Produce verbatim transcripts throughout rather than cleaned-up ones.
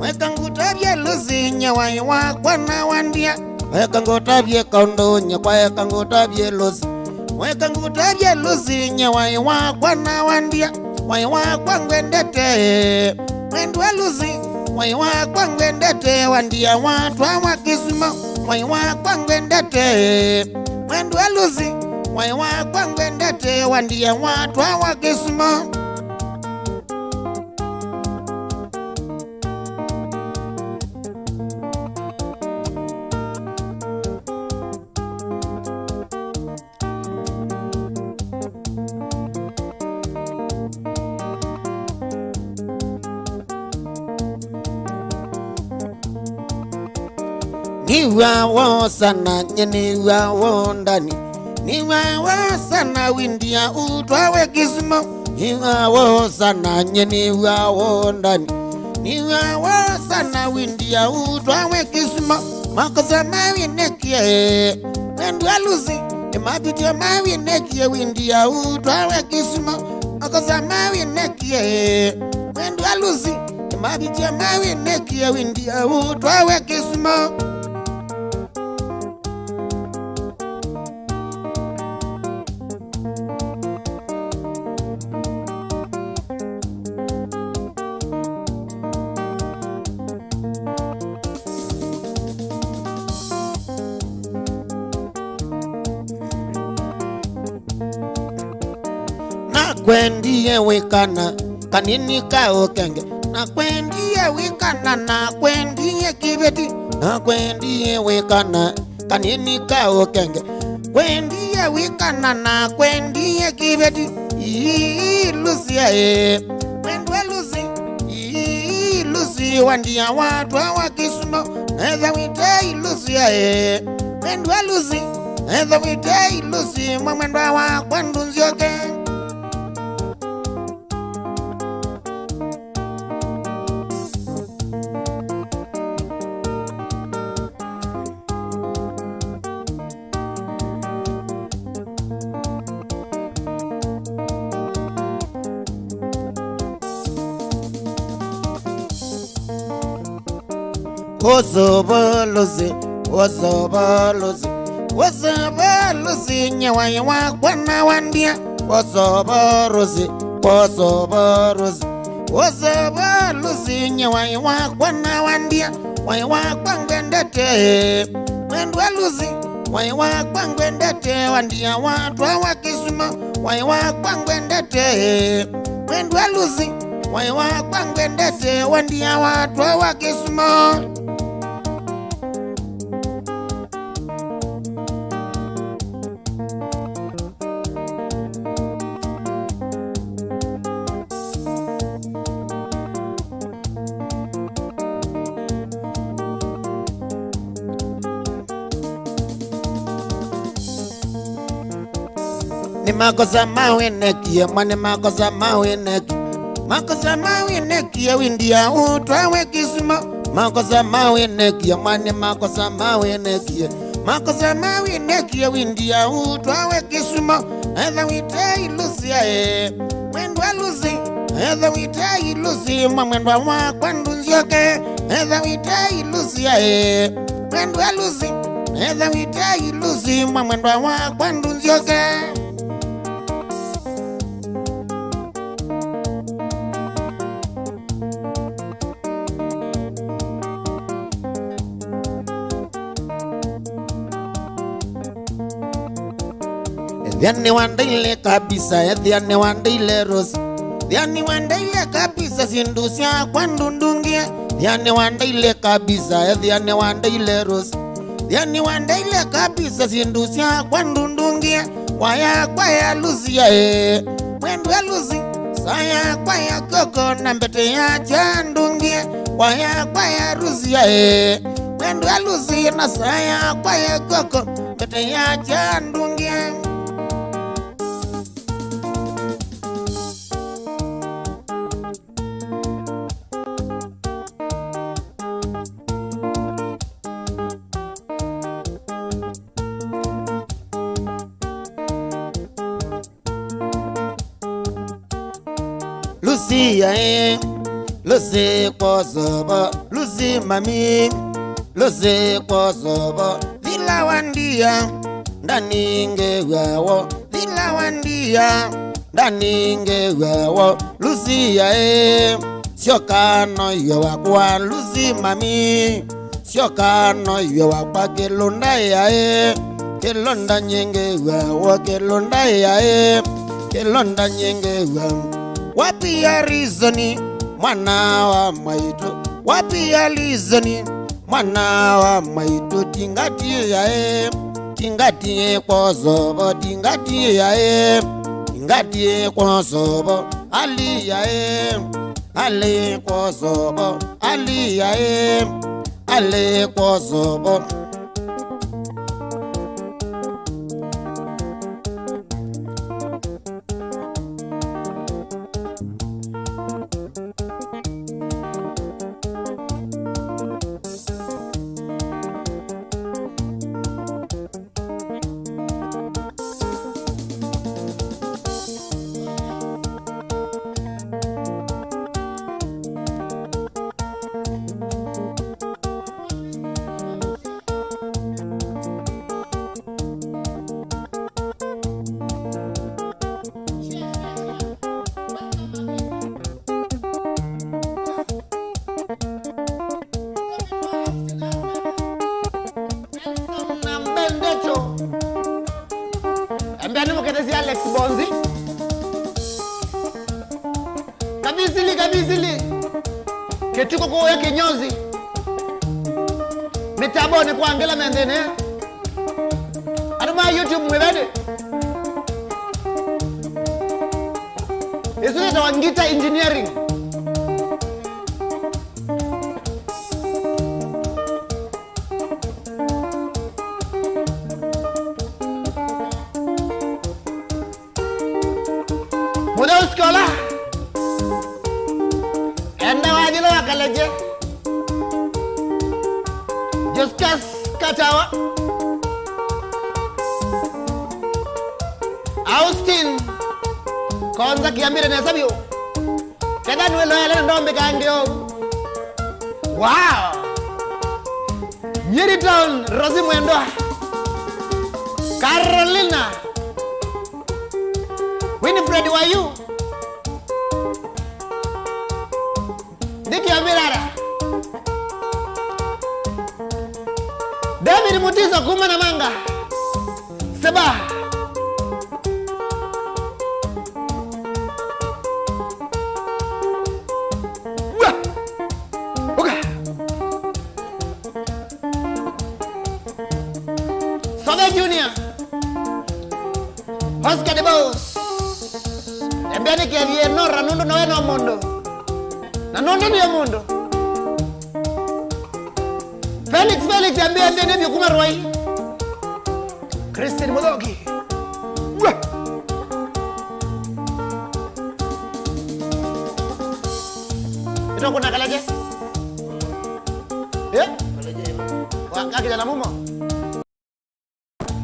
Eka ngũtavye Lucy, nye waĩ wakwa na wandia. Eka ngũtavye kaũndũ, nye kwa eka ngũtavye Lucy. Eka ngũtavye Lucy, nye waĩ wakwa na wandia. Waĩ wakwa ngwendete, mwendwa Lucy. Waĩ wakwa ngwendete, wandia watwa wa Kisumo. Waĩ wakwa ngwendete, mwendwa Lucy. Waĩ wakwa ngwendete, wandia watwa wa Kisumo. Nĩw'aa woo sana, nye nĩw'aa woo ndani. Nĩw'aa woo sana, windia ũtwawe Kisumo. Nĩw'aa woo sana, nye nĩw'aa woo ndani. Nĩw'aa woo sana, windia ũtwawe Kisumo. Makosa mawĩnekie, mwendwa Lucy, nĩ mavĩtyo mawĩnekie, windia ũtwawe Kisumo. Makosa mawĩnekie, mwendwa Lucy, nĩ mavĩtyo mawĩnekie, windia ũtwawe Kisumo. Nakwendie wĩ kana kanini ka ũkenge. Nakwendie wĩ kana, nakwendie kĩveti. Nakwendie wĩ kana kanini ka ũkenge. Kwendie wĩ kana, nakwendie kĩveti. Ii, Lucy aĩ. Mwendwa Lucy. Ii, Lucy, wandia watwa wa Kisumo. Etha wĩtei Lucy aĩ. Mwendwa Lucy. Etha wĩtei Lucy, mwa mwendwa wakwa ndũnzyoke. Ũsũvũ Lucy, ũsũvũ Lucy, ũsũvũ Lucy, nye waĩ wakwa na wandia. Ũsũvũ Lucy, ũsũvũ Lucy, ũsũvũ Lucy, nye waĩ wakwa na wandia. Waĩ wakwa ngwendete, mwendwa Lucy. Waĩ wakwa ngwendete, wandia watwa wa Kisumo. Waĩ wakwa ngwendete, mwendwa Lucy. Waĩ wakwa ngwendete, wandia watwa wa Kisumo. Nĩ makosa mawĩnekie, mwa nĩ makosa mawĩnekie. Makosa mawĩnekie, windia ũtwawe Kisumo. Makosa mawĩnekie, mwa nĩ makosa mawĩnekie. Makosa mawĩnekie, windia ũtwawe Kisumo. Etha wĩtei Lucy aĩ. Mwendwa Lucy. Etha wĩtei Lucy, mwa mwendwa wakwa ndũnzyoke. Etha wĩtei Lucy aĩ. Mwendwa Lucy. Etha wĩtei Lucy, mwa mwendwa wakwa ndũnzyoke. Ethĩa nĩwandeile kabisa, ethĩa nĩwandeile Rose. Ethĩa nĩwandeile kabisa, syĩndũ syakwa ndũndũngĩe. Ethĩa nĩwandeile kabisa, ethĩa nĩwandeile Rose. Ethĩa nĩwandeile kabisa, syĩndũ syakwa ndũndũngĩe. Waya kwaya Lucy aĩ. Mwendwa Lucy, saa yakwa ya kĩoko na mbete ya kya ndũngĩe. Waya kwaya Lucy aĩ. Mwendwa Lucy, na saa yakwa ya kĩoko mbete ya kya ndũngĩe. Lucy aĩ, Lucy Kosovo, Lucy mami, Lucy Kosovo, thila wa ndia, ndaningĩw'a wo, thila wa ndia, ndaningĩw'a wo, Lucy yaĩ, syoka noywe wakwa, Lucy mami, syoka noywe wakwa, kĩlũnda yaĩ, kĩlũnda nyingĩw'a wo, kĩlũnda yaĩ, kĩlũnda nyingĩw'a. Wapi ya Rizoni, mwana wa mwaitũ? Wapi ya Rizoni, mwana wa mwaitũ? Tingatie yaĩ, tingatie Kosovo, tingatie yaĩ, tingatie Kosovo, ali yaĩ, ali Kosovo, ali yaĩ, ali Kosovo. Na Mbendeto. Ambia nĩmũkethesye Alex Bonzi. Kavisili, kavisili. Kĩtuko kũya kĩnyozi. Mĩtambonĩ kwa ngela menthĩne. Andũ ma YouTube mwĩveni. Ĩsu yĩtawa Ngita Engineering. Mũtheu Sikola. Enda wanyila wa Kaleje. Justus Katawa. Austin. Konza kiambire nesa biũ. Ketha nĩwĩloele na ndombĩkaa ngeũ. Wow! Nyeri Town, Rosie Mwendwa. Carolina. Winifred Wayu. Ndiki ya Mirara. David Mutiso kuma Namanga. Seba. Wa. Uka. Sobe Junior. Oscar the Boss. Ambia nĩkethie Nora nũndũ nawe no mũndũ. Na nũndũ nĩyo mũndũ. Felix, Felix, ambia, ambia nĩvyo kuma Rwai. Christine Muthoki. Wa. Ito kuna Kaleje. Eh? Wa, ka kijana mumo.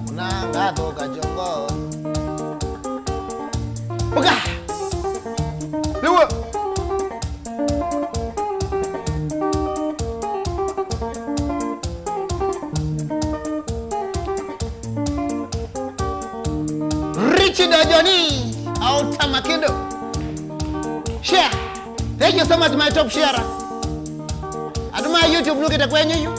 Una ngatho kajongo. Uka. Niwe. Richard Ajoni, Outer Makindo. Share. Thank you so much, my top sharer. Andũ ma YouTube nũkĩte kwenyu yu.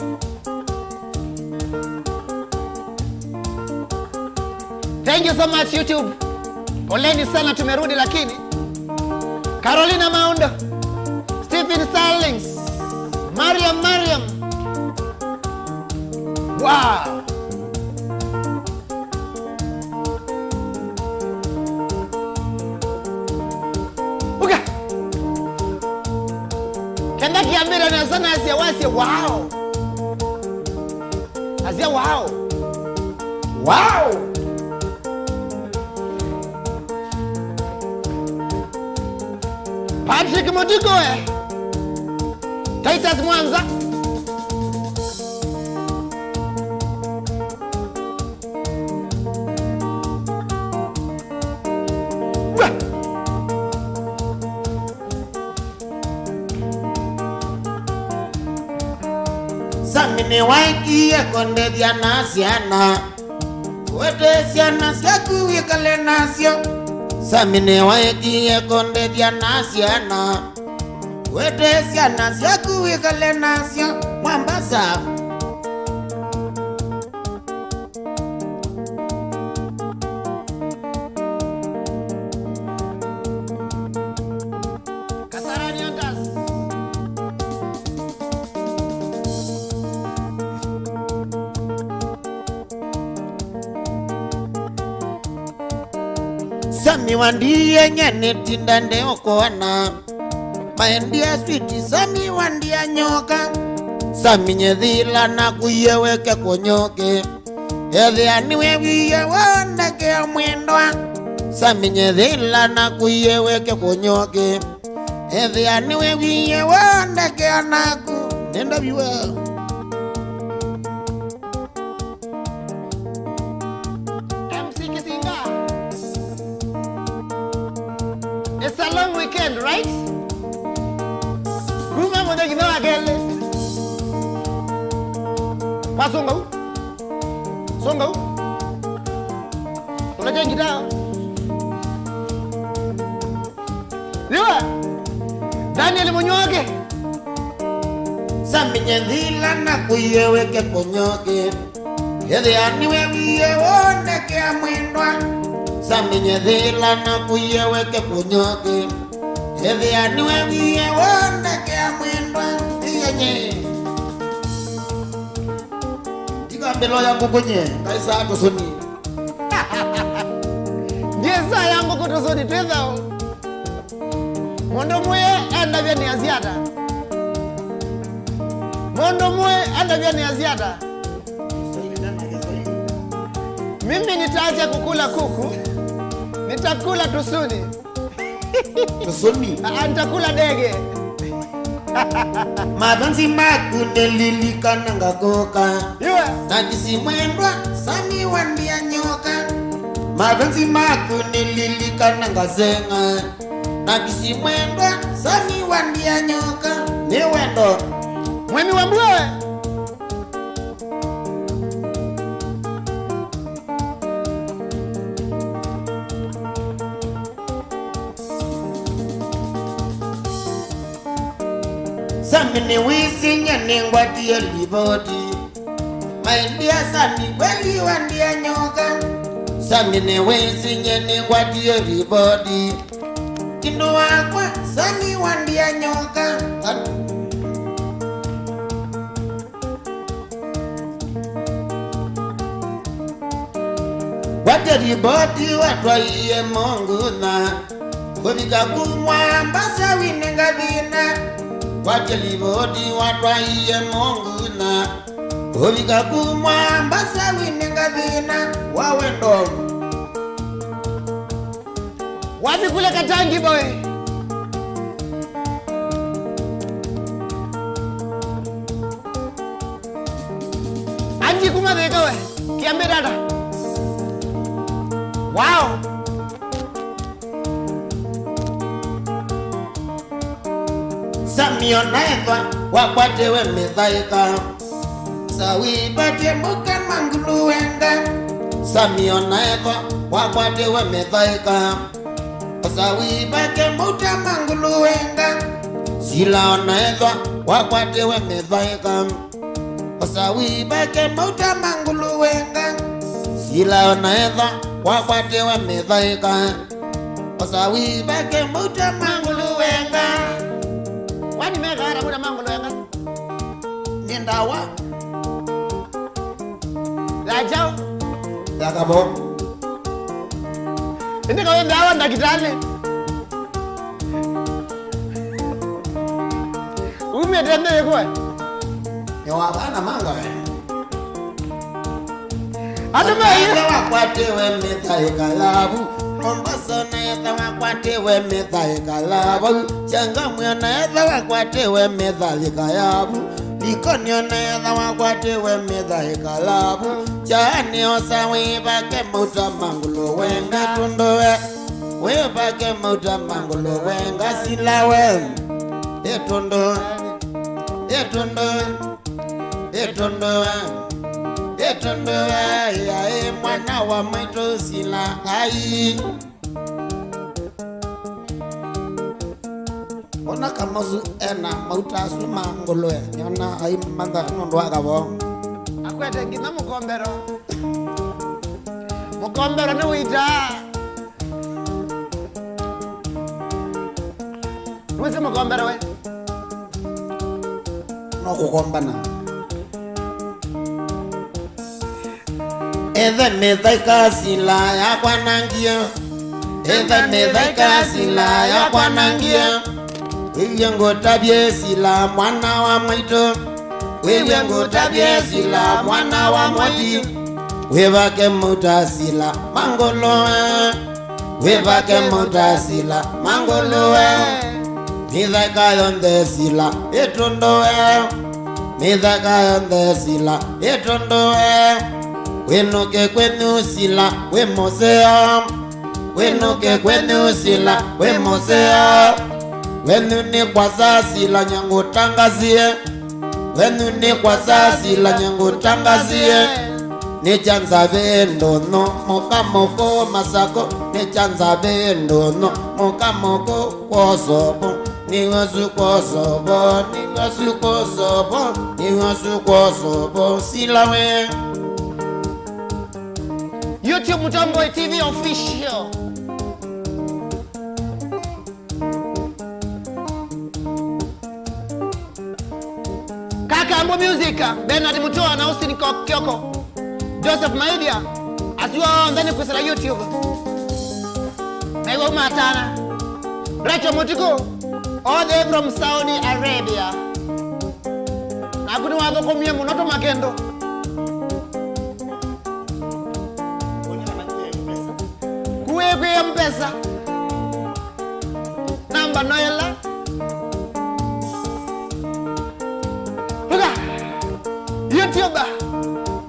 Thank you so much, YouTube. Poleni sana, tumerudi lakini. Carolina Maundo, Stephen Salings, Mariam, Mariam. Wow. Uka. Kenda kiambira na sana asia wasie, wow. Asia, wow. Wow. Patrick Mutiko, eh. Titus Mwanza. Wa. Sami nĩwaekie kũndethya na syana. Wete syana syaku wĩkale nasyo. Sami nĩwaekie kũndethya na syana. Wete syana syaku wĩkale nasyo. Mwambasa. Kasarani Hunters. Sami wandie nye nĩtinda ndeũkũona. Maendia switi Sami wandia nyoka. Sami nyethĩla na kuie weke kũnyoke. Ethĩa nĩwewie wondekea mwendwa. Sami nyethĩla na kuie weke kũnyoke. Ethĩa nĩwewie wondekea naku. Nenda viwa. M C Kisinga. It's a long weekend, right? Kuma mũthenya nginya wa kelĩ. Masonga u. Songa u. Unajua ngitao. Yua. Daniel Munyoke. Sami nyethĩla na kuie weke kũnyoke. Ethĩa nĩwewie wondekea mwendwa. Sami nyethĩla na kuie weke kũnyoke. Ethĩa nĩwewie wondekea mwendwa. Iyenye. Ndikambĩloya ngũkũ nye, ngaisaa tũsũni. Ndiĩsaa ya ngũkũ tũsũni twĩ thaũ. Mũndũ mwĩĩ endavya nĩ asiata. Mũndũ mwĩĩ endavya nĩ asiata. Mimi nitaacha kukula kuku, nitakula tusuni. Tũsũni. Ah, nitakula ndege. Mapenzi maku nĩlilikana ngakoka. Yua. Na kisi mwendwa, Sami wandia nyoka. Mapenzi maku nĩlilikana ngasenga. Na kisi mwendwa, Sami wandia nyoka. Nĩ wendo. Mwemi wa mbua we. Sami nĩwĩsĩ nye nĩngwatie livoti. Maendia Sami kweli wandia nyoka. Sami nĩwĩsĩ nye nĩngwatie livoti. Kindu wakwa Sami wandia nyoka. Kwatya livoti watwaie Mongutha, kũvika ku Mwambasa wĩnenga thĩna. Kwatya livoti watwaie Mongutha, kũvika ku Mwambasa wĩnenga thĩna wa wendo. Wapi kule Katangi boy? Anji kuma Thika we. Kiambe dada. Wow. Sami ona ethwa wakwatiwe mĩthaĩka. Sawĩvatye mũka mangulu wenga. Sami ona ethwa wakwatiwe mĩthaĩka. Sawĩvake mauta mangulu wenga. Sila ona ethwa wakwatiwe mĩthaĩka. Sawĩvake mauta mangulu wenga. Sila ona ethwa wakwatiwe mĩthaĩka. Osa wĩvake mauta mangulu wenga. Kwani mekaara mauta mangulu wenga? Nĩ ndawa. Ya kyaũ? Ya kavo. Ĩndĩ kawĩ ndawa ndakĩtalĩ. Umĩte nthĩ ĩkũe? Nĩ wa vana manga we. Andũ me- Naetha wakwatiwe mĩthaĩka yavu. Mombasa naetha wakwatiwe mĩthaĩka yavu. Changamwe naetha wakwatiwe mĩthaĩka yavu. Likoni naetha wakwatiwe mĩthaĩka yavu. Chaani osa wĩvake mauta mangulu wenga tũndũ we. Wĩvake mauta mangulu wenga sila we. Ĩtũndũ. Ĩtũndũ. Ĩ Ĩtũndũe, ĩtũndũe, yaĩ mwana wa mwaitũ Sila ai. Ona Kamosu ena mauta asu ma ngũlũe, nĩona aimantha nũndũ wa kavoo. Akwete nginya mũkombero. Mũkombero nĩ wĩtaa. Nĩwĩsĩ mũkombero we? No kũkombana. Ethe mĩthaika Sila yakwanangie. Ethe mĩthaika Sila yakwanangie. Wĩw'e ngũtavye Sila mwana wa mwaitũ. Wĩw'e ngũtavye Sila mwana wa mwati. Wĩvake mauta Sila ma ngũlũe. Wĩvake mauta Sila ma ngũlũe. Mĩthaika yonthe Sila ĩtũndũe. Mĩthaika yonthe Sila ĩtũndũe. Wĩnũke kwenyu Sila wĩ mũseo. Wĩnũke kwenyu Sila wĩ mũseo. Wenyu nĩ kwasa Sila nyangũtangasie. Wenyu nĩ kwasa Sila nyangũtangasie. Nĩ kyanza ve ndũnyũ mũka mũkũ masako. Nĩ kyanza ve ndũnyũ mũka mũkũ kwosovo. Nĩ wasu kwosovo, nĩ wasu kwosovo, nĩ wasu kwosovo Sila we. YouTube Mutamboi T V Official. Kakambo Music, Bernard Mutua na Austin Ko-, Kioko, Joseph Maidia, asu onthe nĩ kwĩsĩla YouTube. Na iwe umatana. Rachel Mutuku, all the way from Saudi Arabia. Naku nĩwathũkũmie mũno tũmakendũ. Kuĩ kwĩ mpesa. Namba no ĩla. Vuga. YouTuber.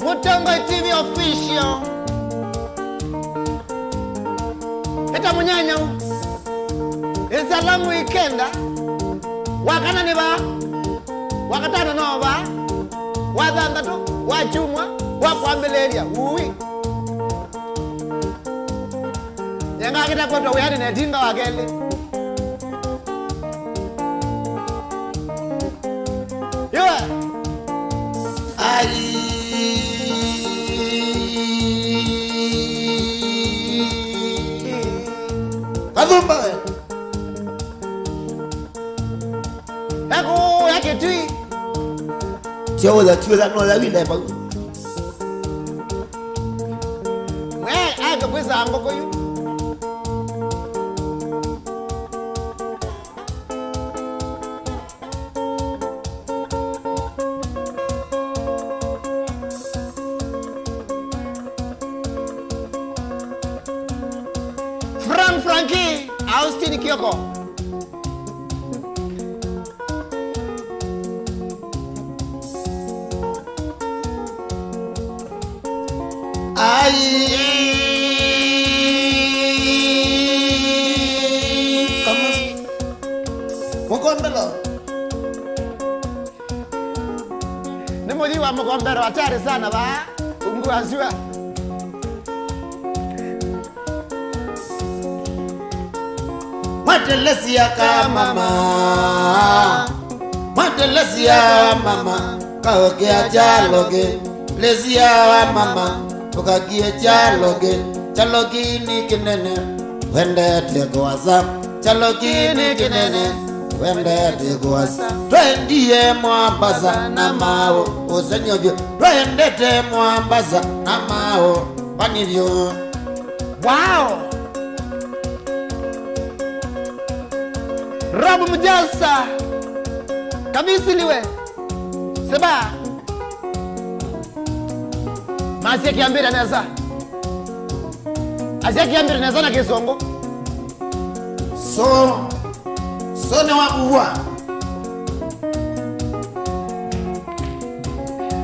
Mutamboi T V Official. Ĩta mũnyanyau. Ĩsalamu ikenda. Wakana nĩ vaa. Wakatano no vaa. Wathanthatũ. Wakyumwa. Wakwambĩlĩĩlya. Uwi. Nyenga akĩta kwetwa wĩanĩ na ĩtinga wa kelĩ. Yũa. Ai. Kathumba we. Ekũya kĩtui. Tiaũtha tiũtha nola wile vau. We, ake kwĩsaa ngũkũ yu. Frank Frankie, Austin Kioko. Ai. Mũkombelo. Nĩ mũthii wa mũkombero hatari sana vaa ungu wa sua. Mwatelesia ka mama, mwatelesia mama, kaokea kyalo kĩ, lesia wa mama, ũkakie kyalo kĩ, kyalo kĩ nĩ kĩnene, wendete kũasa, kyalo kĩ nĩ kĩnene, wendete kũasa. Twendie Mwambasa na maũ, ũsenyo vyũ, twendete Mwambasa na maũ, pani vyũ. Wow! Rob Mjasa, Kamisiliwe, Seba. Masya kĩambĩte nesa. Asya kĩambĩte nesa na Kĩsũngũ. So, so nĩ wakuvua.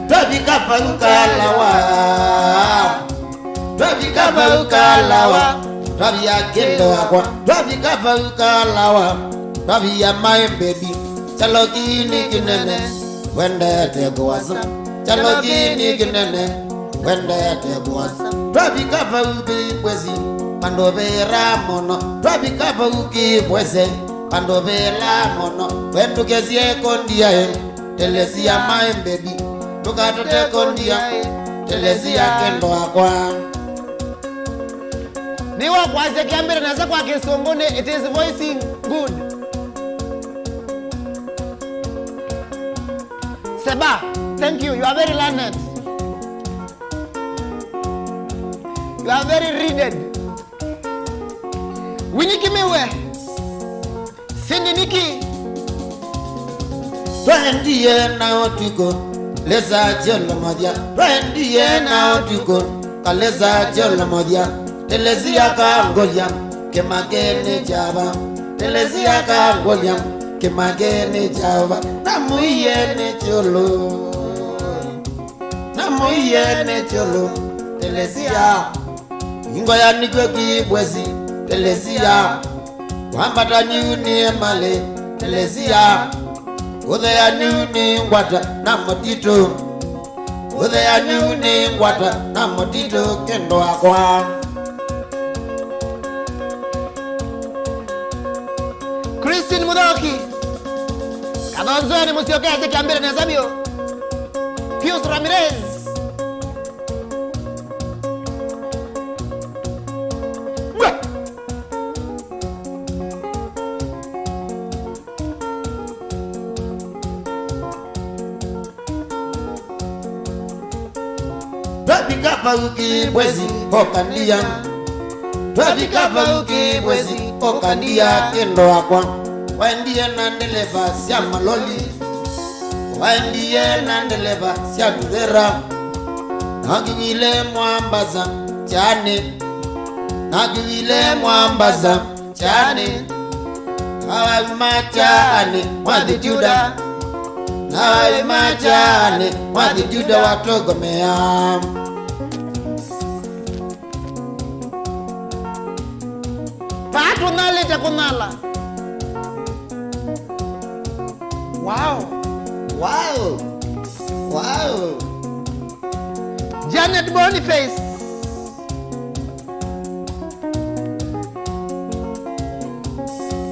Twavika vau kalawa. Twavika vau kalawa. Twavia kĩndũ wakwa. Twavika vau kalawa. Twavia my baby. Kyalo kĩ nĩ kĩnene. Wendete kũasa. Kyalo kĩĩ nĩ kĩnene, wendete kwosa. Twavika vau kĩvwesi, vandũ vĩra mũno. Twavika vau kĩvwese, vandũ vĩra mũno. We ndũkesye kondia ĩ, telesia my baby. Ndũkatote kondia ĩ, telesia kendo wakwa. Nĩ wa kwasya kĩambĩte nesa kwa Kĩsũngũ nĩ it is voicing good. Seba, thank you. You are very learned. You are very readed. Winnie Kimiwe. Cindy Niki. Twaendie na ũtukũ, lesa kyolo mũthya. Twaendie na ũtukũ, kalesa kyolo mũthya. Telesia kangolya, kĩmakene kyava. Telesia kangolya, kĩmakene kyava. Namũie nĩ kyolo. Namũie nĩ kyolo. Telesia. Ingo ya nĩkw'o kĩvwesi, telesia. Wambata nĩu nĩ malĩ, telesia. Ũthea nĩu nĩ ngwata na mũtitũ. Ũthea nĩu nĩ ngwata na mũtitũ kendo wakwa. Christine Muthoki. Kathonzoeni mũsyokete kĩambĩte nesa vyũ. Pius Ramirez. Twavika vau kĩvwesi, okandia. Twavika vau kĩvwesi, okandia kendo wakwa. Waendie na ndeleva sya maloli. Waendie na ndeleva sya tũthera. Nakiwile Mwambasa kyani. Nakiwile Mwambasa kyani. Nawaima kyani mwathi Tiuda. Nawaima kyani mwathi Tiuda watũgomea. Vaa tũnalĩte kũnala. Wow. Wow. Wow. Janet Boniface.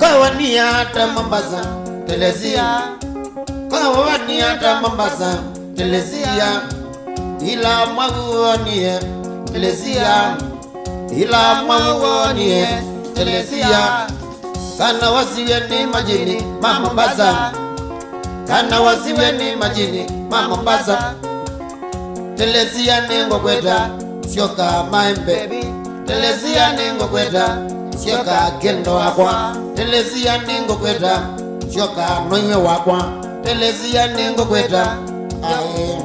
Kawania ta Mombasa, telesia. Kawania ta Mombasa, telesia. Ila mwaguonie, telesia. Ila mwaguonie, telesia. Kana wasiw'e nĩ majini ma Mombasa. Kana wasiw'e nĩ majini ma Mombasa. Telesia nĩngũkwĩta, syoka my baby. Telesia nĩngũkwĩta, syoka kendo wakwa. Telesia nĩngũkwĩta, syoka noiwe wakwa. Telesia nĩngũkwĩta, aĩ.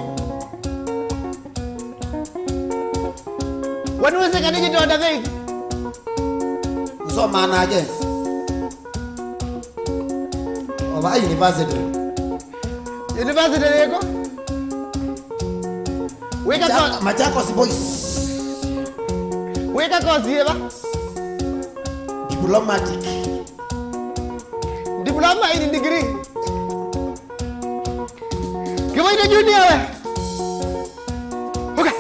We nĩwĩsĩ kana kĩtonda vei? Nsomaa nake. Ova university. University yĩko? Wĩka Macha-, ko- Machakos Boys. Wĩka kosi yĩva? Diplomatic. Diploma in degree. Kĩvaitũ Junior we. Ũka.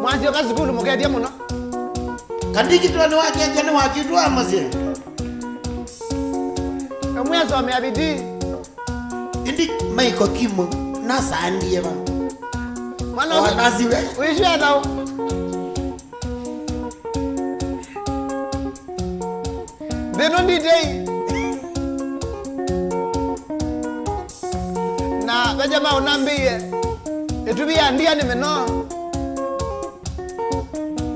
Mwasyoka sukulu mũkethya mũno. Kandikitwa nĩwakethya nĩwakitwa mũsyĩ. Kamwe asomea bidii. Ĩndĩ Michael Kimu nasandie va. Mwana ũsu- Wanasiwe. Ũisu ethau. Nthĩ ĩno nditei. Na veja maũnambĩie. Ĩtuvi ya ndia nĩ mĩnoo.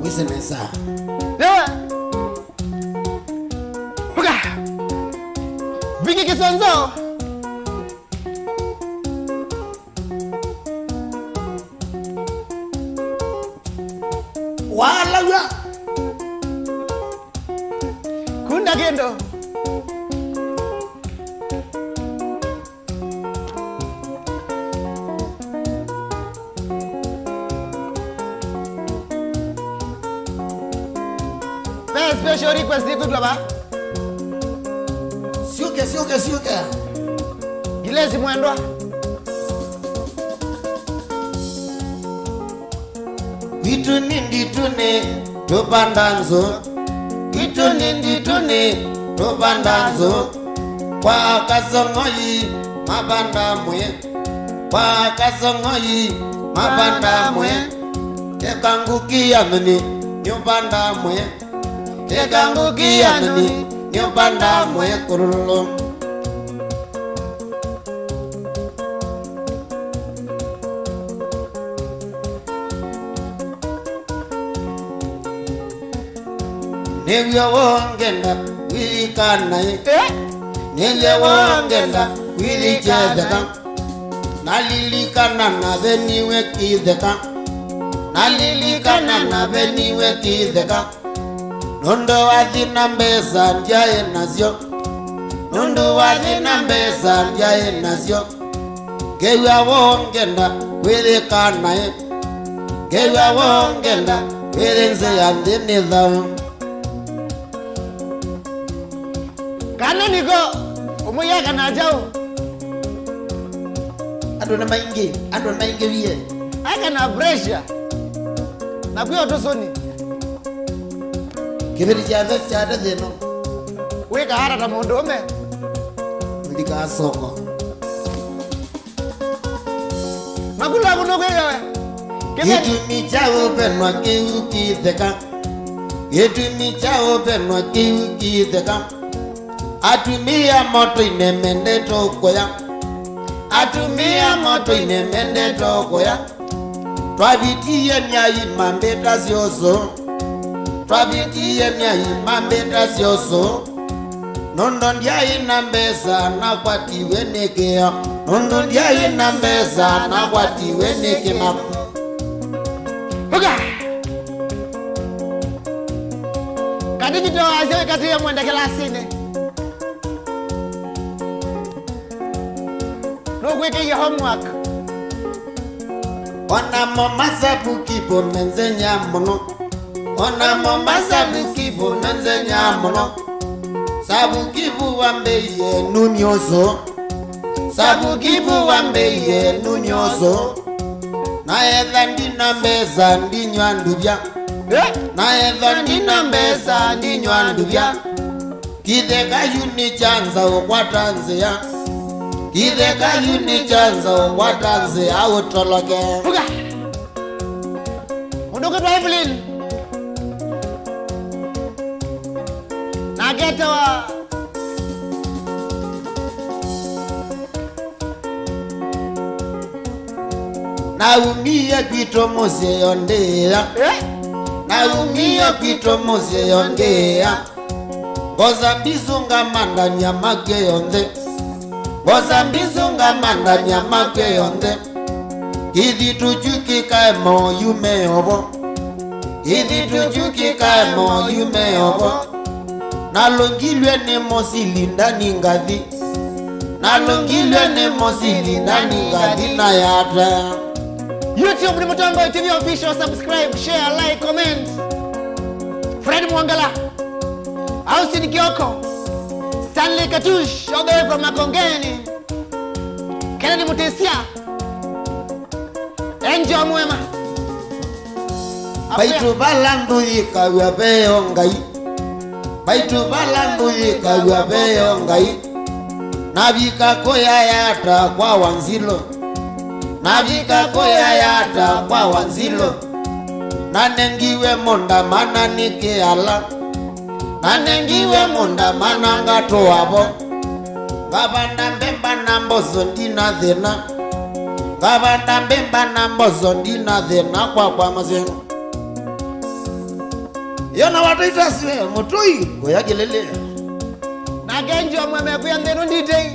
Wĩsĩ nesa. Yewe. Huka. Vingi Kĩsonzo. Walaw'a. Kunda kĩndũ. Ve special request ĩkwĩtwa va? Syũke, syũke, syũke. Lesi mwendwa. Kwitũ nĩ nditũnĩ tũvanda nzũ, kwitũ nĩ nditũnĩ tũvanda nzũ, kwa Kasong'oi mavanda mwĩ, kwa Kasong'oi mavanda mwĩ, kĩkangũkĩ ya nyoni nĩũvanda mwĩ, kĩkangũkĩ ya nyoni nĩũvanda mwĩ kũlũlũ. Nĩw'o wongenda kwĩlikana ĩ. Eh? Nĩw'o wongenda kwĩlikya ĩtheka. Nalilikana naveniwe kĩtheka. Nalilikana naveniwe kĩtheka. Nũndũ wa thĩna mbesa ndyaĩ nasyo. Nũndũ wa thĩna mbesa ndyaĩ nasyo. Ngew'a wongenda kwĩlikana ĩ. Ngew'a wongenda kwĩlĩ nzĩa nthĩ nĩ thayũ. Kana nĩko ũmũyeka na kyaũ? Andũ nĩ maingĩ, andũ nĩ maingĩvie. Aka na pressure. Na kwĩ ũtũsũni. Kĩveti kyake kyate thĩno. Wĩka ata ta mũndũũme? Ndikasoko. Makulu aku nũkwĩka we. Kĩveti. Gĩtumi kya ũvenwa kĩu kĩtheka. Gĩtumi kya ũvenwa kĩu kĩtheka. Atumĩa moto-inĩ mendete ũkũya. Atumĩa moto-inĩ mendete ũkũya. Twavĩtie myai mambĩta syũsũ. Twavĩtie myai mambĩta syũsũ. Nũndũ ndyaĩ na mbesa nakwatiwe nĩ kĩo. Nũndũ ndyaĩ na mbesa nakwatiwe nĩ kĩmako. Vuga! Katikito asya wĩkatĩĩa mwenda kĩlasinĩ. Nũkwĩkĩie homework. Onamo masavukivu menzenya mũno. Onamo masavukivu menzenya mũno. Savukivu wambĩie nuni ũsũ. Savukivu wambĩie nuni ũsũ. Na etha ndina mbesa ndinywa nduvya. Eh? Na etha ndina mbesa ndinywa nduvya. Kĩtheka yu nĩ kya nza ũkwata nzĩa. Kĩtheka yu nĩ kya nza ũkwata nzĩa ũtoloke. Vuga! Mũndũ ũkwĩtwa Evelyn. Nake etewa. Naumie kwitũ mũsyĩ yo ndĩĩa. Eh? Naumie kwitũ mũsyĩ yo ndĩĩa. Ngosa mbisu ngamandania makw'e yonthe. Ngosa mbisu ngamandania makw'e yonthe. Kĩthitũ kyu kĩkae moyume ovo. Kĩthitũ kyu kĩkae moyume ovo. Nalũngilw'e nĩ mũsili ndani ngathi. Nalũngilw'e nĩ mũsili ndani ngathi na yata. YouTube nĩ Mũtongoi T V Official, subscribe, share, like, comment. Fred Mwongela, Austin Kioko, Stanley Katush, all the way from Makongeni, Kennedy Mutesia, Angel Mwema. Vaitũ vala nthũ yĩkaw'a veo Ngai. Vaitũ vala nthũ yĩkaw'a veo Ngai. Navika kũyayata kwa Wanzilo. Navika kũyayata kwa Wanzilo. Nanengiwe mũnda mana nĩ kĩala. Nanengiwe mũnda mana ngatũa vo. Ngavanda mbemba na mboso ndina thĩna. Ngavanda mbemba na mboso ndina thĩna kwakwa mũsyĩ. Yona wataitasiwe mũtũi kũya kĩlĩlĩ. Nake Angel Mwema kwĩa nthĩnũ nditei.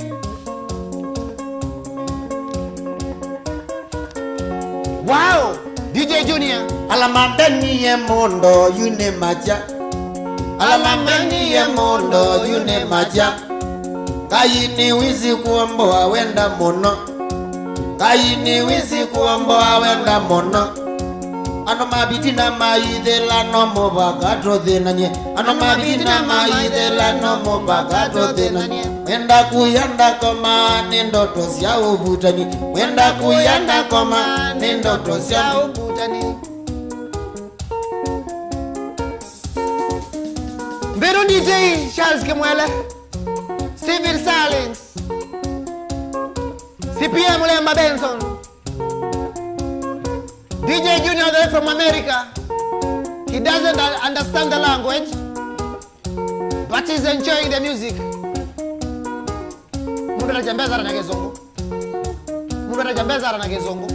Wow! D J Junior. Ala mambenie mũndo yu nĩ makya. Ala mambenie mũndo yu nĩ makya. Ngai nĩwĩsĩ kũomboa wenda mũno. Ngai nĩwĩsĩ kũomboa wenda mũno. Andũ ma vitina maithĩla no mũvaka tũthĩnanie. Andũ ma vitina maithĩla no mũvaka tũthĩnanie. Mwenda kuya ndakoma, nĩ ndoto sya ũvutani. Mwenda kuya ndakoma, nĩ ndoto sya ũvutani. Mbĩrũ D J Charles Kimwele, Civil Silence, C P M Lemba Benson, D J Junior, the way from America. He doesn't un- understand the language, but he's enjoying the music. Mũndũ anachambeza na kĩzungu. Mũndũ anachambeza na kĩzungu.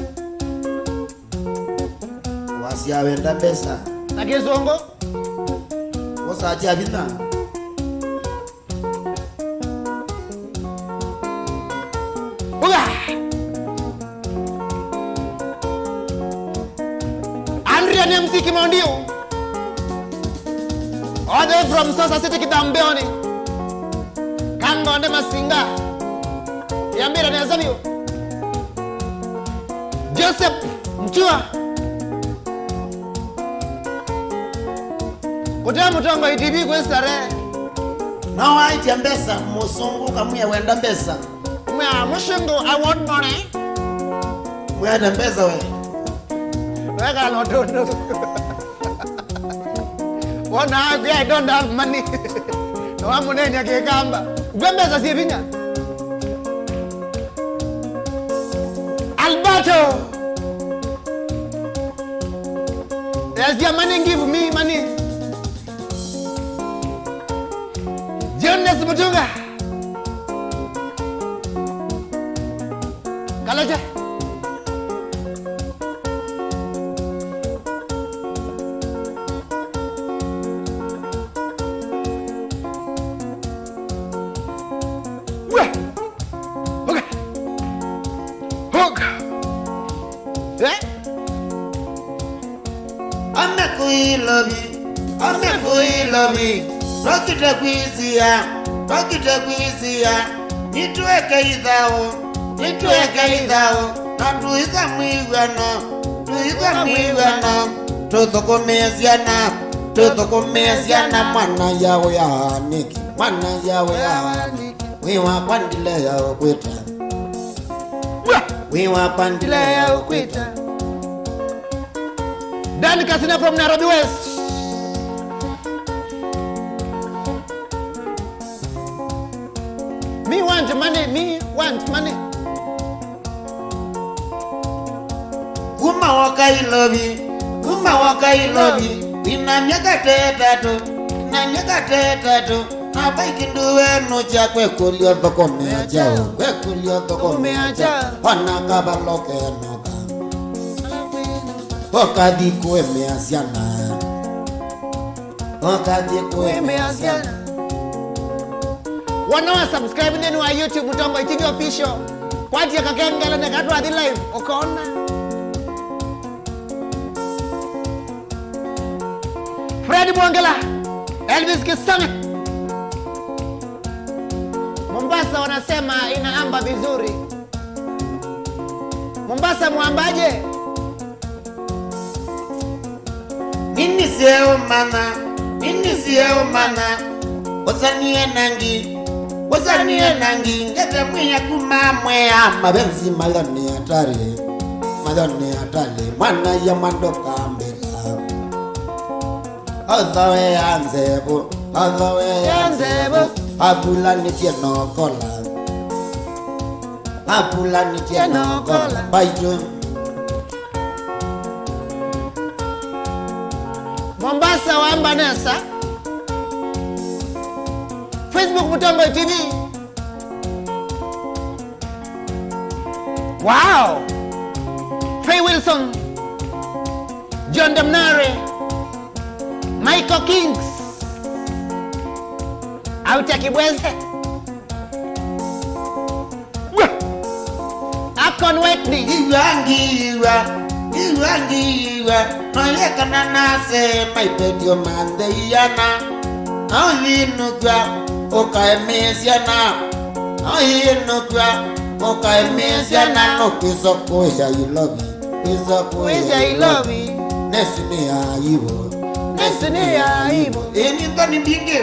Wasya wenda mbesa. Na kĩzungu. Wasya vinya. Uga! Andrea nĩ M C Kimondiu. All the way from Sosa City, Kĩthambeonĩ. Kangonde Masinga. Yambĩra nesa vyũ. Joseph Mtua. Kũtea Mũtongoi T V kwĩ starehe. No waĩtya mbesa, mũsũngũ kamwĩa wenda mbesa. Mwĩa mũsũngũ, I want money. Mwĩata mbesa we. Wekala na ũtũndũ. Wona akwĩa, "I don't have money." Na wamũneeny'a kĩkamba. Ngwe mbesa syĩ vinya. Alberto. There's your money, give me money. Jonas Mutunga. Kalaja. We. Okay. Hook. Eh? Ame kũilovi, ame kũilovi, tokite kwisia, tokite kwisia, nitweke ithau, nitweke ithau, na tuitha mwĩw'ano, tuitha mwĩw'ano, tũthũkũmĩe syana, tũthũkũmĩe syana, mwana yawe ya nĩkĩ, mwana yawe ya nĩkĩ, wĩ wakwa ndilea ũkwĩta. Wĩ wakwa ndilea ũkwĩta. Dan Kasina from Nairobi West. Me want money, me want money. Kuma woka Ilovi, kuma woka Ilovi, wĩna myaka ta ĩtatũ, na myaka ta ĩtatũ, na vai kĩndũ wenũkya kwekũlya thũkũmĩa kyaũ, kwekũlya thũkũmĩa kyaũ, ona kavalo kenoka. Ũkathi kũemea syana. Ũkathi kũemea syana. Wona wa subscribe nthĩnĩ wa YouTube Mũtongoi T V Official. Kwatia kakengele neka twathi live ũkona. Fred Mwongela, Elvis Kisame. Mombasa wanasema inaamba vizuri. Mombasa mwambaje? Nini sieũmanya, nini sieũmanya, ũsanie nangi, ũsanie nangi, ngete mwĩa kuma mwĩa. Mapenzi mayo ni hatari, mayo ni hatari, mwana ya mwandoka mbela. Othoe ya nzevu, othoe ya nzevu, avulanĩtye nokola. Avulanĩtye nokola. Mbaitũ. Mombasa wamba nesa. Facebook Mũtongoi T V. Wow! Faye Wilson, John Damnare, Michael Kings, Auta Kibweze. Akon Whitney. Iwa ngiwa, iwa ngiwa, noyekana nase maipetio manthe iana. Noyinũkw'a ũkaemĩĩsya na, noyinũkw'a ũkaemĩĩsya na, nũkwĩsa kũya Ilovi, kwĩsa kũya Ilovi. Nesi nĩ aibu, nesi nĩ aibu. Ĩĩ nĩ nthoni mbingĩ.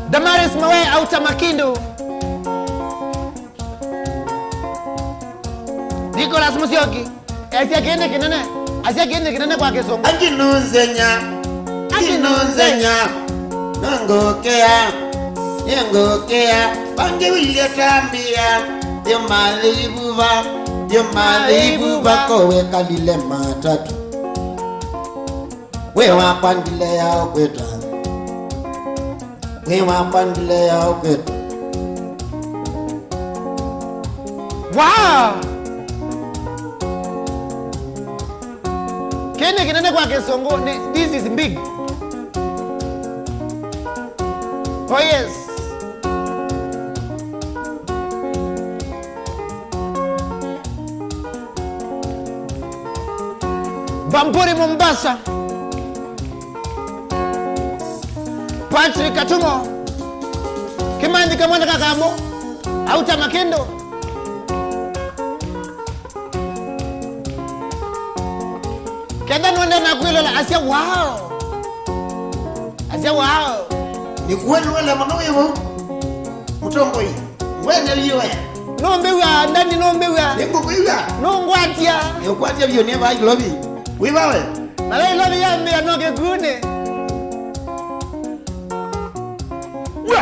Damaris Mawe auta Makindu. Nicholas Musyoki. Esya kĩĩ nĩ kĩnene. Asya kĩĩ nĩ kĩnene kwa Kĩsũngũ. Akinunzenya. Akinunzenya. Nũngũkĩa. Nĩngũkĩa. Vangi wĩlye tambĩa. Yo mathĩ ivuva. Yo mathĩ ivuva. Ko wekalile matatu. We wakwa ndile ya ũkwĩta. We wakwa ndile ya ũkwĩta. Wow! Kĩĩ nĩ kĩnene kwa Kĩsũngũ, nĩ, this is big. Oh yes. Bamburi Mombasa. Patrick Katumo. Kimanthi Kamwana Kakambo. Auta Makindu. Ketha nũendee na kwĩlola, asya, "Wow." Asya, "Wow." Nĩ kuelũele mũno wĩ vau. Mũtongoi. Wene viũe. Nũmbĩw'a, Ndani, nũmbĩw'a. Nĩngũkwĩw'a. Nũngwatya. Nĩũkwatya vyũ nĩ vaa Ilovi. Wĩ vawe. Na Ilovi yambĩa no kĩkunĩ. We.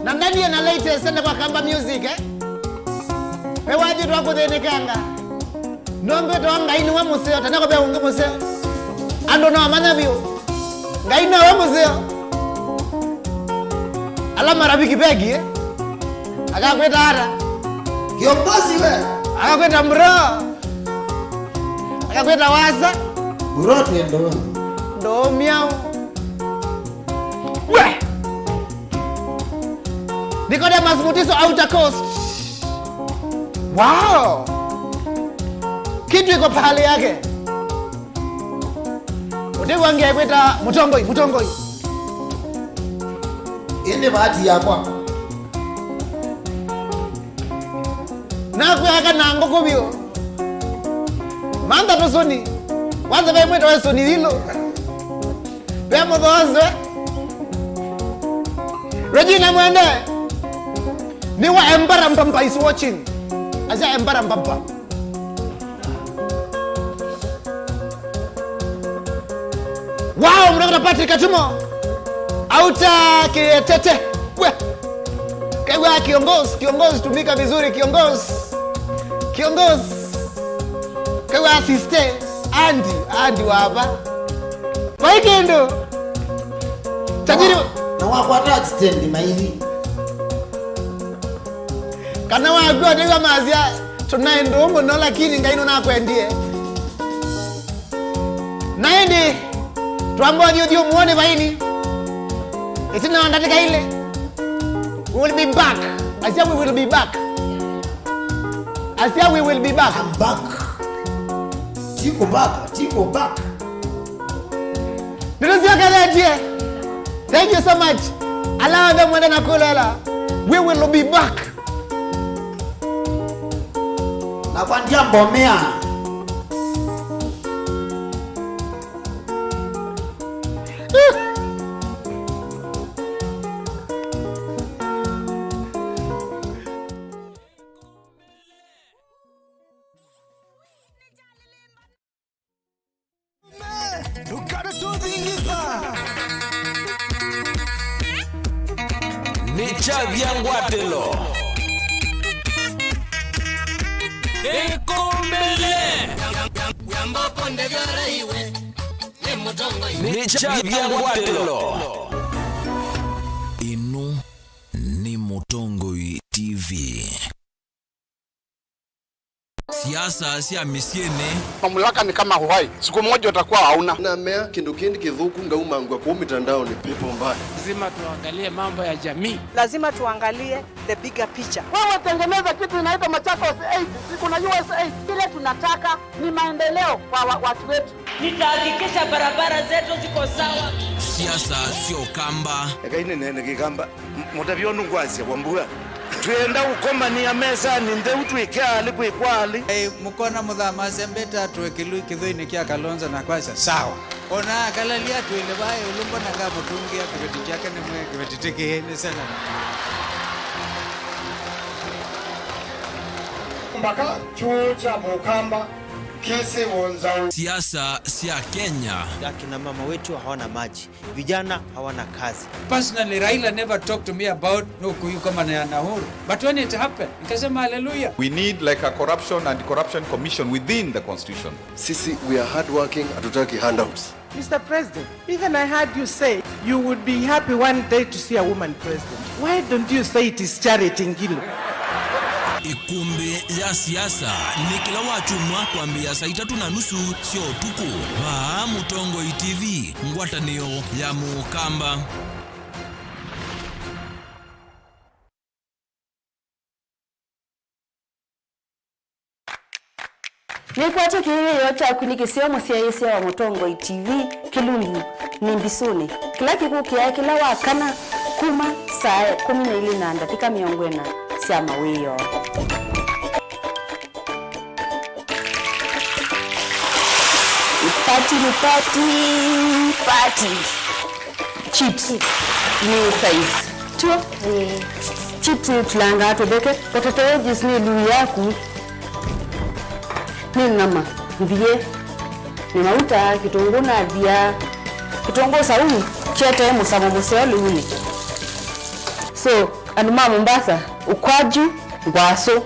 Na Ndanie na latest ende kwa Kamba Music, eh? We wathi twakuthĩnĩkanga. Nũmbĩtwa Ngai nĩwe mũseo, tene kũve ũngĩ mũseo. Andũ no manya vyũ. Ngai nowe mũseo. Ala marafiki pegi, eh? Akakwĩta ata? Kiongozi we. Akakwĩta bro. Akakwĩta wasa. Bro twendo. Ndo miao. We! Nicodemus Mutiso, Outer Coast. Wow! Kitu iko pahali yake. Ũtĩw'a ngekwĩta Mũtongoi, Mũtongoi. Ĩĩ nĩ bahati yakwa. Nakwĩaka na ngũkũ vyũ. Mantha tũsũni. Kwanza ve mwĩto wa sũni yilũ. Ve mũthoswe. Regina Mwende. Nĩwa Embara Mbamba is watching. Asya Embara Mbamba. Wow, mnakata Patrick Katumo. Auta Kietete. We. Kaiwa kiongozi, kiongozi tumika vizuri, kiongozi. Kiongozi. Kaiwa asiste. Andi, andi wava. Vai kĩndũ. Tajiri. Na wakwata accident maithi. Kana wakw'a nĩw'a masya, "Tũnaĩ ndũũ mũno, lakini Ngai nũnakwendie." Na ĩndĩ, twamba ũthiũthiũ mũonĩ vaini. Ĩtina wa ndatĩka ilĩ, we will be back. Asya, "We will be back." Asya, "We will be back." I'm back. Tiko back, tiko back. Nĩtũsyokeletye. Thank you so much. Ala onthe mwende na kũlela. We will be back. Na kwa ndia mbomea. Nĩ kyavya ngwatĩlo. Ĩkũmbĩle. Nĩ kyavya ngwatĩlo. Ĩno nĩ Mũtongoi T V. Siasa sya mĩsyĩnĩ. Mamlaka ni kama uhai. Siku moja utakuwa hauna. Namea kĩndũ kĩndĩ kĩthũku ngaumangwa kũu mitandaoni, pepo mbaya. Lazima tuangalie mambo ya jamii. Lazima tuangalie the bigger picture. Wewe tengeneza kitu inaitwa Machakos eight, si kuna U S eight. Kile tunataka ni maendeleo kwa wa-, watu wetu. Nitahakikisha barabara zetu ziko sawa. Siasa syo Kamba. Ekai nĩneene Kĩkamba. M-, mũtavyo nũkwasya kwa mbua. Twĩenda ũkomanĩa mesanĩ ntheu twĩke alĩ kwĩkwa alĩ. Ei, mũkona mũthamasya mbeta twĩ kĩlu-, kĩthũinĩ kya Kalonzo na kwasya, "Sawa." Ona akalalia twĩle vaa ĩũlũ, mbona ngamũtũngĩa kĩveti kyake nĩmwe kĩveti tĩkĩĩ nĩ sana. Mpaka kyũũ kya Mũkamba kĩsĩ wonzaũ. Siasa sia Kenya. Akina mama wetu hawana maji, vijana hawana kazi. Personally, Raila never talked to me about no kuyukomana ya Nahuru. But when it happened, nikasema hallelujah. We need, like, a corruption and corruption commission within the constitution. Sisi, we are hardworking, hatutaki handouts. Mister President, even I heard you say you would be happy one day to see a woman president. Why don't you say it is Charity Ngilu? Ĩkũmbĩ ya siasa nĩ kĩla Wakyumwa kwambĩĩa saa itatũ na nusu sya ũtukũ. Vaa Mũtongoi T V, ngwatanĩo ya Mũkamba. Nĩkwatya kĩwĩoo kyaku nĩ kĩseo mũsyaĩĩsya wa Mũtongoi T V, Kĩlungu nĩ Mbisũnĩ, kĩla kĩkũkĩaa kĩla wa kana kuma saa ĩkũmi na ilĩ na ndatĩka mĩongo ĩna sya mawĩoo. Party nĩ party, party. Chips nĩ size. Tio? Ĩĩ. Chips nĩ tũlangaa tũtheke. Potato wedges nĩ luu yaku. Nĩ nyama. Mbiĩ. Nĩ mauta, kĩtũngũ na thia. Kĩtũngũ saumu kyetee mũsamo mũseo lĩunĩ. So, andũ ma Mombasa, ukwaju, ngwasũ.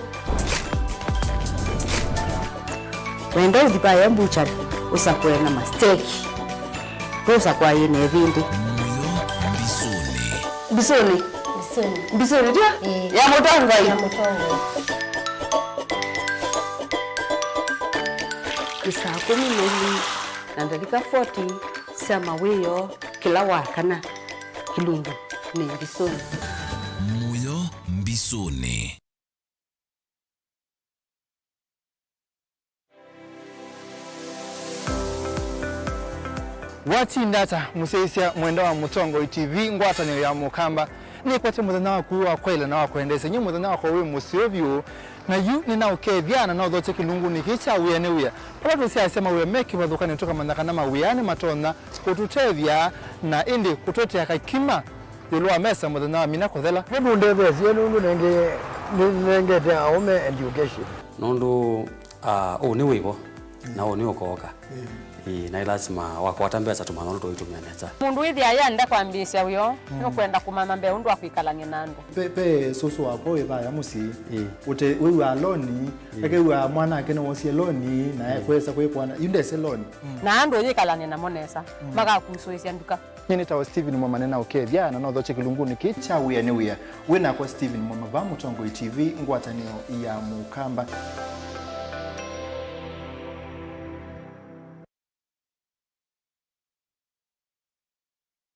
Wenda ũthi vaya mbuchari, ũsakũe na masteki. Ndũsakũa yĩ na ĩvĩndĩ. Mũyo mbisũnĩ. Mbisũnĩ. Mbisũnĩ. Mbisũnĩ, tio? Ĩĩ. Ya Mũtongoi. Ya Mũtongoi. Nĩ saa kũmi na ilĩ na ndatĩka forty sya mawĩoo kĩla wa kana. Kĩlungu nĩ Mbisũnĩ. Mũyo mbisũnĩ. Watinda ata, mũsyaĩĩsya mwendwa wa Mũtongoi T V, ngwatanĩo ya Mũkamba? Nĩkwate mũthenya waku wa kwaĩla na wa kwendeesya. Nyie mũthenya wakwa wĩ mũseo vyũ, na yu nĩnaũkethya na nothokye kĩlungunĩ kĩĩ kya wĩa nĩ wĩa, vala tũsyaasya mawĩa me kĩvathũkanĩo, tũkamanya kana mawĩa nĩmatonya kũtũtethya na ĩndĩ kũtũetea kakima ĩũlũ wa mesa mũthenya wa mina kũthela. Nĩtũndetheesye nũndũ nĩngĩ nĩnengete aũme education. Nũndũ, ah, ũũ nĩ wĩvo, na ũũ nĩ ũkooka. Ĩĩ, na ĩ lasima wakwata mbesa tũmanya ũndũ tũitũmĩa nesa. Mũndũ wĩthĩa yenda kwambĩĩsya wĩoo, nũkwenda kũmanya mbee ũndũ wa kwĩkalany'a na andũ. Pe, pe sũsũ wakwa wĩ vaya mũsyĩ, ũte wĩw'aa loni, akew'aa mwana ake nĩwosie loni, na ekwesa kwĩkwana, yu ndese loni. Na andũ yĩkalany'a namo nesa, makakusũĩsya nduka. Nyie nĩtawa Stephen Mwema, nĩnaũkethya na nothokye kĩlungunĩ kĩĩ kya wĩa nĩ wĩa. Wĩ nakwa Stephen Mwema vaa Mũtongoi T V, ngwatanĩo ya Mũkamba.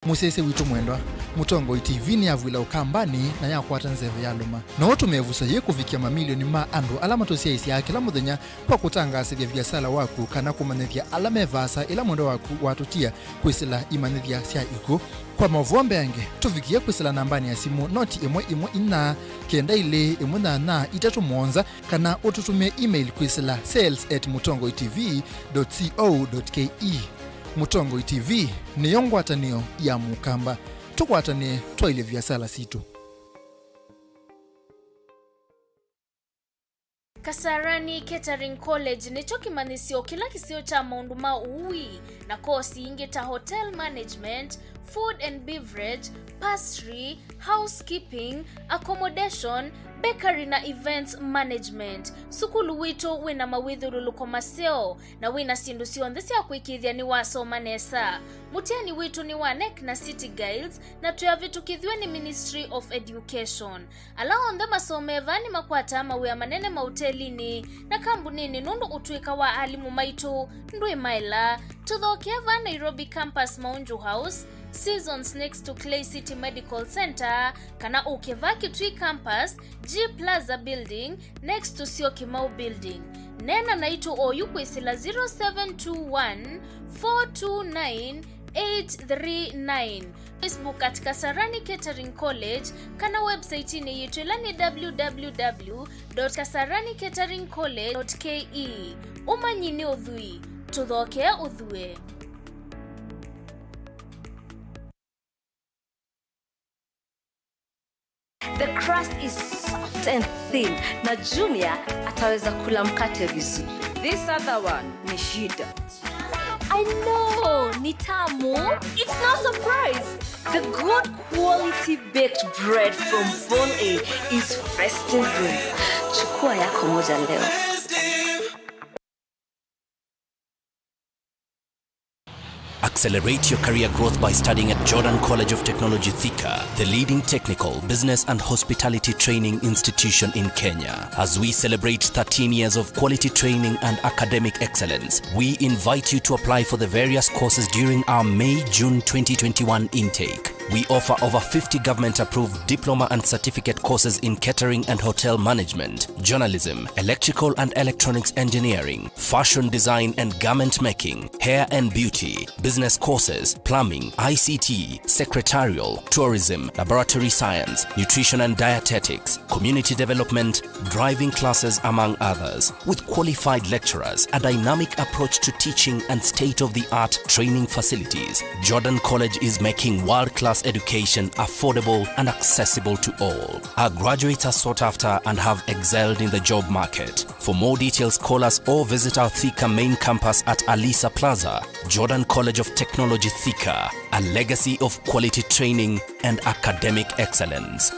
Mũsyaĩĩsya witũ mwendwa, Mũtongoi T V nĩyavw'ĩla ũkambanĩ na yakwata nzeve yalũma. No ũtũme ĩvuso yĩĩ kũvikĩa mamilioni ma andũ ala matũsyaĩĩsyaa kĩla mũthenya kwa kũtangaasĩthya viasala waku kana kũmanyĩthya ala me vaasa ĩla mwendwa waku watũtia kwĩsĩla imanyĩthya sya ikw'ũ. Kwa maũvoo mbeange, tũvikĩe kwĩsĩla nambanĩ ya simũ noti ĩmwe ĩmwe inya, kenda ilĩ ĩmwe nyanya itatũ mũonza, kana ũtũtũmĩe email kwĩsĩla sales at mũtongoi T V dot co dot K E. Mũtongoi T V nĩyo ngwatanĩo ya Mũkamba. Tũkwatanĩe twaĩlye viasala sitũ. Kasarani Catering College nĩkyo kĩmanyĩsyo kĩla kĩseo kya maũndũ ma ũui na kosi ingĩ ta hotel management, food and beverage, pastry, housekeeping, accommodation, bakery na events management. Sukulu witũ wĩna mawĩthyũlũlũko maseo na wĩna syĩndũ syonthe sya kũĩkĩĩthya nĩwasoma nesa. Mũtiani witũ nĩ wa nec na City Guilds na twĩavĩtũkĩthw'e nĩ Ministry of Education. Ala onthe masomee vaa nĩmakwataa mawĩa manene maũtelinĩ na kambunĩnĩ nũndũ ũtũĩka wa alimũ maitũ ndwĩ maela. Tũthokee vaa Nairobi Campus, Maunju House, Seasons next to Clay City Medical Center, kana ũke vaa Kitui Campus, G Plaza Building, next to Syokimau Building. Neena naitũ oyu kwĩsĩla zero seven two one, four two nine, eight three nine. Facebook at Kasarani Catering College, kana website-inĩ yitũ ĩla nĩ w w w dot kasarani catering college dot k e. Ũmanyi nĩ ũthwii, tũthokee ũthue. The crust is soft and thin, na Junior ataweza kula mkate vizuri. This other one ni shida. I know, ni tamu. It's no surprise. The good quality baked bread from Bon A is festive bread. Chukua yako moja leo. Accelerate your career growth by studying at Jordan College of Technology Thika, the leading technical, business and hospitality training institution in Kenya. As we celebrate thirteen years of quality training and academic excellence, we invite you to apply for the various courses during our May-June twenty twenty-one intake. We offer over fifty government-approved diploma and certificate courses in catering and hotel management, journalism, electrical and electronics engineering, fashion design and garment making, hair and beauty, business courses, plumbing, I C T, secretarial, tourism, laboratory science, nutrition and dietetics, community development, driving classes, among others. With qualified lecturers, a dynamic approach to teaching, and state-of-the-art training facilities, Jordan College is making world-class education affordable and accessible to all. Our graduates are sought after and have excelled in the job market. For more details, call us or visit our Thika main campus at Alisa Plaza. Jordan College of Technology Thika, a legacy of quality training and academic excellence.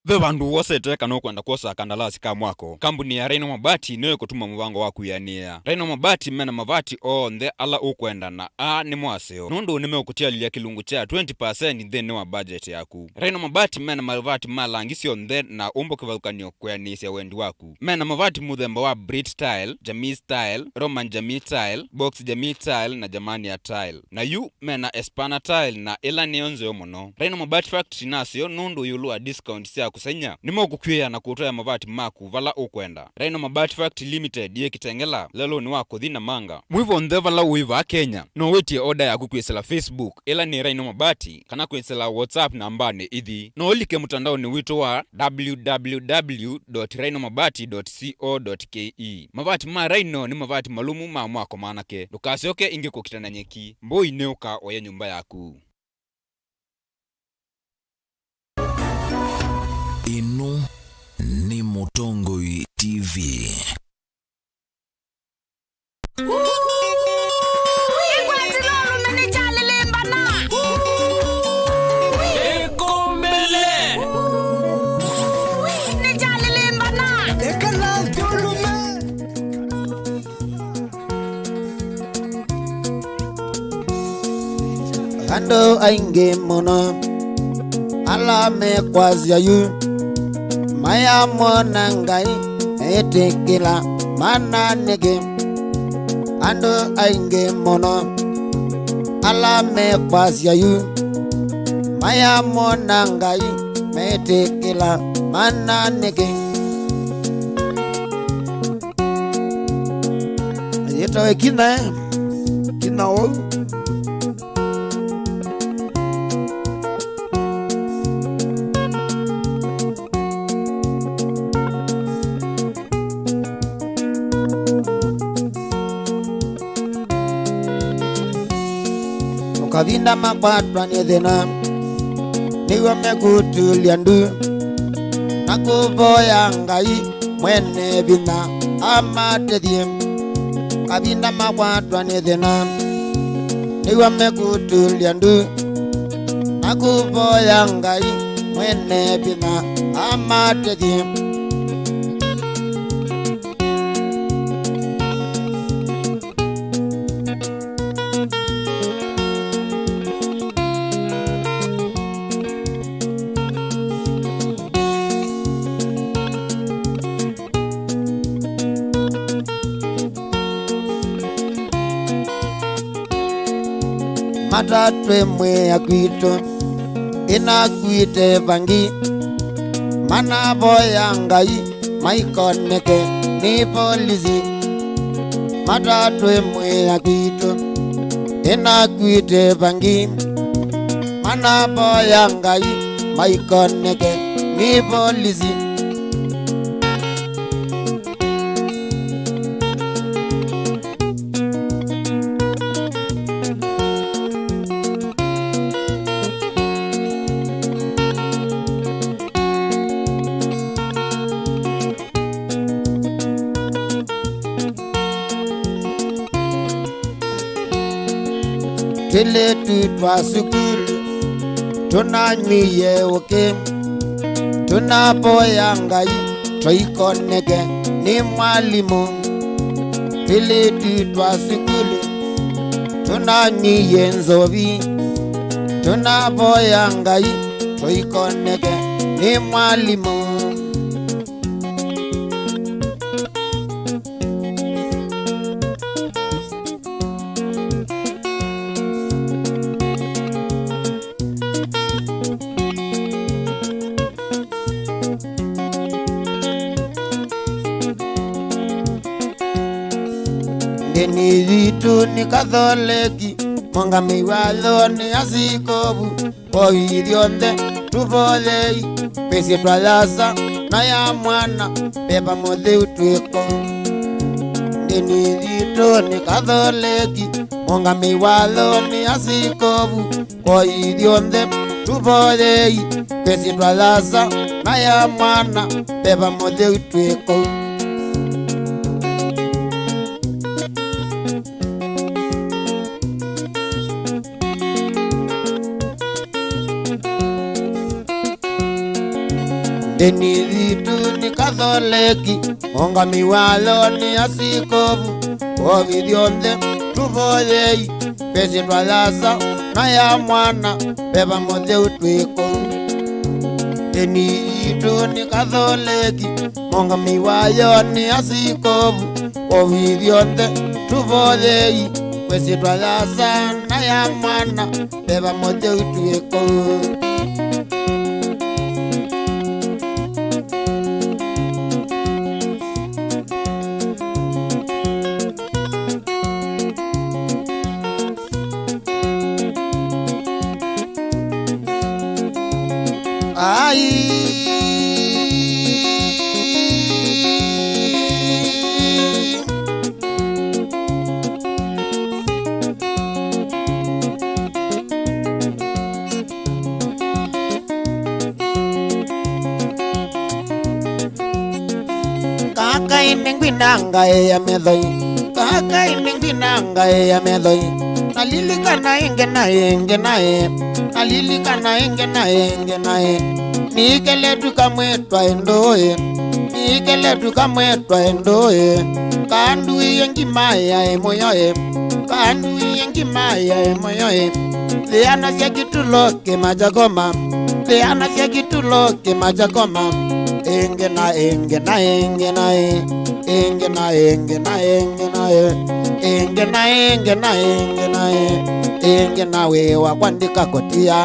Ve vandũ wosete kana ũkwenda kwosa kandalasi ka mwako? Kambuni ya Rhino Mabati nĩyo ĩkũtuma mũvango waku wĩanĩĩa. Rhino Mabati mena mavati onthe ala ũkwenda, na aa nĩmo aseo, nũndũ nĩmeũkũtialĩlya kĩlungu kya twenty percent nthĩnĩ wa budget yaku. Rhino Mabati mena mavati ma langi syonthe na ũmbo kĩvathũkany'o kwĩanĩĩsya wendi waku. Mena mavati mũthemba wa Brit Tile, Jamii Tile, Roman Jamii Tile, Box Jamii Tile, na Germania Tile. Na yu mena Espana Tile, na ĩla nĩyo nzeo mũno. Rhino Mabati Factory naseo, nũndũ ĩũlũ wa discount sya kũsengy'a, nĩmeũkũkw'ĩĩa na kũtwaĩa mavati maku vala ũkwenda. Rhino Mabati Factory Limited yĩ Kitengela, lelũnĩ wa kũthi Namanga. Mwĩ vonthe vala ũĩ vaa Kenya, no wĩtye oda yaku kwĩsĩla Facebook, ĩla nĩ Rhino Mabati, kana kwĩsĩla WhatsApp nambanĩ ithi. No ũlike mũtandaonĩ witũ wa w w w dot rhino mabati dot co dot k e. Mavati ma Rhino nĩ mavati malũmu ma mwako manake. Ndũkasyoke ĩngĩ kũkita na nyeki. Mbũi nĩũka ũye nyũmba yaku. Ĩno nĩ Mũtongoi T V. Ĩkwatĩla ũlũme nĩkyalĩlĩmbana. Ĩkũmbĩle. Nĩkyalĩlĩmbana. Ĩkala nthĩ ũlũme. Andũ aingĩ mũno ala mekwasya yu mayamwona Ngai, meĩtĩkĩla mana nĩkĩ? Andũ aingĩ mũno ala mekwasya yu mayamwona Ngai, meĩtĩkĩla mana nĩkĩ? Yĩtawe kina, eh? Kina ũu. Mũkavinda makwatwa nĩ thĩna, nĩw'o mekũtulya ndu na kũvoya Ngai Mwene Vinya amatethye. Kavinda makwatwa nĩ thĩna, nĩw'o mekũtulya ndu na kũvoya Ngai Mwene Vinya amatethye. Matatwe mwĩa kwitũ ĩnakuĩte vangi, manavoya Ngai maikoneke nĩ volisi. Matatwe mwĩa kwitũ ĩnakuĩte vangi, manavoya Ngai maikoneke nĩ volisi. Twĩlĩtu twa sukulu tũnanywie ũkĩ, tũnavoya Ngai tũikoneke nĩ mwalimũ. Twĩlĩtu twa sukulu tũnanywie nzovi, tũnavoya Ngai tũikoneke nĩ mwalimũ. Ndĩni yitũ nĩ Katholeki, mũngamĩi wayo nĩ asikovu. Kwa ithyonthe tũvoyei, kwĩ syĩtwa ya Asa na ya Mwana, Veva Mũtheu twĩ kũu. Ndĩni yitũ nĩ Katholeki, mũngamĩi wayo nĩ asikovu. Kwa ithyonthe tũvoyei, kwĩ syĩtwa ya Asa na ya Mwana, Veva Mũtheu twĩ kũu. Ndĩni yitũ nĩ Katholeki, ũngamĩi wayo nĩ asikovu. Kwa ithyonthe tũvoyei, kwĩ syĩtwa ya Asa na ya Mwana, Veva Mũtheu twĩ kũu. Ndĩni yitũ nĩ Katholeki, mũngamĩi wayo nĩ asikovu. Kwa ithyonthe tũvoyei, kwĩ syĩtwa ya Asa na ya Mwana, Veva Mũtheu twĩ kũu. Ai. Kakaĩ nĩngwina ngaĩ ya methoi, kakaĩ nĩngwina ngaĩ ya methoi. Nalilikana ĩngĩ na ĩngĩ na ĩ, nalilikana ĩngĩ na ĩngĩ na ĩ. Nĩkeletu kamwe twaĩ ndũĩ, nĩkeletu kamwe twaĩ ndũĩ. Kanduie ngima yaĩ mũyo ĩ, kanduie ngima yaĩ mũyo ĩ. Thĩana sya kĩtulo kĩma kya koma, thĩana sya kĩtulo kĩma kya koma. Ĩngĩ na ĩngĩ na ĩngĩ na ĩ, ĩngĩ na ĩngĩ na ĩngĩ na ĩ, ĩngĩ na ĩngĩ na ĩngĩ na ĩ, ĩngĩ na wĩ wakwa ndikakũtia.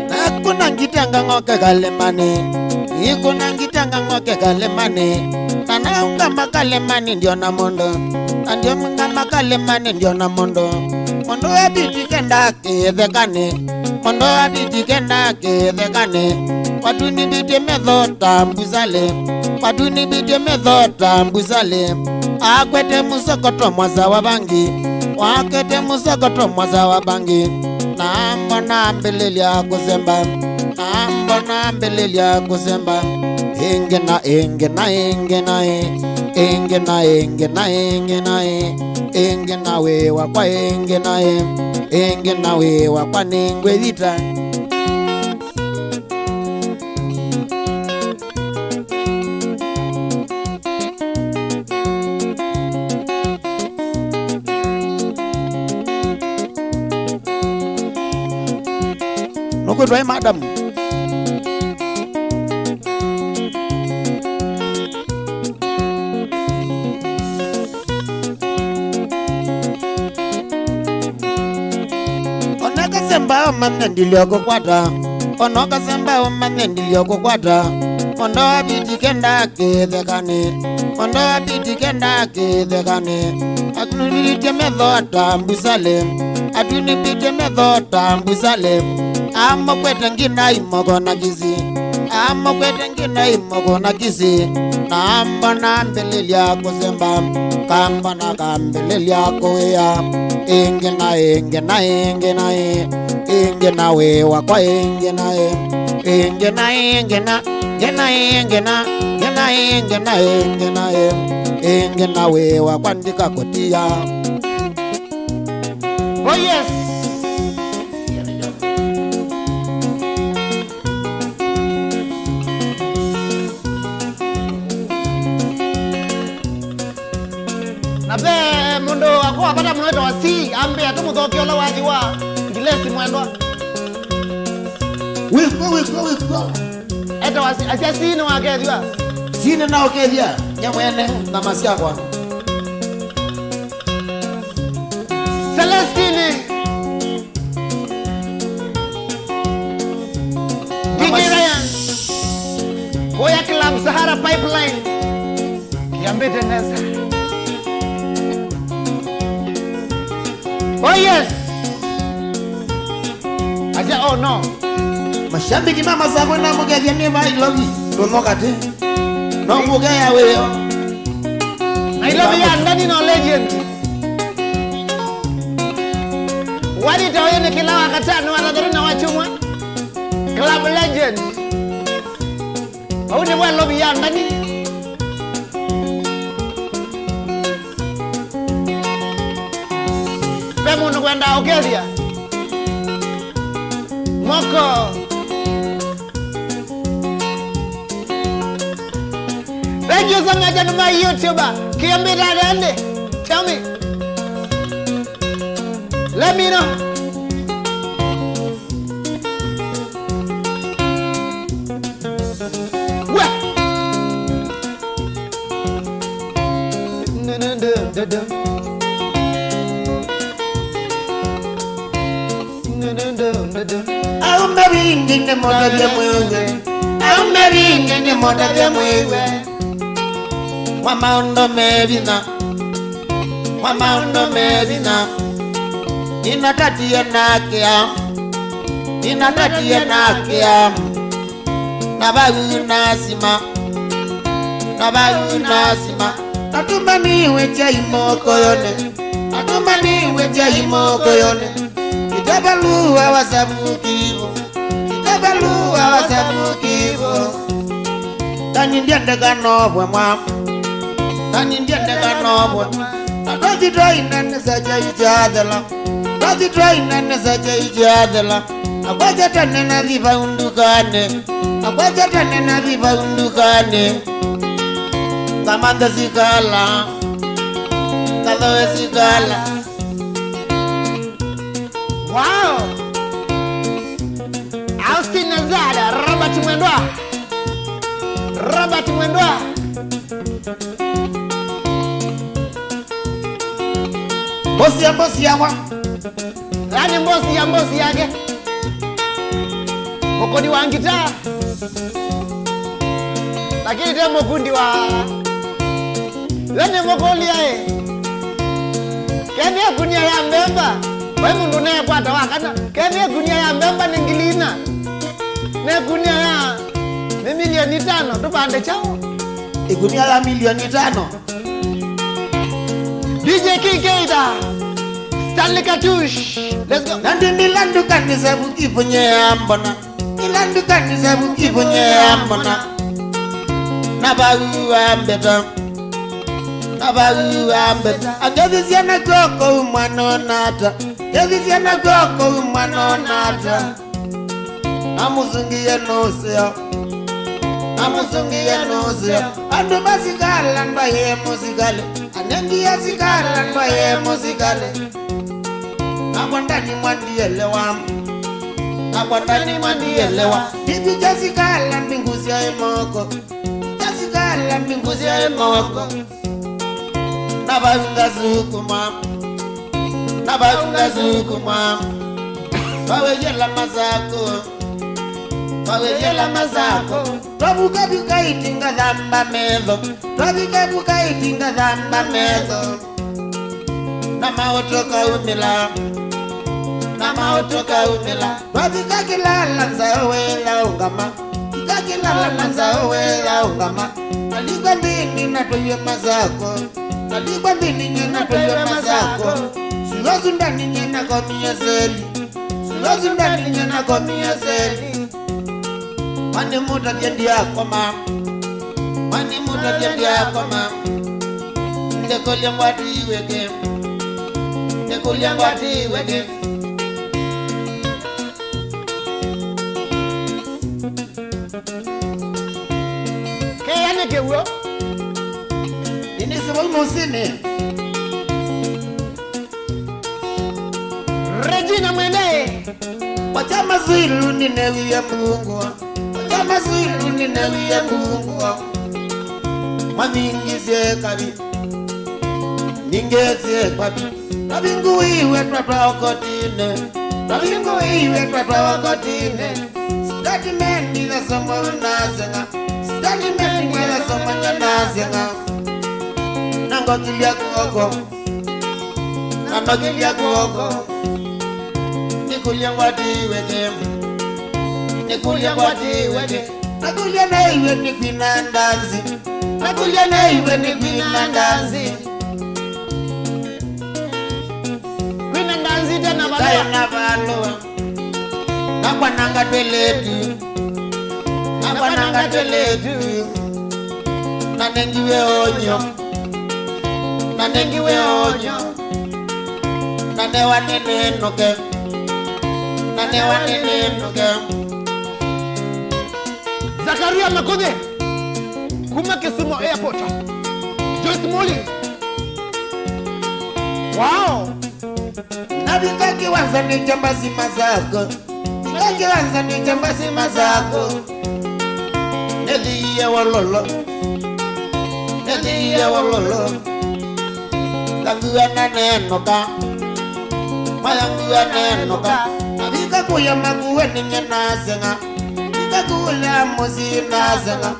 Nakũna ngitenga ng'oke kalemani, nĩkũna ngitenga ng'oke kalemani, na naũngama kalemani ndiona mũndũ, na ndiũngama kalemani ndiona mũndũ. Mũndũ wa biti kenda kĩthekanĩ, mũndũ wa biti kenda kĩthekanĩ, kwatunimbĩtye metho ta mbusalĩ, kwatunimbĩtye metho ta mbusalĩ. Akwete mũsokoto mwasa wa vangi, wakwete mũsokoto mwasa wa vangi. Na mbona ambĩlĩlya kũsemba, na mbona ambĩlĩlya kũsemba. Ĩngĩ na ĩngĩ na ĩngĩ na ĩ, ĩngĩ na ĩngĩ na ĩngĩ na ĩ, ĩngĩ na wĩ wakwa ĩngĩ na ĩ, ĩngĩ na wĩ wakwa nĩngwĩyita. Nũkwĩtwa ĩ madam. Ona kasemba ũmanye ndilyo kũkwata, ona kasemba ũmanye ndilyo kũkwata. Mũndũ wa biti kenda kĩthekanĩ, mũndũ wa biti kenda kĩthekanĩ. Atunĩmbĩtye metho ta mbusalĩ, atunĩmbĩtye metho ta mbusalĩ. Amũkwete ngina imoko na kisi, amũkwete ngina imoko na kisi. Na mbona ambĩlĩlya kũsemba, kambona kambĩlĩlya kũĩa. Ĩngĩ na ĩngĩ na ĩngĩ na ĩ, Ĩngĩ na wĩ wakwa, ĩngĩ na ĩ, ĩngĩ na ĩngĩ na, ĩngĩ na ĩngĩ na, ĩngĩ na ĩngĩ na, ĩngĩ na ĩ, ĩngĩ na wĩ wakwa ndikakũtia. Oh yes. Na ve mũndũ wakwa wa vata mũno wĩtawa C, ambĩa tũmũthoke ũla wathi wa Ngilesi mwendwa. Wĩkw'o, wĩkw'o, wĩkw'o. Etawa C, asya C nĩwakethw'a. C nĩnaũkethya, nye mwene, nyama syakwa. Celestine. D J Ryan. Kũya Club Sahara Pipeline. Kĩambĩte nesa. Oh yes. Aja, oh no. Mashabiki ma Masakũ namũkethya nĩ vai Nairobi. Ndũnoka tĩ. No ngũkea wĩo. Nairobi ya ndani no legend. Walita ũyũ nĩ kĩla wa katano, wa tathatũ na wa kyumwa. Club legend. Vau nĩvo Nairobi ya ndani. Ve mũndũ kwenda ũkethya. Moko. Thank you so much, andũ ma YouTuber. Kĩambĩta atendi. Tell me. Let me know. We. Aume vingi nĩ mũtavya mwĩwe. Aume vingi nĩ mũtavya mwĩwe. Mwa maũndũ me vinya. Mwa maũndũ me vinya. Nĩnatatie nakĩa. Nĩnatatie nakĩa. Na vau nasima. Na vau nasima. Natumaniwe chai mokoyone. Natumaniwe chai mokoyone. Itabalua wasabukivo. Itabalua wasabukivo. Tani ndiendeka novwe mwa. Tani ndiendeka novwe. Atwathi twainanesa chai kyathela. Atwathi twainanesa chai kyathela. Akwaja tane nathi vau ndukanĩ. Akwaja tane nathi vau ndukanĩ. Ngamanthe sikala. Ngathoe sikala. Wow! Austin Nazada, Robert Mwendwa. Robert Mwendwa. Mbosi ya mbosi yawa. Yaani mbosi ya mbosi yake. Mũkũni wa ngitaa. Lakini te mũkundi wa. Yo nĩ mũkũlya ĩ. Kethĩa ĩkunia ya mbemba, vai mũndũ neekwata wa kana. Kethĩa ĩkunia ya mbemba nĩ ngili ina. Na ĩkunia ya nĩ milioni itano, tũvande kyaũ? Ĩkunia ya milioni itano. D J K K da. Stanley Katush. Let's go. Na ndindila ndukanĩ savu kipunye ya mbona. Ila ndukanĩ savu kipunye ya mbona. Na vau wa mbeta. Na vau wa mbeta. Angethisia na kwoko mwana onata. Ngethisia na kwoko mwana onata. Namũsũngĩe nũseo. Namũsũngĩe nũseo. Andũ masikala ndwaye mũsikale. Anengi ya sikala ndwaye mũsikale. Nakwa ndani mwandielewa. Nakwa ndani mwandielewa. Bibi ja sikala mbingusya emoko. Ja sikala mbingusya emoko. Na vau ngasukuma. Na vau ngasukuma. Vaweyela masako. Vaweyela masako. Twavuka vuka itinga thamba metho. Twavika vuka itinga thamba metho. Na maũtũ kaumĩla. Na maũtũ kaumĩla. Twavika kĩlala nzaũ wĩtha ũngama. Ika kĩlala na nzaũ wĩtha ũngama. Nalikwa nthĩnĩ na tũiwe masako. Nalikwa nthĩnĩ nye na tũiwe masako. Siwa sundani nye na konie seli. Lazima ninywe na komia seli. Mani mutavye ndiakoma. Mani mutavye ndiakoma. Ndekolya ngwati weke. Ndekolya ngwati weke. Kĩanĩ kĩw'o. Inĩsĩ vau mũsyĩnĩ. Regina Mwendee. Wacha mazu ilu ninewie Mungu. Wacha mazu ilu ninewie Mungu. Mwavingisye kavi. Ningĩsye kwavi. Twavinguiwe twatwawa kotini. Twavinguiwe twatwawa kotini. Statement ĩthasomwa ũnaseng'a. Statement ĩthasomwa nyanaseng'a. Na ngokilya kw'oko. Na ngokilya kw'oko. Nĩkũlya ngwatiwe kĩ. Nĩkũlya ngwatiwe kĩ. Nakulya naiwe nĩ kwina ndanzi. Nakulya naiwe nĩ kwina ndanzi. Kwina ndanzi tena vala. Tayo na valũa. Nakwananga tweletu. Nakwananga tweletu. Nanengiwe onyo. Nanengiwe onyo. Nanewa nĩnĩnũke. Nanewa nĩnĩnũke. Zakaria Makuthi kuma Kisumu Airport. Joyce Muli. Wow. Navika kiwanzani cha mbasi masako. Navika kiwanzani cha mbasi masako. Neliye wololo. Neliye wololo. Kangua nanenoka. Mayangua nenoka. Navika kuya makuwe ninye naseng'a. Navika kuya musi naseng'a.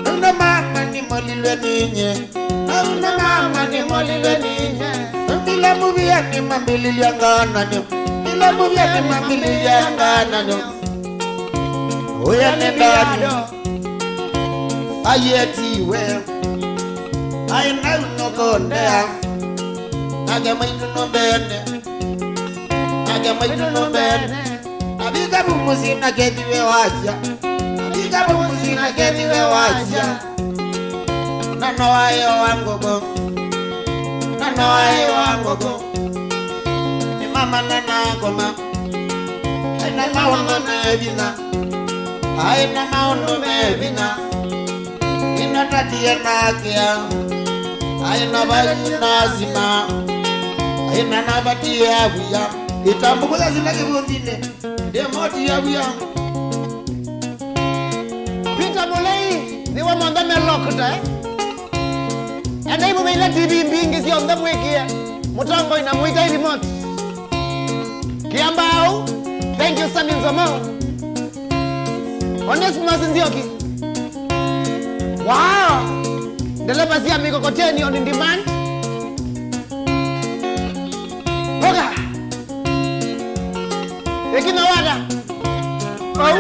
Nuna mama nimolilwe ninye. Auna mama nimolilwe ninye. Mbila muvia nimambililya ngananyo. Mbila muvia nimambililya ngananyo. Uya nĩ ndani. Ayetiwe. Aĩ nau nũkũndea. Nake maitũ nũmbene. Nake maitũ nũmbene. Navika vu mũsyĩ nakethiwe wasya. Navika vu mũsyĩ nakethiwe wasya. Na no aĩ o wa ngũkũ. Na no aĩ o wa ngũkũ. Nĩ mama na nakoma. Aĩ na maũndũ me vinya. Aĩ na maũndũ me vinya. Nĩnatatie nakĩa. Aĩ na vai nasima. Aĩ na navatie avuya. Ĩtambũkũya sila kĩvũnzĩnĩ. Ndĩmoti ya wia. Peter Mulei, nĩwe monthe me locked, eh? Endai mũmĩile T V mbingĩ syonthe mwĩkĩe mũtongoi na mũitai remote. Kiambau, thank you, Sami Nzomo. Onesmus Nzioki. Wow! Ndeleva sya mikokoteni on demand. Oga. Ĩkina wada. Au.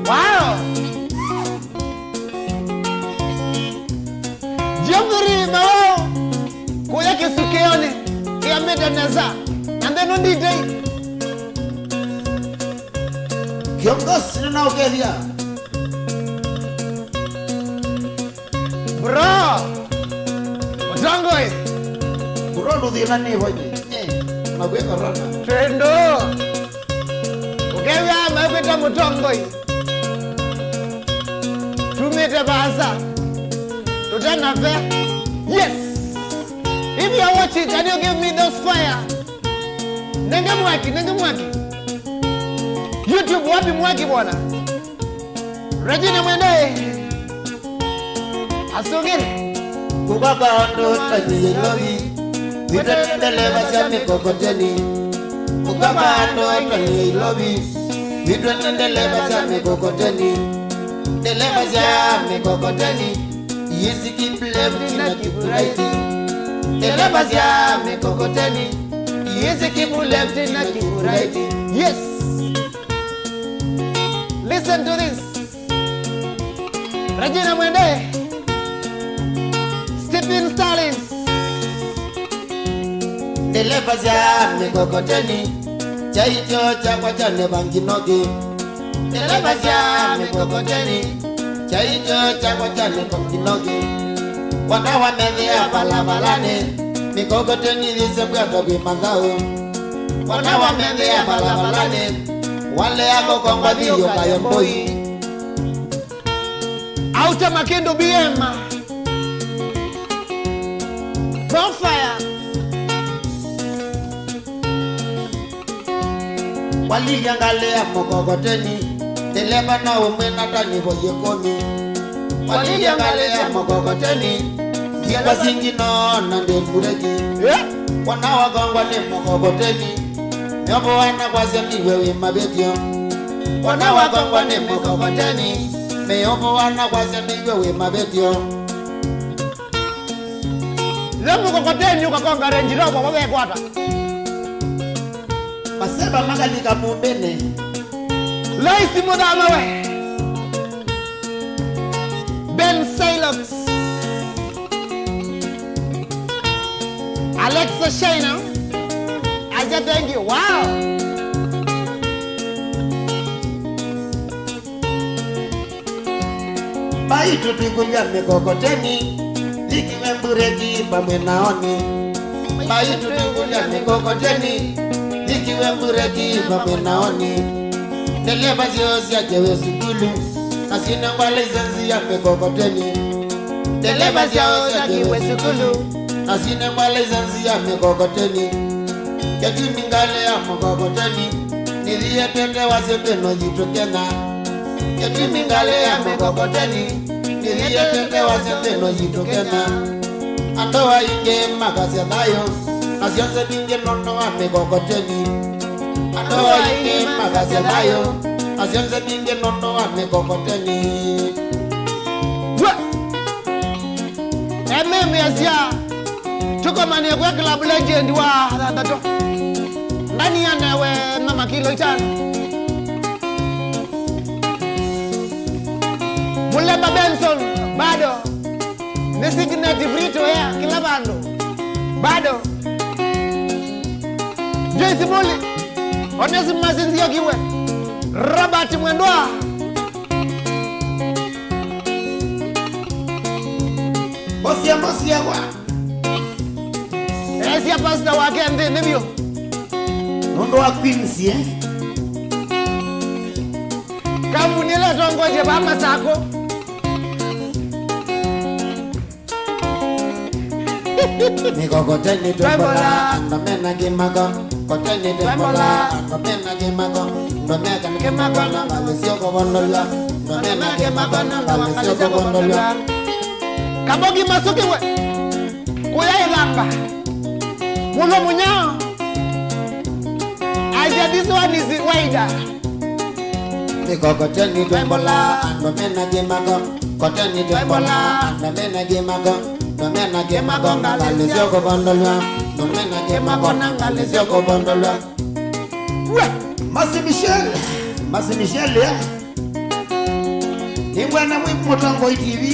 Wow. Jeffrey Mawao. Kuya kĩsukĩonĩ kĩambĩte nesa. Na nthĩnũ nditei. Kiongozi nĩnaũkethya. Bro! Mũtongoi! Bro, ndũthĩna nĩ vo nyie. Eh, na kwĩ corona. Twendo! Ũkew'a mekwĩta mũtongoi. Tumĩte vaasa. Tũtena ve. Yes! If you are watching, can you give me those fire? Nenge mwaki, nenge mwaki. YouTube, wapi mwaki bwana? Regina Mwende. Asungire. Kũka kwa andũ ta Nairobi. Witũ nĩ ndeleva sya mikokoteni. Kũka kwa andũ ta Nairobi. Witũ nĩ ndeleva sya mikokoteni. Ndeleva sya mikokoteni. Easy keep left na keep right. Ndeleva sya mikokoteni. Easy keep left na keep right. Yes. Listen to this. Regina Mwende. Stephen Stallings. Ndeleva sya mĩkokoteni, kyaityo kyakwa kya nĩva Nginoki. Ndeleva sya mĩkokoteni, kyaityo kyakwa kya nĩva Nginoki. Wona wamethĩa valavalani, mĩkokoteni yĩsembwata kwĩ mathaũ. Wona wamethĩa valavalani, walea kũkongwa thiyo kayo mboi. Auta Makendo B M. Profile. Walilya ngalĩ ya mũkokoteni, ndeleva no ũmwe na tani vo ĩkũmi. Walilya ngalĩ ya mũkokoteni, ndienda singi no na ndĩmbuleki. Eh? Wona wakongwa nĩ mũkokoteni, mĩovo wana kwasya ndiwe wĩ mavĩtyo. Wona wakongwa nĩ mũkokoteni, mĩovo wana kwasya ndiwe wĩ mavĩtyo. Leo mũkokoteni ũkakonga Range Rover wavekwata. Maseva makalika mũmbĩnĩ. Lois Mũthama we. Ben Silox. Alexa Shiner. Aja, thank you. Wow. Mbaitũ twĩkũlya mĩkokoteni, likiwe mbureki vamwe naoni. Mbaitũ twĩkũlya mĩkokoteni, likiwe mbureki vamwe naoni. Ndeleva syoo syakewe sukulu, na sinengwa license ya mĩkokoteni. Ndeleva syoo syakewe sukulu, na sinengwa license ya mĩkokoteni. Kĩtumi ngalĩ ya mũkokoteni nĩyĩetete wasya nthĩ ĩno yitũ Kenya. Kĩtumi ngalĩ ya mĩkokoteni nĩyĩetete wasya nthĩ ĩno yitũ Kenya. Andũ aingĩ makasya thayũ, na syonthe mbingĩ nũndũ wa mĩkokoteni. Andũ aingĩ makasya thayũ, na syonthe mbingĩ nũndũ wa mĩkokoteni. Ememĩasya tũkomanie kwa Club Legend wa thanthatũ. Ndani ya newe mama kilo itano. Mũlemba Benson bado. Nĩ signature free to air kila vandũ. Bado. Joyce Muli. Onesimus Nzioki we. Robert Mwendwa. Mbosia, mbosia wa. Esya pasta wake nthĩnĩ vyũ. Nũndũ wa Queens, eh? Kambuni ĩla ĩtongoetye vaa Masakũ. Mĩkokoteni twembola, andũ mena kĩmako. Koteni twembola, andũ mena kĩmako. Andũ mena kĩmako na ngalĩ sya kũvondolw'a. Andũ mena kĩmako na ngalĩ sya kũvondolw'a. Kambogi Masuki we. Kuya ĩthamba. Mũno mũnyao. Aja, this one is wider. Mĩkokoteni twembola, andũ mena kĩmako. Koteni twembola, andũ mena kĩmako. Andũ mena kĩmako, ngalĩ sya kũvondolw'a. Andũ mena kĩmako na ngalĩ sya kũvondolw'a. We! Mercy Michelle. Mercy Michelle, eh? Nĩngwenda mwĩ Mũtongoi T V.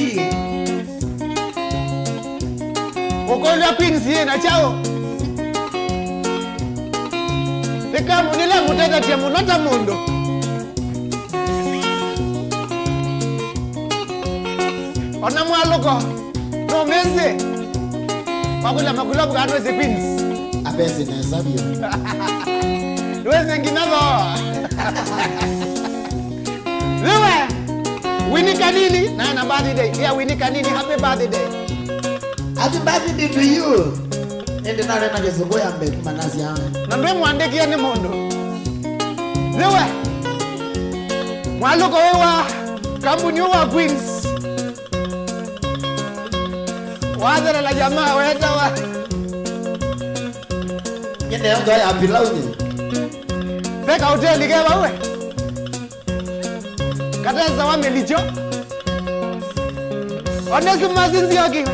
Ũkũlya Queens yĩ na kyaũ? Nĩ kambuni ĩla ĩmũtethetie mũno ta mũndũ. Ona mwalũko, nũmĩsĩ. Wakũlya makulovu kana nũĩsĩ Queens? Apesi nesa vyũ. Nũĩsĩ nginya thoo. Wewe, Winnie Kanini, naye na birthday. Yeah, Winnie Kanini, happy birthday. Happy birthday to you. Ĩndĩ narĩ na Kĩsũngũ ya mbee kuma nasya. Na ndwĩmwandĩkie nĩ mũndũ. Wewe, mwalũko wĩ wa kambuni wa Queens. Watherela jamaa wetawa. Nyene yongo ya pilau ni. Peka hoteli ke bawe. Katesa wa Melicho. Onesimus Nzioki.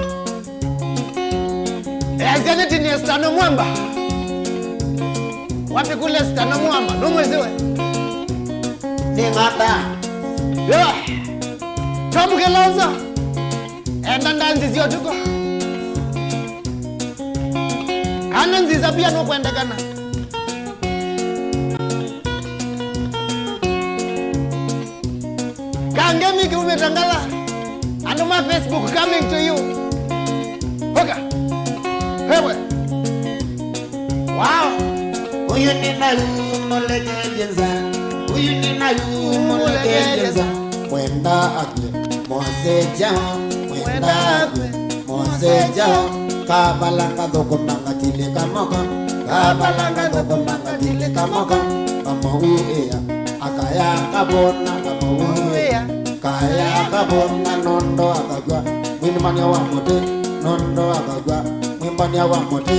Easianĩti nĩ Stano Mwamba. Wapi kule Stano Mwamba? Nũmwĩsĩ we? Nĩ ng'anda. Yo. Tom Kilonzo. Enda ndanzi sya ũtukũ. Ana nzisa pia nũkwendekana. Kangemi kiumĩte Ngala. Andũ ma Facebook coming to you. Hoka. Wewe. Wow. Ũyũ nĩ Nau mũlekelye nza. Ũyũ nĩ Nau mũlekelye nza. Mwenda akw'e, Mose Jao. Mwenda akw'e, Mose Jao. Kavala ngathũkũma ngatilĩka moko. Kavala ngathũkũma ngatilĩka moko. Ngamũuĩa, akaya ngavũna, ngamũuĩa. Kaya ngavũna nũndũ akakw'a. Mwĩmbania wa mũtĩ, nũndũ akakw'a. Mwĩmbania wa mũtĩ.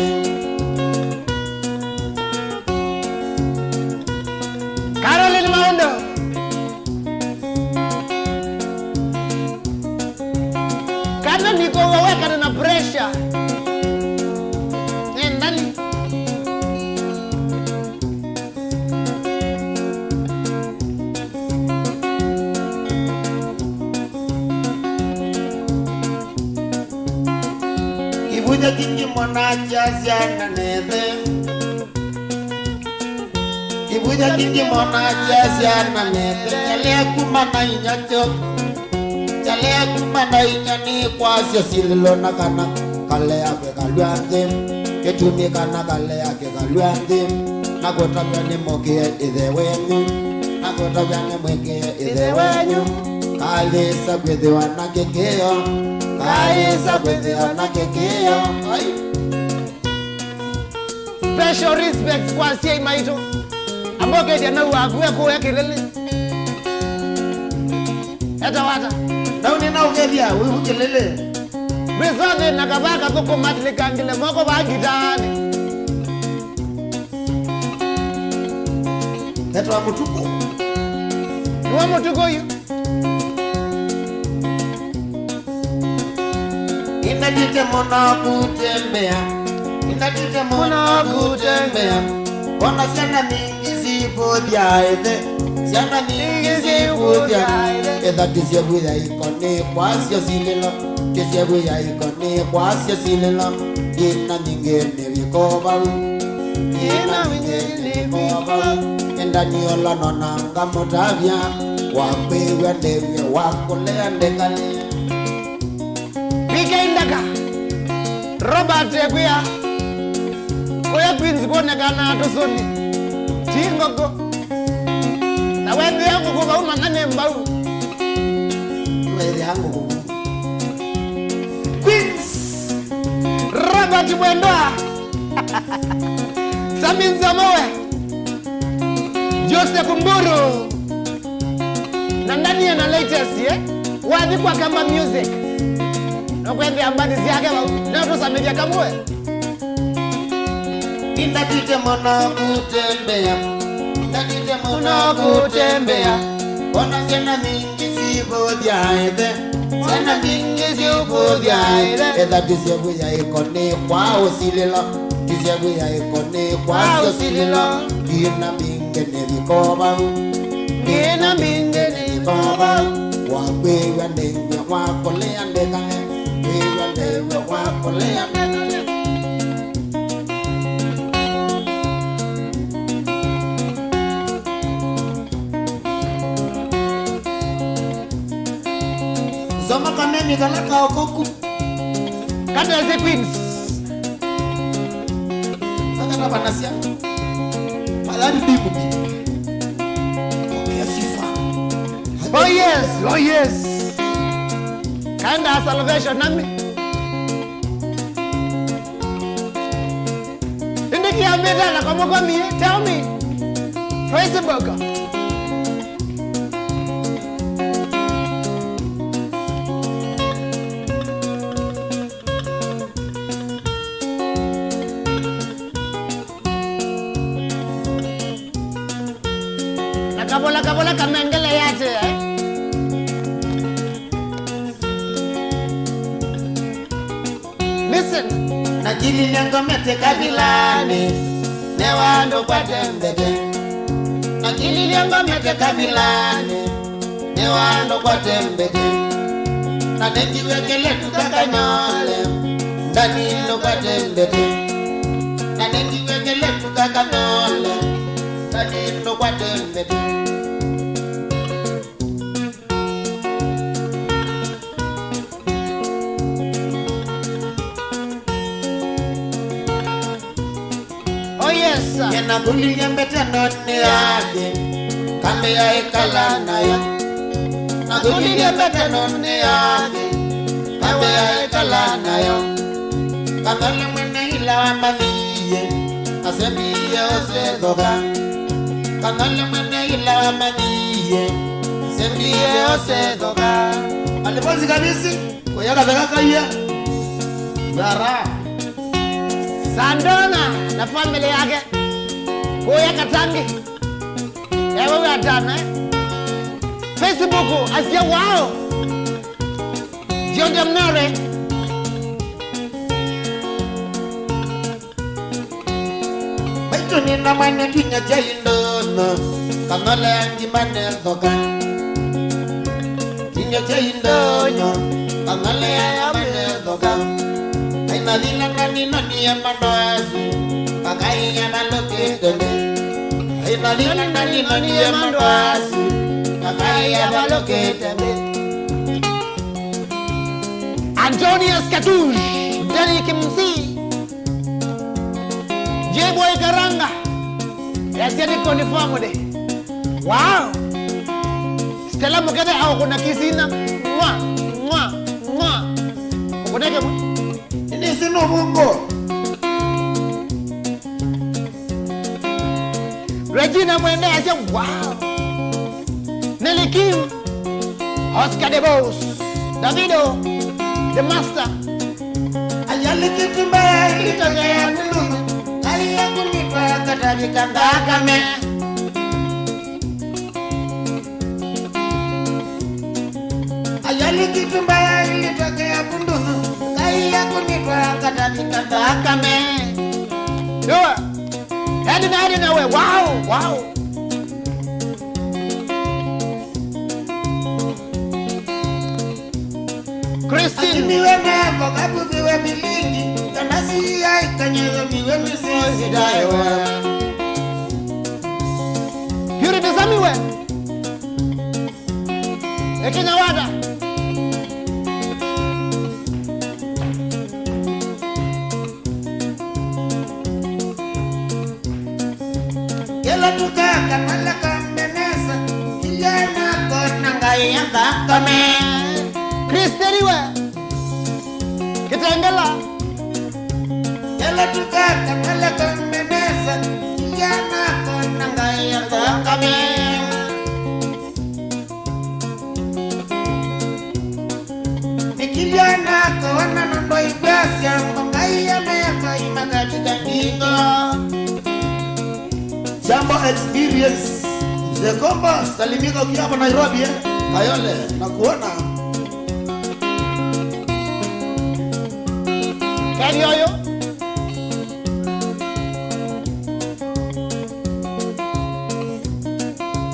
Caroline Maũndũ. Kana nĩkũw'a wekana na pressure. Endani. Kĩvũthya kingĩ mwana kya syana nethe. Kĩvũthya kingĩ mwana kya syana nethe. Kyalea kuma na inya kyo. Kyalea kuma na inya nĩ kwasyo silĩlo na kana kalea kwĩkalw'a nthĩ. Kĩtumi kana kalea kĩkalw'a nthĩ. Na kũtavya nĩ mũkĩe ĩthe wenyu. Na kũtavya nĩ mwĩkĩe ĩthe wenyu. Kayĩsa kwĩthĩwa na kĩkĩo. Kayĩsa kwĩthĩwa na kĩkĩo. Ai. Special respects kwa asyai maitũ. Ambokethya Nau waku ekũya Kĩlĩlĩ. Etawata. Nau nĩnaũkethya wĩvu Kĩlĩlĩ. Ndwĩswa thĩna kavaa kathũkũma tilĩkangĩle moko vaa ngitaanĩ. Etwa Mũtukũ. Nĩwe Mũtukũ yu. Ninatite mũno kũtembea, ninatite mũno kũtembea. Mbona syana mbingĩ sivũthya ĩthe, syana mbingĩ sivũthya ĩthe. Ĩtha kĩsyevu ya iko nĩ kwasyo silĩlo, kĩsyevu ya iko nĩ kwasyo silĩlo. Ina nyingĩ nĩ viko vau, ina nyingĩ nĩ viko vau. Endani ola nona ngamũtavya, wa kwĩw'a ndew'e, wa kũlea ndekale. P K Ndaka, Robert ekwĩa, kũya Queens kwonekana tũsũni, ti ngũkũ. Na wethĩa ngũkũ vau, manya nĩ mbau. Wethĩa ngũkũ. Queens, Robert Mwendwa. Sami Nzomowe, Joseph Mburu, na Ndania na latest, eh? Wathi kwa Kamba Music. Nũkwendea mbandi syake vau. Nĩtũsamĩthya kamwe. Ninatite mũno kũtembea. Ninatite mũno kũtembea. Mbona syana mbingĩ sivũthya ĩthe. Syana mbingĩ sivũthya ĩthe. Etha kĩsyevu ya iko nĩ kwa ũsilĩlo. Kĩsyevu ya iko nĩ kwa ũsilĩlo. Ina mbingĩ nĩ viko vau. Ina mbingĩ nĩ viko vau. Wa kwĩw'a ndew'e, wa kũlea ndekale. Kwĩw'a ndew'e, wa kũlea ndekale. Soma kamemi kala kaokoku. Katete Queens. Akana vanasya. Malani bibu. Pokea sifa. Oh yes, oh yes. Kaenda salvation nami. Ĩndĩ kĩambĩte na kamũkomie, tell me. Facebook. Na kavola kavola kamengele yate, eh? Listen. Nakililye ngomete kavilani, ne wandũ kwate mbete. Nakililye ngomete kavilani, ne wandũ kwate mbete. Na nengiwe kele tuka kanyole, ndani ndo kwate mbete. Nĩnakũlilye mbetenonĩ yake, kambĩa ĩkala nayo. Nakũlilye mbetenonĩ yake, kambĩa ĩkala nayo. Kang'ole mwene ila wamanyie, asembie ose thoka. Kang'ole mwene ila wamanyie, asembie ose thoka. Alipozi kabisi, kuya katheka kaiya. Zara. Sandona na family yake. Kuya Katangi. Ewe we atana, eh? Facebook, asia wao. John Jamnare. Maitũ nĩ na mwana kinya kya indono, kang'ole angimane thoka. Kinya kya indono, kang'ole angimane thoka. Aina thina nani nani ya mandoasi, kakai ya malokete. Aina thina nani nani ya mandoasi, kakai ya malokete. Antonius Katush, Danny Kimsi. J-Boy Karanga. Yasya nĩ confirmed. Wow. Stella Mukethe aũkũna kisina. Mwa, mwa, mwa. Ũkũne kĩmwe. Nĩ sino mungo. Regina Mwende asya, wow. Nelly Kim. Oscar the Boss, Davido, the Master. Ayali kitu mbaya ilitokea Tunduma, hali ya kunitwa katavika thakame. Ayali kitu mbaya ilitokea Tunduma, hali ya kunitwa katavika thakame. Dua, hadi na hadi na we, wow, wow. Christine. Asimiwe meko, kabuziwe milingi, kandasi ya ikanyelo miwe misisi daiwa. Purity Samiwe. Ekenya wada. Kĩla tũkaka malaka mbenesa, kĩla nako na ngai ya thakame. Kristeriwe. Kitengela. Kĩla tũkaka malaka mbenesa, kĩla nako na ngai ya thakame. Nikiliona kawana na ndoibasya, ngai ya mema imakatika ngingo. Jambo Experience. Mzee Komba, salimika ukiwa hapa Nairobi, eh? Kayole, nakuona. Kali oyo.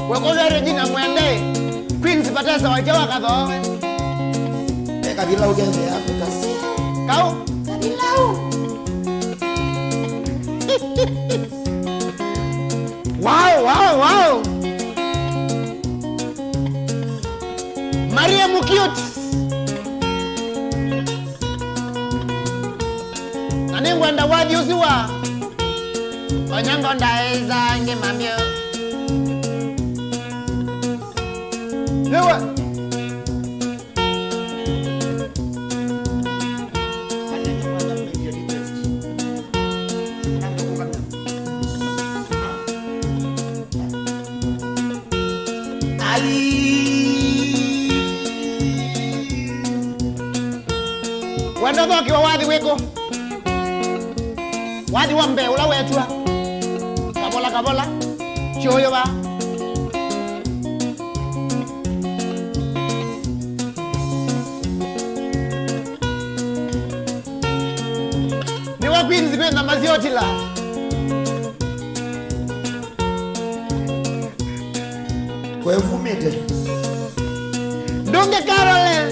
Wekoza Regina Mwende, Queens Patesa wacha wakathoe. Eka bila ugeze hapo kasi. Kau? Kabilau. Wow, wow, wow. Maria Mukioti. Na nĩngwenda wathi ũsu wa Onyango ndaĩsa ngĩ mamyo. Nĩwe. Ai. Wenda ũthokiwa wathi wĩkũ? Wathi wa mbee ũla weetw'a. Kavola, kavola. Kyũyũva. Nĩwe Queens kwĩ nyama syotila. Kwefumĩte. Ndũnge Caroline.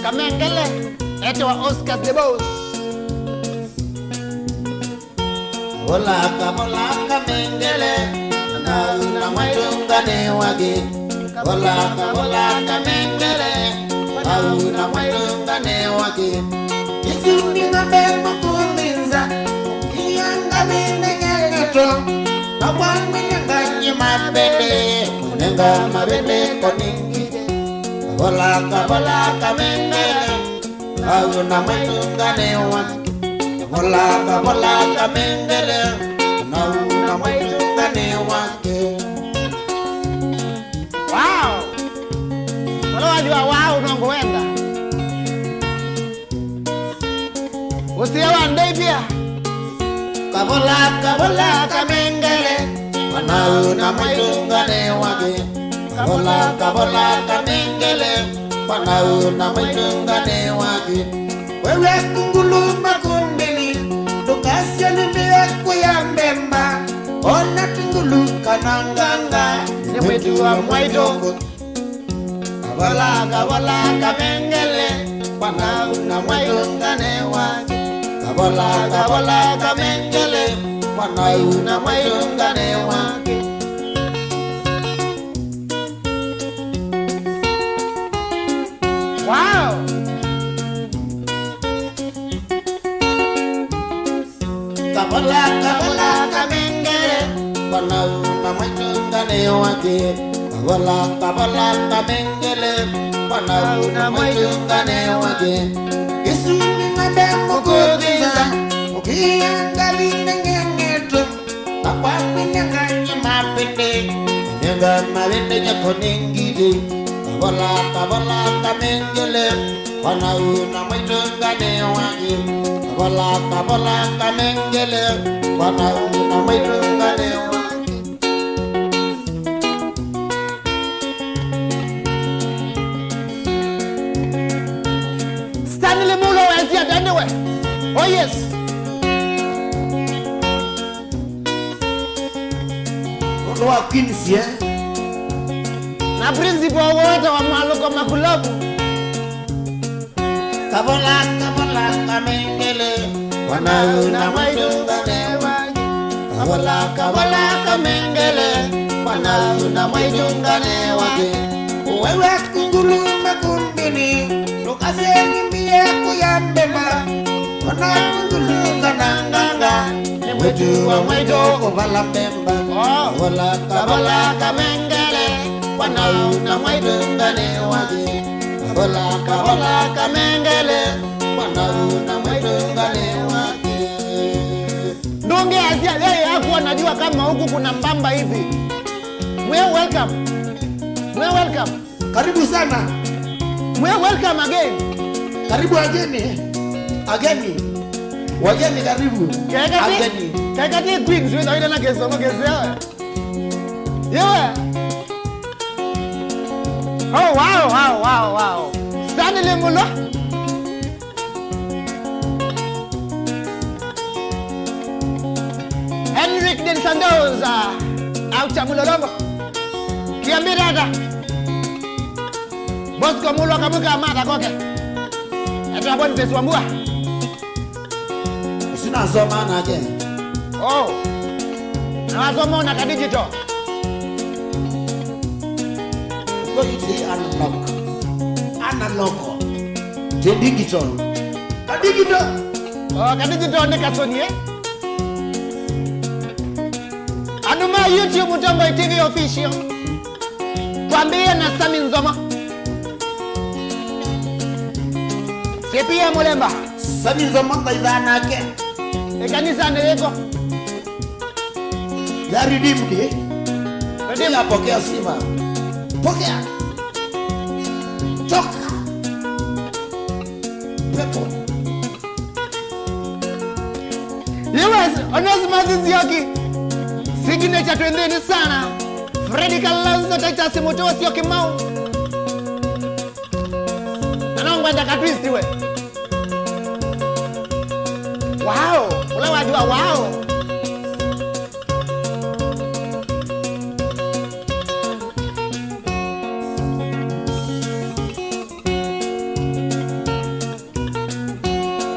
Kamengele, etawa Oscar the Boss. Volaka, volaka mengele, na una mwaitungane wake. Volaka, volaka mengele, na una mwaitungane wake. Isi Mbe mũkũlinza, ũkianga mĩnengengeto, na kwamwĩnenga nyĩ mavĩndĩ, ũnenga mavĩndĩ koningi. Kavola, kavola, kamengele, nau na mwaitũnganĩwa. Kavola, kavola, kamengele, nau na mwaitũnganĩwa. Wow! Vala wathi wa wow no ngũwenda. Ũsĩa wa ndeithia. Kavola, kavola, kamengele, mwanau na mwaitũnganĩwa. Kavola, kavola, kamengele, mwanau na mwaitũnganĩwa. Wewe kungulu makumbini, ndukasya nĩmbĩe kũya mbemba, ona tungulu kana nganga, nĩ mwĩtu wa mwaitũ. Kavola, kavola, kamengele, mwanau na mwaitũnganĩwa. Kavola, kavola, kamengele, mwanau na mwaitũnganĩwa. Wow! Kavola, kavola, kamengele, mwanau na mwaitũnganĩwa. Kavola, kavola, kamengele, mwanau na mwaitũnganĩwa. Isu nĩ ng'ombe mũkũthĩnza, ũkĩanga mĩnengengeto, na kwamwĩnenga nyĩ mavĩndĩ, ũnenga mavĩndĩ nyako nĩ ngitĩ. Kavola, kavola, kamengele, mwanau na mwaitũnganĩwa. Kavola, kavola, kamengele, mwanau na mwaitũnganĩwa. Stanley Mulo wesia taniwe. Oh yes. Ũndũ wa Queens, eh? Na principal wota wa Mwalũko Makulovu. Kavola, kavola, kamengele, mwanau na mwaitũnganĩwa. Kavola, kavola, kamengele, mwanau na mwaitũnganĩwa. Wewe kungulu makumbini, ndukasye nĩmbĩe kũya mbemba, ona kungulu kana nganga, nĩ mwĩtu wa mwaitũ ũvala mbemba. Oh. Kavola, kavola, kamengele, mwanau na mwaitũnganĩwa. Kavola, kavola, kamengele, mwanau na mwaitũnganĩwa. Ndũngĩasya, yeye hakuwa najua kama huku kuna mbamba hivi. Mwe welcome. Mwe welcome. Karibu sana. Mwe welcome again. Karibu ageni. Ageni. Wageni karibu. Kekati, ageni. Kekati Queens, wenda wenda na kesongo keseo. Yewe. Oh, wow, wow, wow, wow. Stanley Mulo. Henrik Den Santos, ah, aucha Mulolongo. Kiambirata. Bosco Mulo kamuka mata koke. Eto Boniface Wambua. Ũsu nasoma nake. Oh. Na wasoma na ka digital. Ko iti analog. Analog. Ti digital. Ka digital. Oh, ka digital nĩ kasoni, eh? Andũ ma YouTube, Mũtongoi T V Official. Twambĩĩe na Sami Nzomo. C P M Mũlemba. Sami Nzomo thaithaa nake. Ĩkanisanĩ yĩko. Ya redeemed, eh? Redeemed. Ila pokea sifa. Pokea. Toka. Pepo. Lewis, Onesimus Nzioki. Signature twĩ nthĩnĩ sana. Freddy Kalonzo, Titus Mũtũo, Sio Kimau. Na no ngwenda ka twist we. Wow, ũla wajua wow.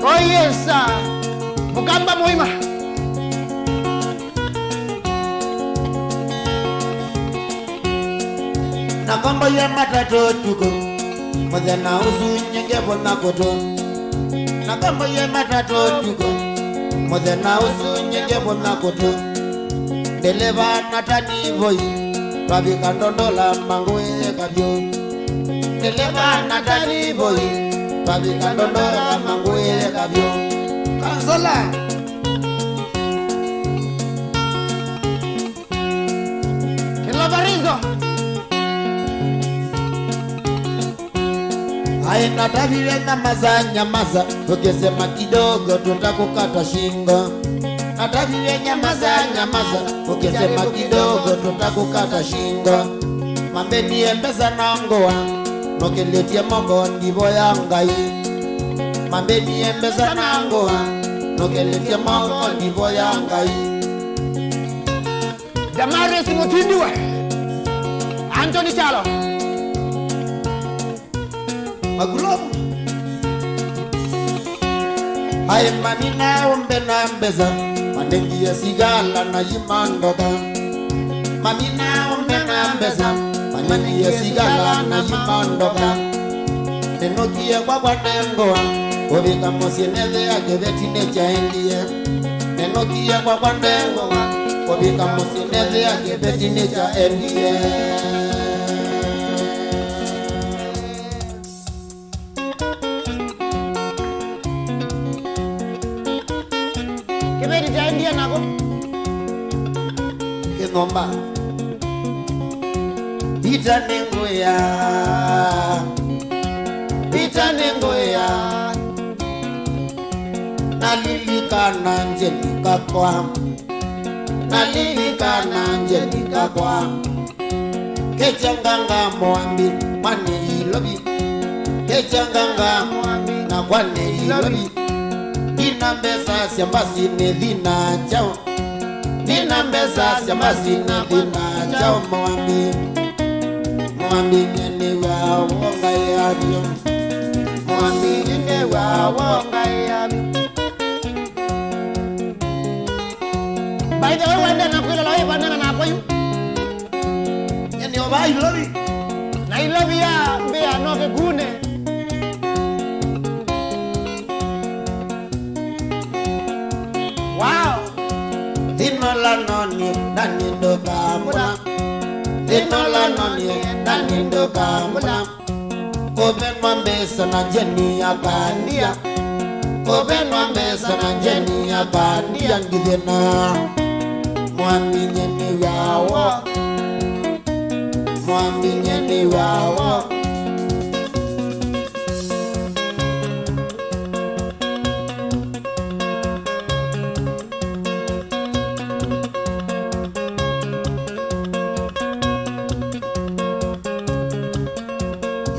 Oh yes, sir. Mũkamba mũima. Nakomboie matatũ ũtukũ, mũthenya ũsu nyingĩ vũna kũtũ. Na kamboie matatũ ũtukũ, mũthenya ũsu nyingĩ mũna kũtũ. Ndeleva na tanivoi, twavika Ndondola mangũĩeka vyũ. Ndeleva na tanivoi, twavika Ndondola mangũĩeka vyũ. Kanzola. Kilobarizo. Aye, nataviwe nyamaza, nyamaza, ukisema kidogo tutakukata shingo. Nataviwe nyamaza, nyamaza, ukisema kidogo tutakukata shingo. Mambenie mbesa na ngũa, nũkĩlĩtye moko ndivo ya Ngai. Mambenie mbesa na ngũa, nũkĩlĩtye moko ndivo ya Ngai. Damaris Mutindiwe, Anthony Chalo. Magulomu. Aye, mami na ũmbe na mbesa, manengie sigala na imandoka. Mami na ũmbe na mbesa, manengie sigala na imandoka. Nĩnũkie kwakwa nengũa, kũvika mũsyĩ nethĩa kĩveti nĩkyaendie. Nĩnũkie kwakwa nengũa, kũvika mũsyĩ nethĩa kĩveti nĩkyaendie. Kĩveti kyaendie nako. Kĩnyũmba. Vita nĩ ngũĩa. Vita nĩ ngũĩa. Nalilikana Njeni kakwa. Nalilikana Njeni kakwa. Kechanganga mwambi mwane ilovi. Kechanganga mwambi na kwane ilovi. Ndina mbesa sya mbasi nĩ thĩna chao. Ndina mbesa sya mbasi nĩ thĩna chao mwambi. Mwambi nĩ wa wonga yavyo. Mwambi nĩ wa wonga yavyo. By the way, wende na kwĩlola wĩvanana nakwa yu. Nyeni ova Nairobi. Nairobi ya mbĩa no kĩkune. Wow. Thĩna ũla nonie, nani ndũkamũna. Thĩna ũla nonie, nani ndũkamũna. Kũvenwa mbesa na Njeni ya bandia. Kũvenwa mbesa na Njeni ya bandia ndi thĩna. Mwambi Njeni wawo. Mwambi Njeni wawo.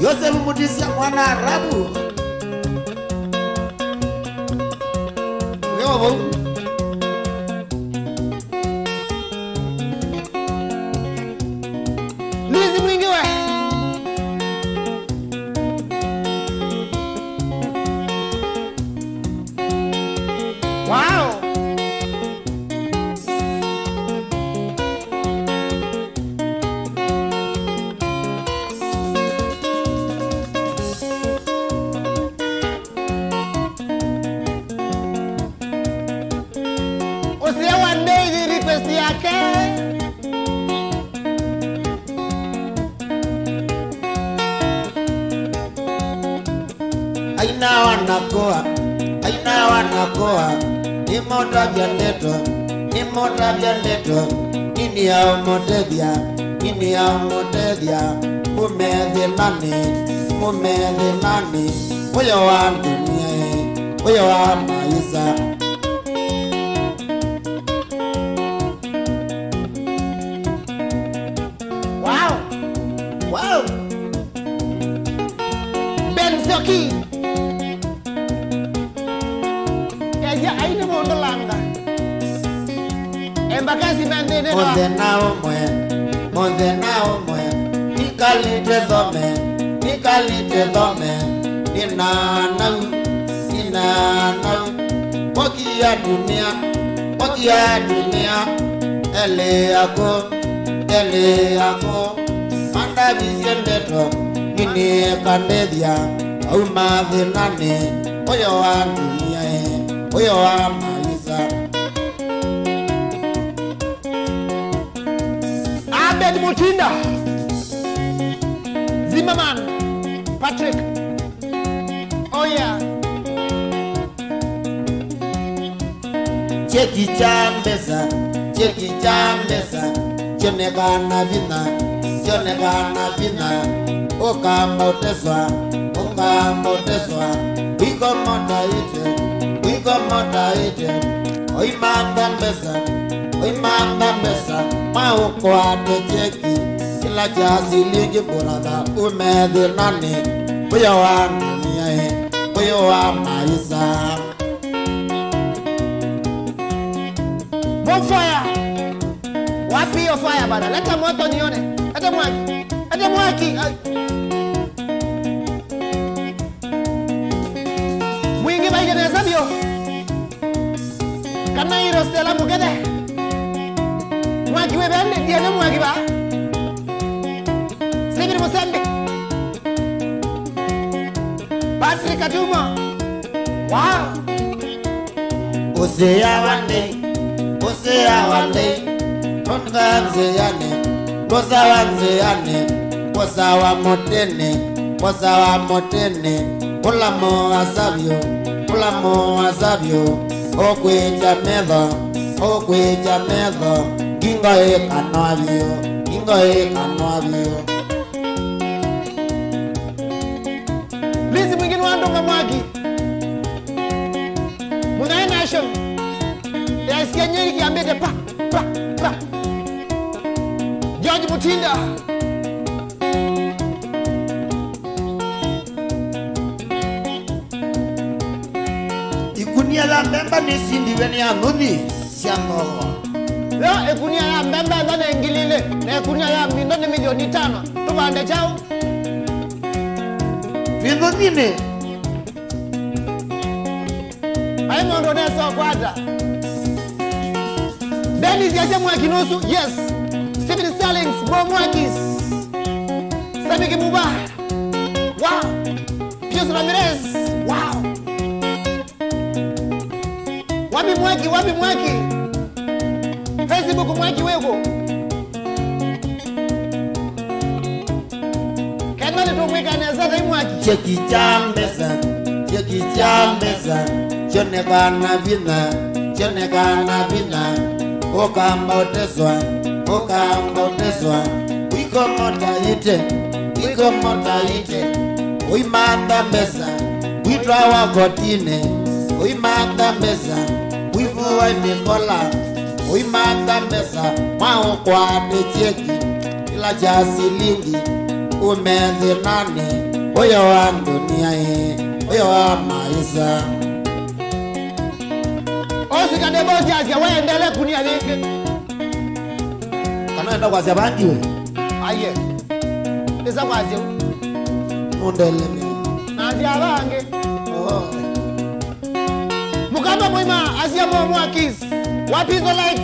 Yosefu Mutisya mwana Arabu. Leo vau. Luis Mwingi we. Wow. Ũseo wa Ndei request yake. Aina wanakoa, aina wanakoa, nĩmũtavya ndeto, nĩmũtavya ndeto, nini ya ũmũtethya, nini ya ũmũtethya, mume thĩnanĩ, mume thĩnanĩ, ũyo wa ndunia, ũyo wa maisa. Wow. Wow. Ben Sioki. Eya aini mũndũ langa. Embakasi na ndene na. Mũthenya ũmwe, mũthenya ũmwe, nikalĩte thome, nikalĩte thome, nĩnanau, nĩnanau. Mboki ya dunia, mboki ya dunia, ele yako, ele yako. Mandavisye ndeto, nini ekandethya, auma thĩnanĩ, Ũyo wa ndunia ĩ, ũyo wa maisa. Abed Mutinda. Zimmerman. Patrick. Oh yeah. Kyeki kya mbesa, kyeki kya mbesa, kyonekaa na vinya, kyonekaa na vinya, ũkamba ũteswa, ũkamba ũteswa, wĩkomotaĩte, wĩkomotaĩte, ũimantha mbesa, ũimantha mbesa, mwaũkwate kyeki, kĩla kya silingi brother, ume thĩnanĩ, ũyo wa ndunia ĩ, ũyo wa maisa. More fire. Wapi hiyo fire bana? Leta moto nione. Leta mwaki. Leta mwaki. Ai. Mwingi vaike nesa vyu. Kana iro Stella Mukethe. Mwaki we bende, ndiye mwaki ba. Steven Musembi. Patrick Atuma. Wow. Ũsĩa wa nthĩ, ũsĩa wa nthĩ, ndũnga nzĩanĩ, ndũsawa nzĩanĩ, kũsawa mũtĩnĩ, kũsawa mũtĩnĩ, kũla mũasa vyũ, kũla mũasa vyũ, ũkwĩkya metho, ũkwĩkya metho, ngingo ĩkanwa vyũ, ngingo ĩkanwa vyũ. Lizi mwingine wa ndũnga mwaki. Mũnaĩ Nation. Yaisya nyeri kĩambĩte pa, pa, pa. George Mutinda. Ikunia ya mbemba nĩsindiwe nĩ anuthi sya mbogo. Yo ĩkunia ya mbemba ĩtha nĩ ngili ilĩ, na ĩkunia ya mindo nĩ milioni itano. Tũvande kyaũ? Twĩ thũnyinĩ. Vai mũndũ ũnesa ũkwata. Dennis yasya mwaki nusu, yes. Stephen Stallings, Bo Mwakis. Sami Kimuba. Wow. Pius Ramirez. Wow. Wapi mwaki, wapi mwaki? Facebook mwaki wĩkũ? Kenda nĩtũkwĩka nesa tai mwaki. Kyeki kya mbesa, kyeki kya mbesa, kyonekaa na vinya, kyonekaa na vinya, ũkamba ũteswa, ũkamba ũteswa, wĩkomotaĩte, wĩkomotaĩte, ũimantha mbesa, wĩtwawa kotinĩ, ũimantha mbesa, wĩvũwa mĩkola, ũimantha mbesa, mwaũkwate kyeki, kĩla kya silingi, ume thĩnanĩ, ũyo wa ndunia ĩ, ũyo wa maisa. Osika ndebokyasya waendele kunia yĩngĩ. Kana enda kwasya vangi we? Aye. Ĩsa kwasya. Nũndelemea. Na asya vangĩ. Oh. Mũkamba mũima asya Bo Mwakis. Wapi hizo likes?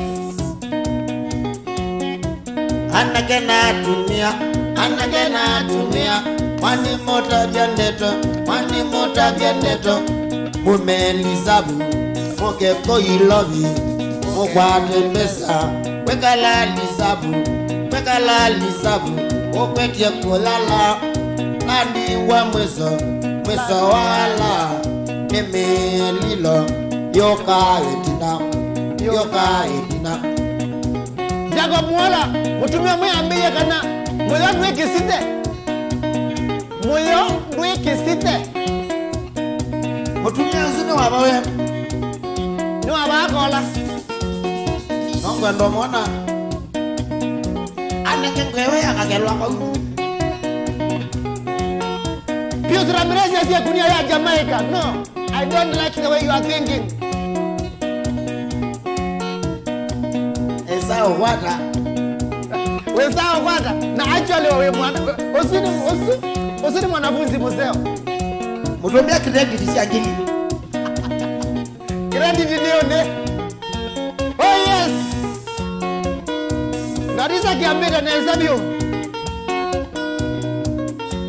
Anake na atumĩa, anake na atumĩa, mwanĩmũtavya ndeto, mwanĩmũtavya ndeto, mumelisavu, mũke kũilovi, mũkwate mbesa, kwĩkala lisavu, kwĩkala lisavu, ũkwetye kũlala, landiwa mwĩso, mwĩso wa ala, nĩ mĩlilo, yũka ĩtina, yũka ĩtina. Jacob Muola, mũtumĩa ũmwe ambĩie kana mũyo ndwĩ kĩsithe. Mũyo ndwĩ kĩsithe. Mũtumĩa ũsu nĩ wava we? Nĩ wava akola. No ngwenda ũmwona. Anenge ngwewe akakelwa vau. Pius Ramirez asie kunia ya Jamaica. No, I don't like the way you are thinking. Esau kwata. Wĩ sawa kwata. Na actually we mwana, ũsu nĩ, ũsu, ũsu nĩ mwanafunzi mũseo. Mũtũmĩa credit sya ngili. Credit nĩ ũndũ. Oh yes. Ngarisa kĩambĩte nesa vyũ.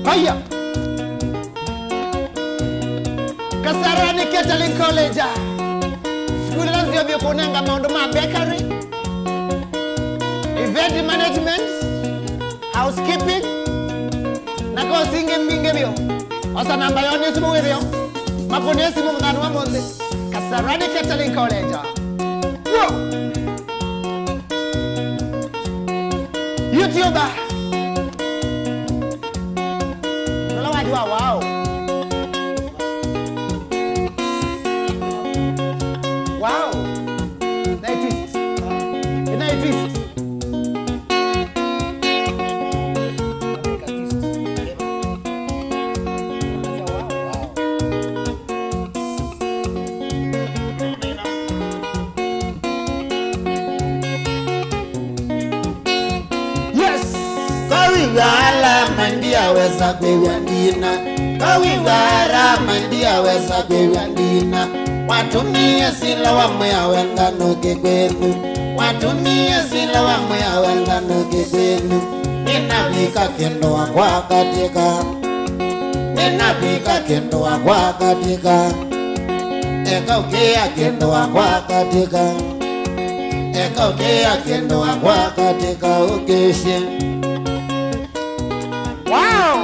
Haya. Kasarani Catering College. Sukulu ĩla nzeo vyũ kũnenga maũndũ ma bakery, event management, housekeeping, na kosi ingĩ mbingĩ vyũ. Osa namba yoo nĩ simũ wĩthĩo. Makũnĩe simũ mũthenya wa ũmũnthĩ. Kasarani Catering College. Whoa! YouTuber. Lola wathi wa wow. Wow. Ĩna twist. Ĩna twist. Yes. Kawĩw'a alama ndiaweza kwĩw'a ndina. Kawĩw'a alama ndiaweza kwĩw'a ndina. Watumie sila wa mwĩa wenda nũke kwenu. Watumie sila wa mwĩa wenda nũke kwenu. Ninavika kĩndũ wakwa katika. Ninavika kĩndũ wakwa katika. Eka ũkĩa kĩndũ wakwa katika. Eka ũkĩa kĩndũ wakwa katika ũkĩsye. Wow!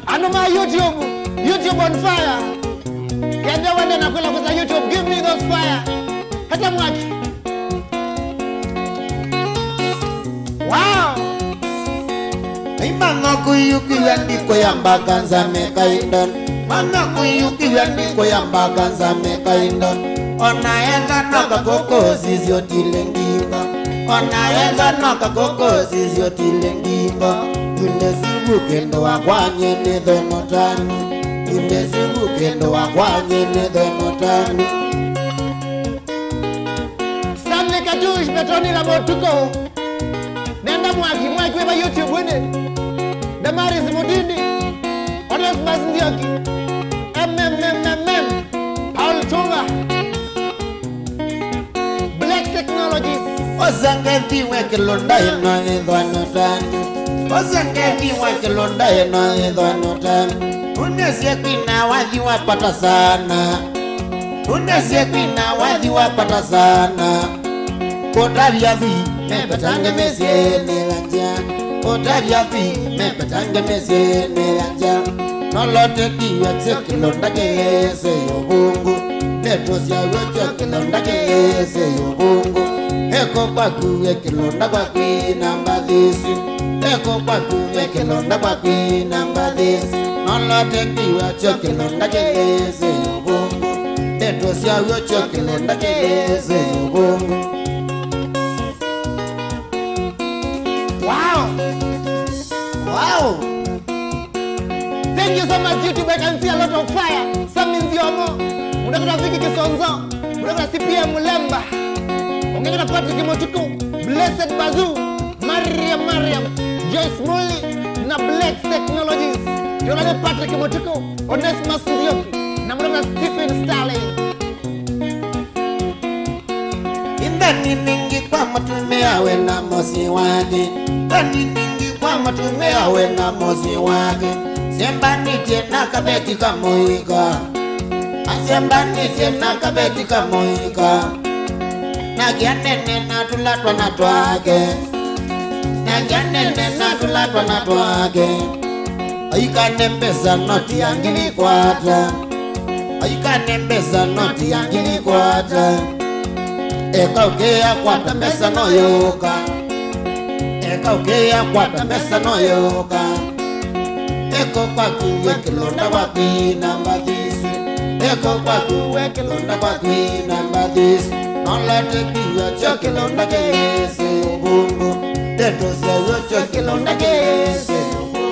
Andũ ma YouTube, YouTube on fire. Kende wende na kula kuza YouTube, give me those fire. Hata mwaki. Wow! Imang'o kũyũkĩw'a ndikũyamba kanza mekaindon. Mang'o kũyũkĩw'a ndikũyamba kanza mekaindon. Ona etha no kakũkũ sisyo tile ngingo. Ona etha no kakũkũ sisyo tile ngingo. Tunesivu kĩndũ wakwany'e nĩ thweno tanu. Tunesivu kĩndũ wakwany'e nĩ thweno tanu. Stanley Katush, Petronila Motuko, Nenda Mwaki, Mwaki wĩva YouTube ĩndĩ, Damaris Mutindi, Onesmus Nzioki, M M M M M, Paul Tunga, Black Technologies. Osange thiwe kĩlonda ĩno ĩthwano tani. Osange thiwe kĩlonda ĩno ĩthwano tani. Unesie kwina wathi wa pata sana. Unesie kwina wathi wa pata sana. Kũtavya vi mepetange mĩsyĩnĩ ya nja. Kũtavya vi mepetange mĩsyĩnĩ ya nja. Nolote kiwa kyo kĩlonda kĩsĩ ũvũngũ. Ndeto sya w'o kyo kĩlonda kĩsĩ ũvũngũ. Eko kwaku we kĩlonda kwaku ina mbathi isu. Eko kwaku we kĩlonda kwaku ina mbathi isu. Nolote kiwa kyo kĩlonda kĩsĩ ũvũngũ. Ndeto sya w'o kyo kĩlonda kĩsĩ ũvũngũ. Wow! Wow! Thank you so much, YouTube. I can see a lot of fire. Sami Nziomo, Mudakura Viki Kisonzo, Mudakura C P M Mulemba, Ongekera Patrick Motuku, Blessed Bazu, Mariam Mariam, Joyce Muli, na Black Technologies. Jonale Patrick Motuku, Onesmus Nzioki, na Mudakura Stephen Starling. Indani mingi kwa mũtumĩa wĩna mũsyĩ wake. Indani mingi kwa mũtumĩa wĩna mũsyĩ wake. Asembanĩtye na kaveti ka mũika. Asembanĩtye na kaveti ka mũika. Nake anene na tũla twana twake. Nake anene na tũla twana twake. Aikane mbesa noti ya ngili kwata. Aikane mbesa noti ya ngili kwata. Eka ũkĩa kwata mbesa no yũka. Eka ũkĩa kwata mbesa no yũka. Eko kwaku we kĩlonda kwaku ina mbathi isu. Eko kwaku we kĩlonda kwaku ina mbathi isu. Nolote kiwa kyo kĩlonda kĩsĩ ũvũngũ. Ndeto sya w'o kyo kĩlonda kĩsĩ ũvũngũ.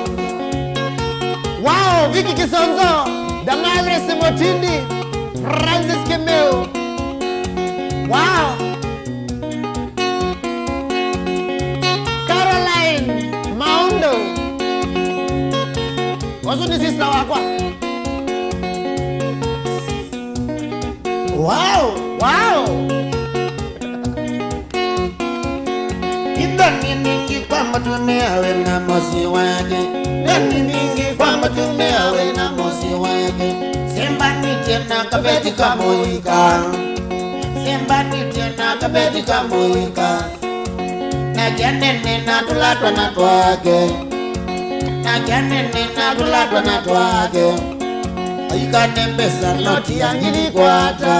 Wow, Vicky Kisonzo, Damaris Mutindi, Francis Kimeu. Wow. Caroline Maundo. Ũsu nĩ sister wakwa. Wow, wow. Indo nĩ nyingĩ kwa mũtumĩa wĩna mũsyĩ wake. Indo nĩ nyingĩ kwa mũtumĩa wĩna mũsyĩ na kabeti ka mũika. Sembanĩtye na kabeti ka mũika. Na kĩanene na tũla twana twake. Na kĩanene na tũla twana twake. Aikane mbesa noti ya ngili kwata.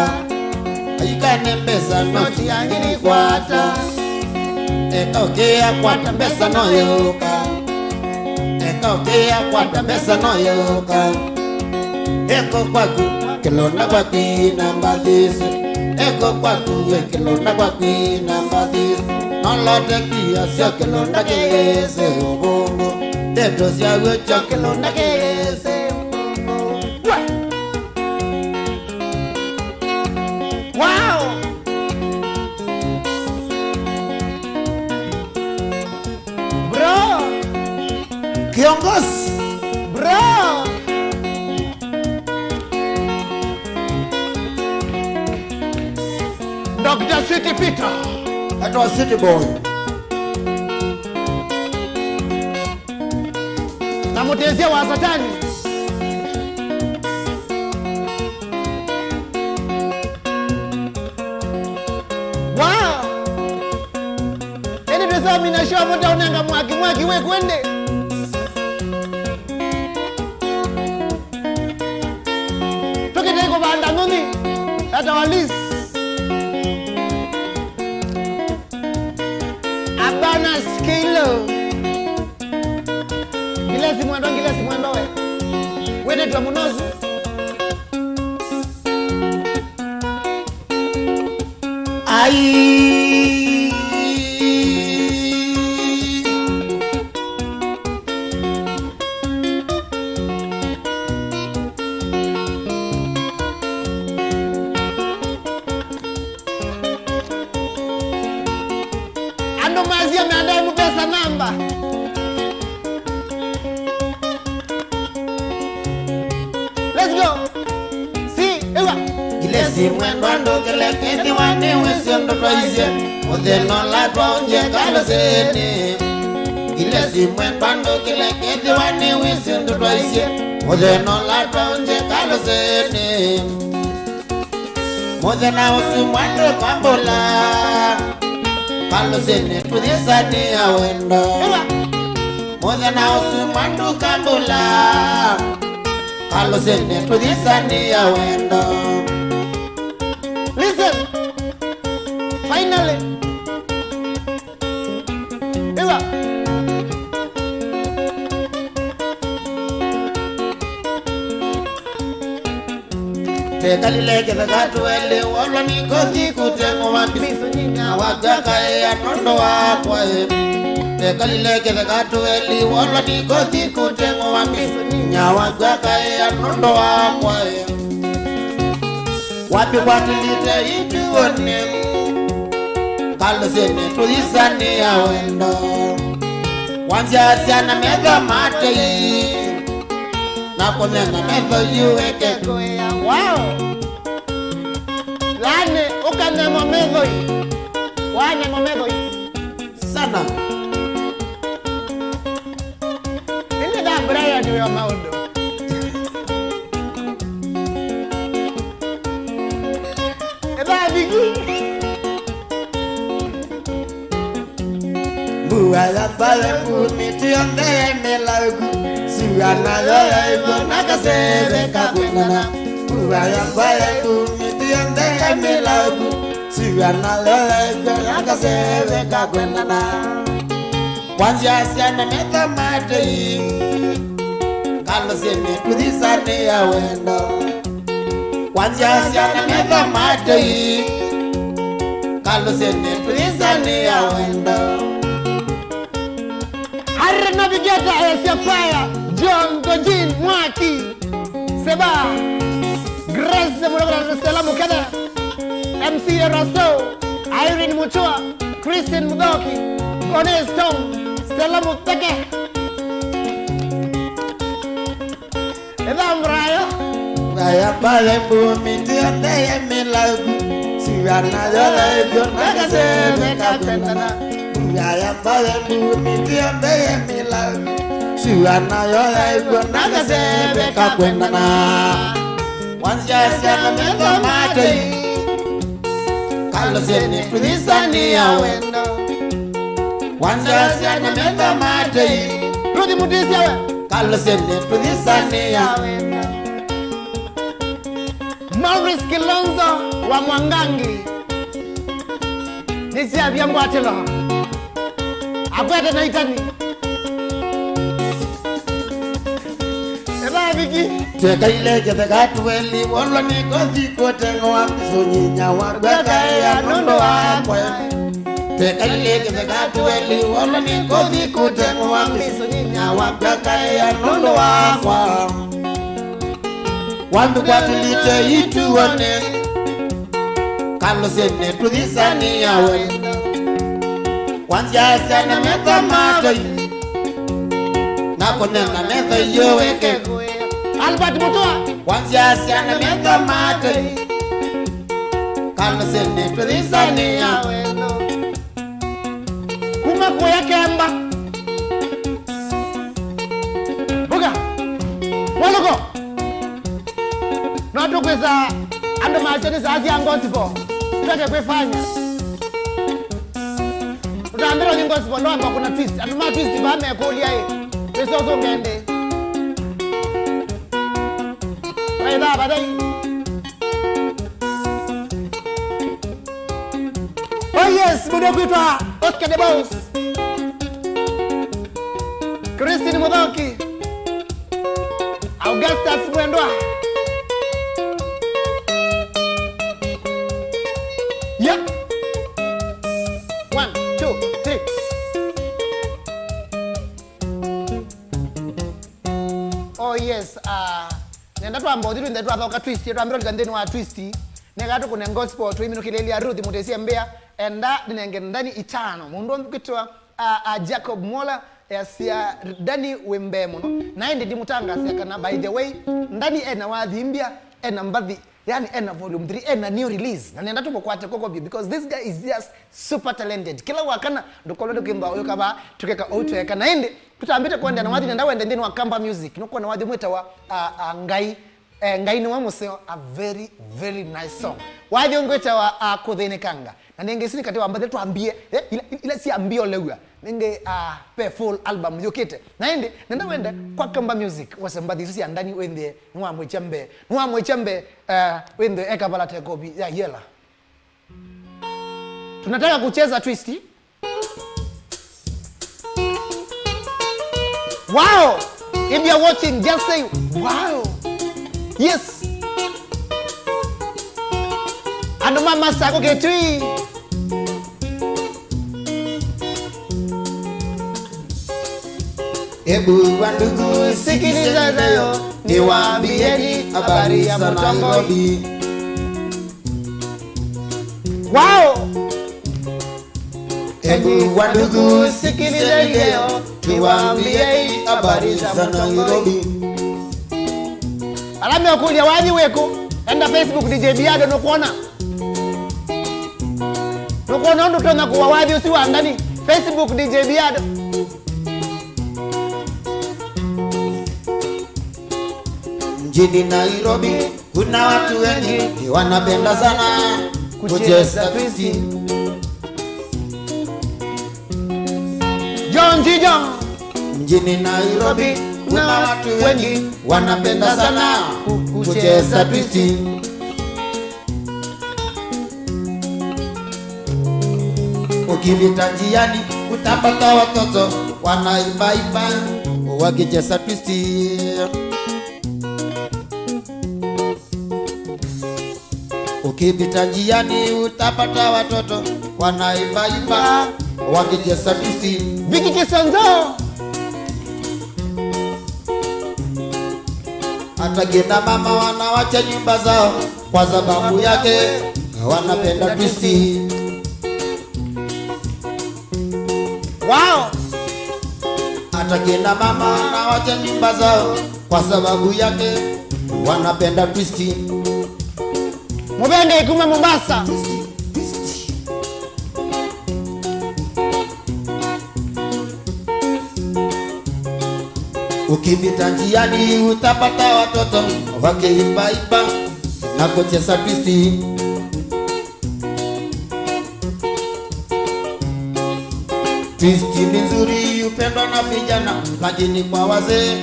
Aikane mbesa noti ya ngili kwata. Eka ũkĩa kwata mbesa no yũka. Eka ũkĩa kwata mbesa no yũka. Eko kwaku kĩlonda kwaku ina mbathisi. Eko kwaku we kĩlonda kwaku ina mbathisi. Nolote mbia sya kĩlonda kĩsĩ ũvũngũ. Ndeto syaw'o kyo kĩlonda kĩsĩ ũvũngũ. Wow! Bro! Kiongozi! Bro! Doctor City Peter. Etawa City Boy. Na mũtĩsya wa Satani. Wow! Ĩndĩ twĩsamina show mũtaũnenga mwaki, mwaki wĩ kwĩndĩ. Tũkĩte kũvanda ng'ũnyi, etawa Liz. Abanas Keilo. Ngilesi mwendwa, ngilesi mwendwa we. Wendetwa mũno ũsu. Ai. Andũ masya meandae mũvesa namba. Let's go. Si, ĩwa. Ngilesi mwendwa ndũkĩle kĩthĩwa nĩwĩsĩ ũndũ twaisye. Mũthenya ũla twaũngye kalũsĩnĩ. Ngilesi mwendwa ndũkĩle kĩthĩwa nĩwĩsĩ ũndũ twaisye. Mũthenya ũla twaũngye kalũsĩnĩ. Mũthenya ũsu mwandu kwambũla, kalũsĩnĩ tũthisanĩa wendo. Mũthenya ũsu mwandu kambũla, kalũsĩnĩ tũthisanĩa wendo. Listen. Finally. Ĩwa. Tekalile kĩtheka tũelĩ, wolwa nĩ kothi kũteng'ũwa mbisu nyinya waku akaĩa nũndũ wakwa ĩ. Tekalile kĩtheka tũelĩ, wolwa nĩ kothi kũteng'ũwa mbisu nyinya waku akaĩa nũndũ wakwa ĩ. Wapi kwatĩlĩte ituonĩ, kalũsĩnĩ tũthisanĩa wendo. Wanzya syana metho matei, na kũnena metho yu eke kũĩa. Wow! Yaani, ũkanenwa metho yu. Wanenwa metho yu. Sana. Ĩndĩ ndambũra ya nĩ wa maũndũ. Ĩthaa Viki. Mbua ya mbale mbu mĩtĩ yonthe mĩlaũku. Sua nayo yaĩvwa na kaseve ka kwendana. Mbua ya mbale mbu mĩtĩ yonthe mĩlaũku. Sua nayo yaĩvwa na kaseve ka kwendana. Kwanzia syana metha matei, kalũsĩnĩ tũthisanĩa wendo. Kwanzia syana metha matei, kalũsĩnĩ tũthisanĩa wendo. Harry Navigator, Asia Fire, John Gojin, Mwaki. Seba, Grace Mulogora, Stella Mukene, M C Erasto, Irene Mutua, Christine Muthoki, Gone Stone, Stella Mutheke. Ĩthaa Mbrayo. Ngaya mbale mbu mĩtĩ yonthe yĩ mĩlaũku, sua nayo yaĩvwa na kaseve ka kwendana. Ngaya mbale mbu mĩtĩ yonthe yĩ mĩlaũku, sua nayo yaĩvwa na kaseve ka kwendana. Wanzya syana metha matei, Kaloseni tũthisanĩa wendo. Wanzya syana metha matei, Ruthi Mutisya we, Kaloseni tũthisanĩa wendo. Maurice Kilonzo wa Mwangangi, nĩsyavya ngwatĩlo. Akwete na itani. Ĩla aviki. Twekaile kĩtheka tweli, wolwa nĩ kothi kũteng'wa, mbiso nyinya wa kwekaĩa nũndũ wakwa. Twekaile kĩtheka tweli, wolwa nĩ kothi kũteng'wa, mbiso nyinya wa kwekaĩa nũndũ wakwa. Wambĩkwatĩlĩte ituonĩ, Kaloseni tũthisanĩa wendo. Wanzya syana metha matei, na kũneena metha iyo weke. Albert Mutua. Wanzya syana metha matei, Kaloseni tũthisanĩa wendo. Kuma kũya Kemba. Mbuga. Waluko. No tũkwĩsa andũ masya nĩ saa sya gospel. Twende kwĩfanya. Ũtambĩrwo nĩ gospel, ndo amba kuna twist. Andũ ma twist vaa mekũlya ĩ. Wĩsosũnge ndĩ. Vaithaa vathei. Oh yes, mũndũ kwĩtwa Oscar the Boss. Christine Muthoki. Augustus Mwendwa. Yeah. One, two, three. Oh yes, uh, nenda twamba ũthi twĩnthe twathoka twist, twambĩrĩlika nthĩnĩ wa twist. Neka tũkũne gospel, tũiminũkĩlĩlya Ruth Mutisya mbĩa, enda ndinenge ndani itano. Mũndũ ũngĩ kwĩtwa, uh, uh, Jacob Mola, easya Dani wĩ mbee mũno. Na ĩndĩ ndimũtangaasya kana, by the way, Dani ena wathi mbĩa, ena mbathi, yani ena volume three, ena new release. Na nenda tũmũkwate kw'oko vyũ, because this guy is just super talented. Kĩla wakana, ndũkolwe ndũkĩmba ũyũ kavaa, tũkeka ũu tweka. Na ĩndĩ, tũtambĩte kũendeea na wathi, nenda wende nthĩnĩ wa Kamba Music. Nũkwona wathi mwĩtawa, a, a, Ngai. Eh, Ngai nĩwe mũseo, a very, very nice song. Wathi ũngĩ wĩtawa, a, Kũthĩnĩkanga. Na nĩngĩ isu nĩ katĩ wa mbathi twambie, eh, ila, ila syambie ũlew'a. Nĩngĩ, a, ve full album yũkĩte. Na ĩndĩ, nenda wende kwa Kamba Music, wase mbathi isu sya Dani wĩnthĩe, nĩwamwĩkya mbee. Nĩwamwĩkya mbee, eh, wĩnthĩe eka vala tekovi ya yela. Tunataka kucheza twist. Wow! If you are watching, just say, "Wow!" Yes. Andũ ma Masakũ Kitui. Ebu wandugu, sikiliza leo, niwaambieni habari za Nairobi. Wow! Ebu wandugu, sikilizeni leo, niwaambieni habari za Nairobi. Ala mekũlya wathi wĩkũ, enda Facebook D J Biado, nũkwona. Nũkwona ũndũ ũtonya kũwa wathi ũsu wa Dani. Facebook D J Biado. Mjini Nairobi, kuna watu wengi wanapenda sana kucheza twist. John G. John. Mjini Nairobi, kuna watu wengi wanapenda sana kucheza twist. Ukipita njiani, utapata watoto wanaimba imba wakicheza twist. Ukipita njiani, utapata watoto wanaimba imba wakicheza twist. Vicky Kisonzo. Hata kina mama wanawacha nyumba zao kwa sababu yake, wanapenda twist. Wow! Hata kina mama wanawacha nyumba zao kwa sababu yake, wanapenda twist. Mubenge kuma Mombasa. Twist, twist. Ukipita njiani, utapata watoto wakiimba imba Kucheza twist. Twist ni nzuri, hupendwa na vijana, lakini kwa wazee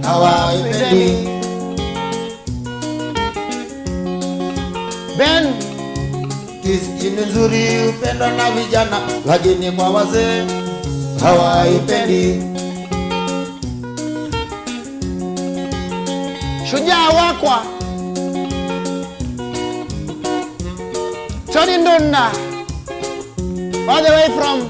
hawaipendi. Ben. Twist ni nzuri, hupendwa na vijana, lakini kwa wazee hawaipendi. Shujaa wakwa. Tony Ndunda. All the way from.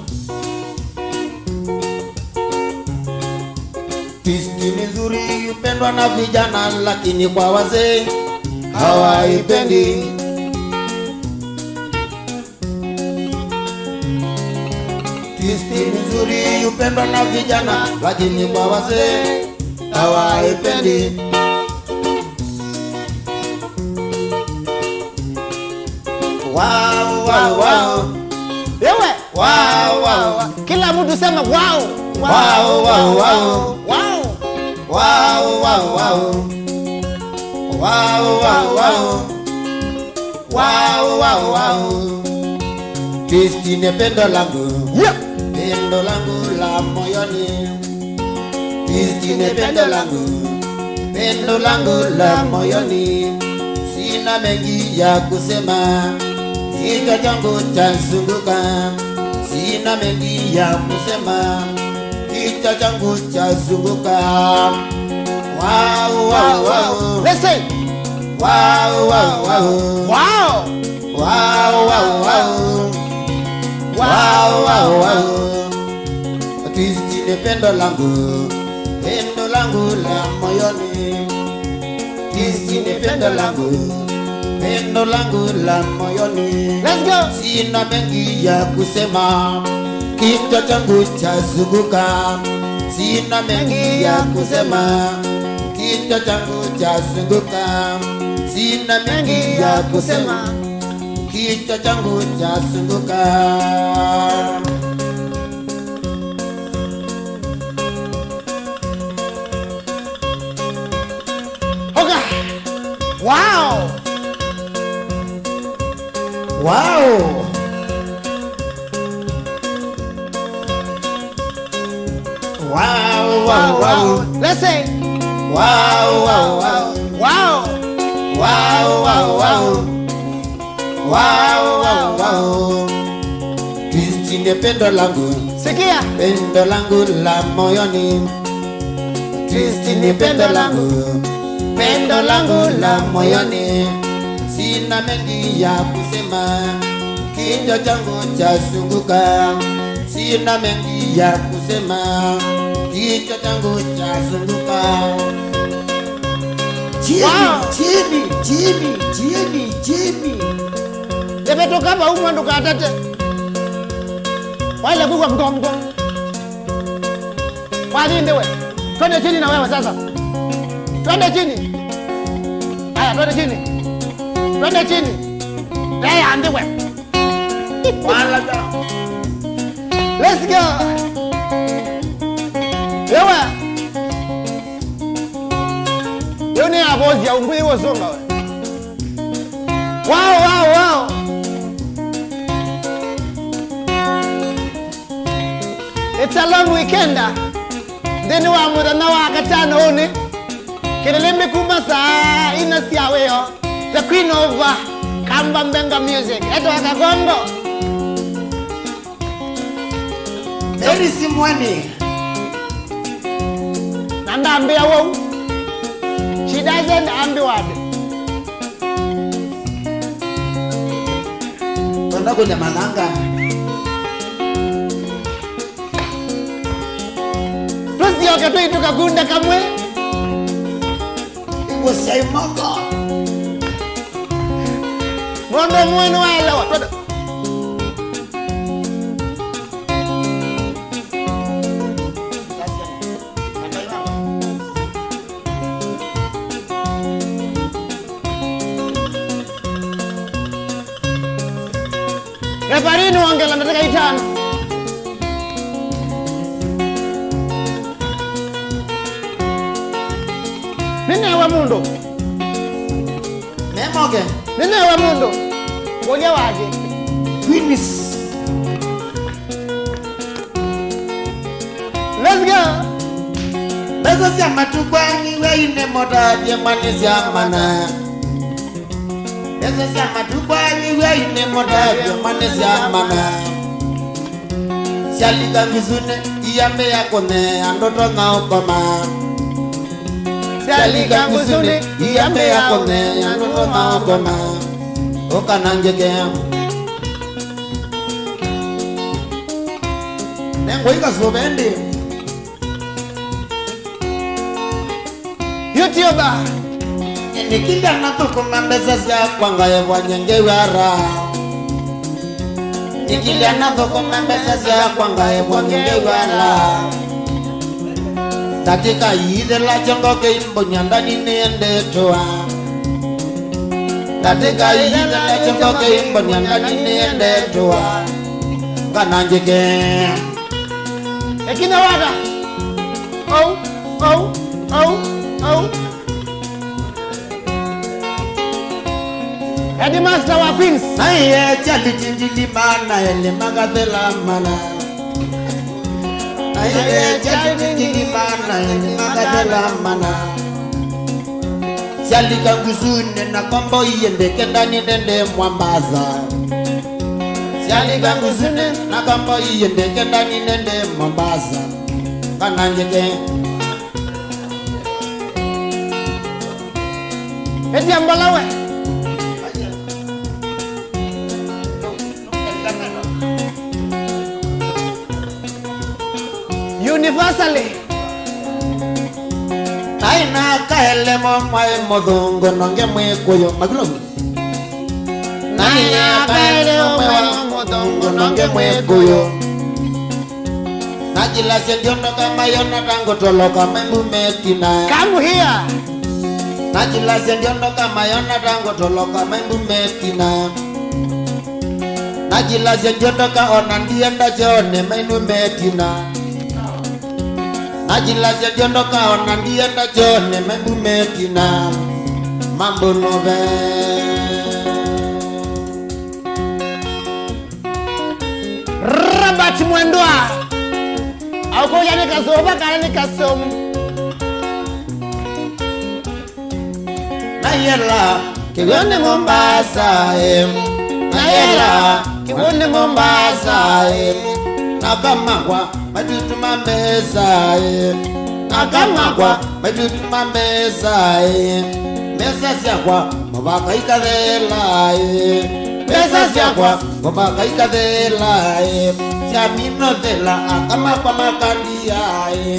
Twist ni nzuri, hupendwa na vijana, lakini kwa wazee hawaipendi. Twist ni nzuri, hupendwa na vijana, lakini kwa wazee hawaipendi. Wow, wow, wow. Ewe. Wow, wow, wow. Kila mtu sema wow. Wow, wow, wow. Wow. Wow, wow, wow. Wow, wow, wow. Wow, wow, wow. Twist ni pendo langu. Yeah. Pendo langu la moyoni. Twist ni pendo langu. Pendo langu la moyoni. Sina mengi ya kusema. Kichwa changu chazunguka. Sina mengi ya kusema. Kichwa changu chazunguka. Wow, wow, wow. Let's say. Wow, wow, wow. Wow. Wow, wow, wow. Wow, wow, wow. Twist ni pendo langu, pendo langu la moyoni. Twist ni pendo langu, pendo langu la moyoni. Let's go. Sina mengi ya kusema, kichwa changu chazunguka. Sina mengi ya kusema, kichwa changu chazunguka. Sina mengi ya kusema, kichwa changu chazunguka. Oka. Wow. Wow. Wow, wow, wow. Let's say. Wow, wow, wow. Wow. Wow, wow, wow. Wow, wow, wow. Twist ni pendo langu. Sikia. Pendo langu la moyoni. Twist ni pendo langu. Pendo langu la moyoni. Sina mengi ya kusema. Kichwa changu chazunguka. Sina mengi ya kusema. Kichwa changu chazunguka. Jimmy, wow. Jimmy, Jimmy, Jimmy, Jimmy. Ndevetoka vau mwa ndũkatate. Waile kwĩw'a mgongo. Wathi nthĩ we. Twende chini na wewe sasa. Twende chini. Aya, twende chini. Twende chini. Aya, nthĩ we. Wala ta. Let's go. Ewa. Yo nĩ avozi ya ungu iwo songa we. Wow, wow, wow. It's a long weekend. Nthĩnĩ wa mũthenya wa katano ũnĩ, kĩlĩlĩmbĩ kuma saa ina sya wĩoo, the queen of, uh, Kamba Mbenga music, Etwa Kagongo. Mary Simweni. Na ndambĩa wau. She doesn't ambiwa andũ. Twenda kũlya mananga. Tũsyoke tũitũka kunda kamwe. Ĩngũsya imoko. Mũndũ ũmwe nĩwaelewa. Twende. Refarii nĩwongela ndatĩka itano. Nĩnewe mũndũ. Emoke. Nĩnewe mũndũ. Kũlya wake. Queens. Let's go. Mbesa sya matukũ aĩ wĩainĩ mũtavye mwanĩsya mana. Mbesa sya matukũ aĩ wĩainĩ mũtavye mwanĩsya mana. Syalika ngusunĩ, iambĩĩa kũnea, ndũtonya ũkoma. Syalika ngusunĩ, iambĩĩa kũnea, ndũtonya ũkoma. Ũkanangĩke. Nengwa ikasuve ndĩ. YouTuber. Nĩkĩlya nathũkũma mbesa syakwa ngaĩvwa nyengewe ara. Nĩkĩlya nathũkũma mbesa syakwa ngaĩvwa nyengewe ara. Ndatĩka iithela kyongo kĩimbonya ndani nĩendetwa. Ndatĩka iithela kyongo kĩimbonya ndani nĩendetwa. Nganangĩke. Ekinya wata. Au, au, au, au. Headmaster wa Queens. Naĩ echali tindili maana elĩ makathela mana. Naĩ echali tindili maana elĩ makathela mana. Syalika ngusunĩ na kombo iendeke ndani nende Mombasa. Syalika ngusunĩ na kombo iendeke ndani nende Mombasa. Nganangĩke. Ĩtya mbola we. Universally. Naĩ nakaele mo mwaĩ mũthũngũ nonge Mwĩkũyũ. Makulo. Naĩ nakaele mo mwaĩ mũthũngũ nonge Mwĩkũyũ. Najilasya ndiondoka mayona tangotoloka maimbu metina. Come here. Najilasya ndiondoka mayona tangotoloka maimbu metina. Najilasya ndiondoka ona ndienda kyone maimbu metina. Najilasya ndiondoka ona ndienda kyone maimbu metina. Mambo nove. Robert Mwendwa. Aũkũlya nĩ kasũva kana nĩ kasũmu. Nayela kĩw'ũnĩ Mombasa, eh. Nayela kĩw'ũnĩ Mombasa, eh. Nakamakwa matutu ma mbesa, eh. Nakamakwa matutu ma mbesa, eh. Mbesa syakwa mũvaka ikathela, ĩ. Mbesa syakwa mũvaka ikathela, ĩ. Syamina ũthela, akamakwa makandia, ĩ.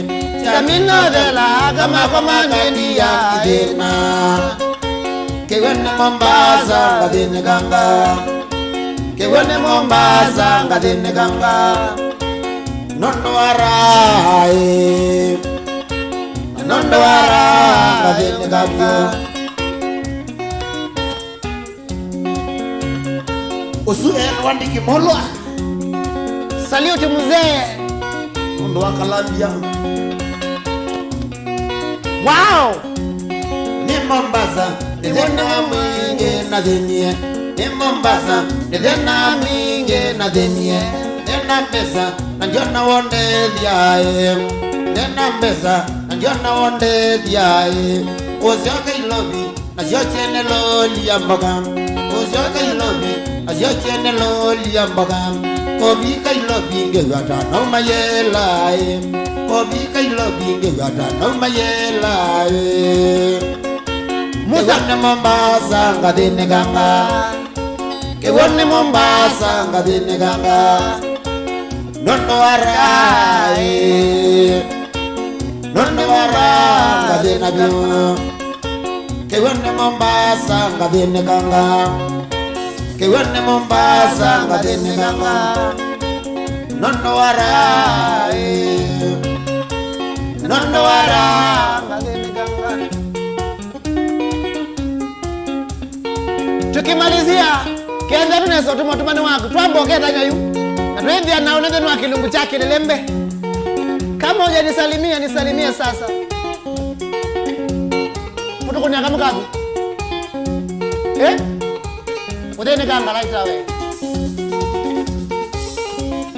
Syamina ũthela, akamakwa makandia, ĩ. Kĩw'ũnĩ Mombasa ngathĩnĩkanga. Kĩw'ũnĩ Mombasa ngathĩnĩkanga. Nũndũ wa raha, ĩ. Nũndũ wa raha ngathĩnĩkanga. Ũsu ethwa ndikimolwa. Salute mzee. Ũndũ wa kalambia. Wow. Nĩ Mombasa, nĩ thĩna mwingĩ na thĩnie. Nĩ Mombasa, nĩ thĩna mwingĩ na thĩnie. Ndena mbesa, na ndiona wondethia, ĩ. Ndena mbesa, na ndiona wondethia, ĩ. Ũsyoka Ilovi, nasyo kyene loli ya mboka. Ũsyoka Ilovi, nasyo kyene loli ya mboka. Ovika Ilovi ngĩw'a ta nauma yela, ĩ. Ovika Ilovi ngĩw'a ta nauma yela, ĩ. Musa. Kĩw'ũnĩ Mombasa ngathĩnĩkanga. Kĩw'ũnĩ Mombasa ngathĩnĩkanga. Nũndũ wa raha, ĩ. Nũndũ wa raha ngathĩna vyũ. Kĩw'ũnĩ Mombasa ngathĩnĩkanga. Kĩw'ũnĩ Mombasa ngathĩnĩkanga. Nũndũ wa raha, ĩ. Nũndũ wa raha ngathĩnĩkanga. Tukimalizia, kenda tunesa utumwa tumani waku, twamba uketanya yu, na twithia na unetheni wa kilungu kya kilelembe. Kama hujanisalimia, nisalimie sasa. Mutukunia kamukaku. Eh? Ũthĩnĩka ngalaita we.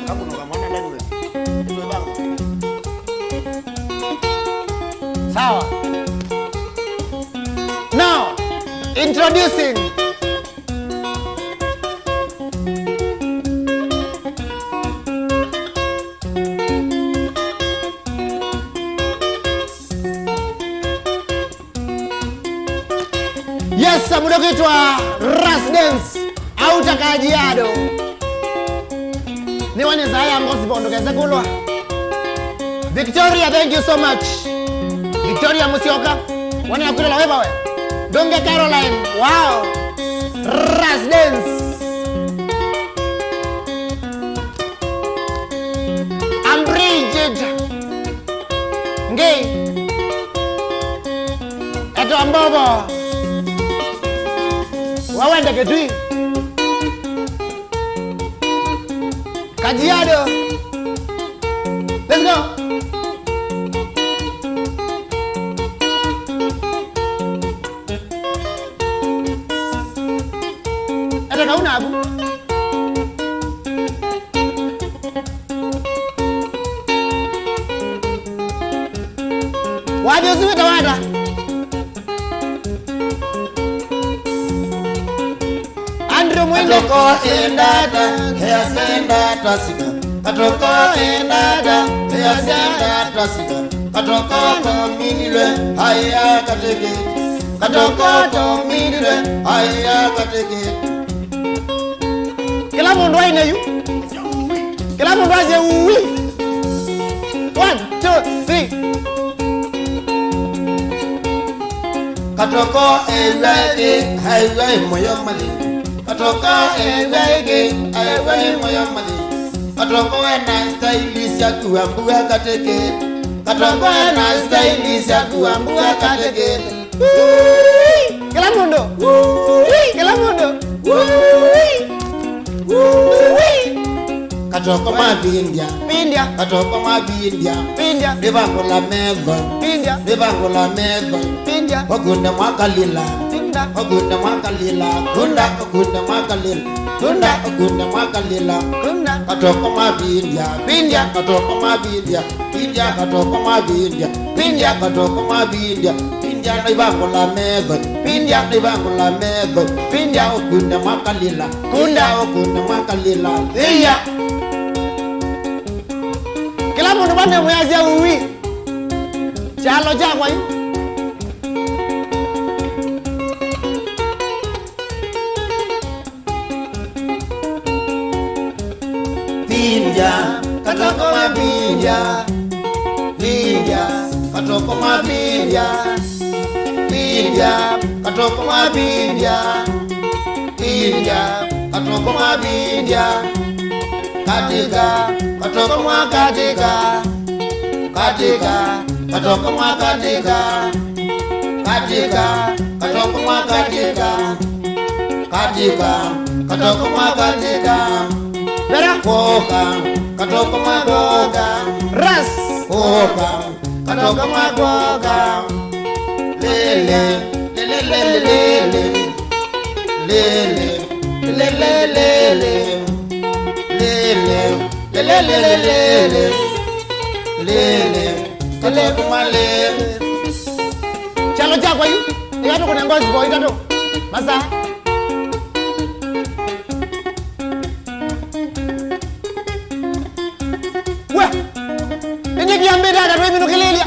Kamuno kamwana ndani we. Ndio bango. Sawa. Now, introducing. Yes, mũndũ kwĩtwa Ras Dance, auta Kajiado. Nĩwe nĩ saa ya ngospel, ndũkese kũlwa. Victoria, thank you so much. Victoria Musyoka, wana ya kwĩlola webawe. Ndũnge Caroline, wow. Ras Dance. I'm Bridget. Ngei. Eto Mbobo. Wawende Kitui. Kajiado. Let's go. Ata kauna aku. Wathi ũsu wĩtawa ata? Andrew Mwende. Katoko endata, easendata sika. Katoko endata, easendata sika. Katoko tominilwe, aya kateke. Katoko tominilwe, aya kateke. Kĩla mũndũ aine yu. Kĩla mũndũ asye, "Uwi." One, two, three. Katoko eĩw'a ĩngĩ, aĩw'a ĩ mũyo mathi. Katoko eĩw'a ĩngĩ, aĩw'a ĩ mũyo mathi. Katoko ena staili sya kua mbua kateke. Katoko ena staili sya kua mbua kateke. Kĩla mũndũ. Kĩla mũndũ. Katoko mavindya. Vindya. Katoko mavindya. Vindya. Nĩvangũla metho. Vindya. Nĩvangũla metho. Vindya. Okunde mwakalila. Kunda. Okunde mwakalila. Kunda. Okunde mwakalila. Kunda. Okunde mwakalila. Kunda. Katoko mavindya. Vindya. Katoko mavindya. Vindya katoko mavindya. Vindya katoko mavindya. Vindya naivangũla metho. Vindya naivangũla metho. Vindya ũkunde mwakalila. Kunda. Vindya ũkunde mwakalila. Thĩya. Kĩla mũndũ vane mwĩasya, "Uwi." Kyalo kyakwa yu. Vindya, katoko mavindya. Vindya, katoko mavindya. Vindya, katoko mavindya. Vindya, katoko mavindya. Katika, katoko mwa katika. Katika, katoko mwa katika. Katika, katoko mwa katika. Katika, katoko mwa katika. Vera. Koka, katoko mwa koka. Ras. Koka, katoko mwa koka. Lele, lele, lele, lele. Lele, lele, lele, lele. Lele, lele, lele, lele. Lele, katoko mwa lele. Kyalo kyakwa yu, ĩtatũ kũnenga ũsipo ĩtatũ. Masa. We, ĩndĩ kĩambĩte ata twĩminũkĩlĩlya?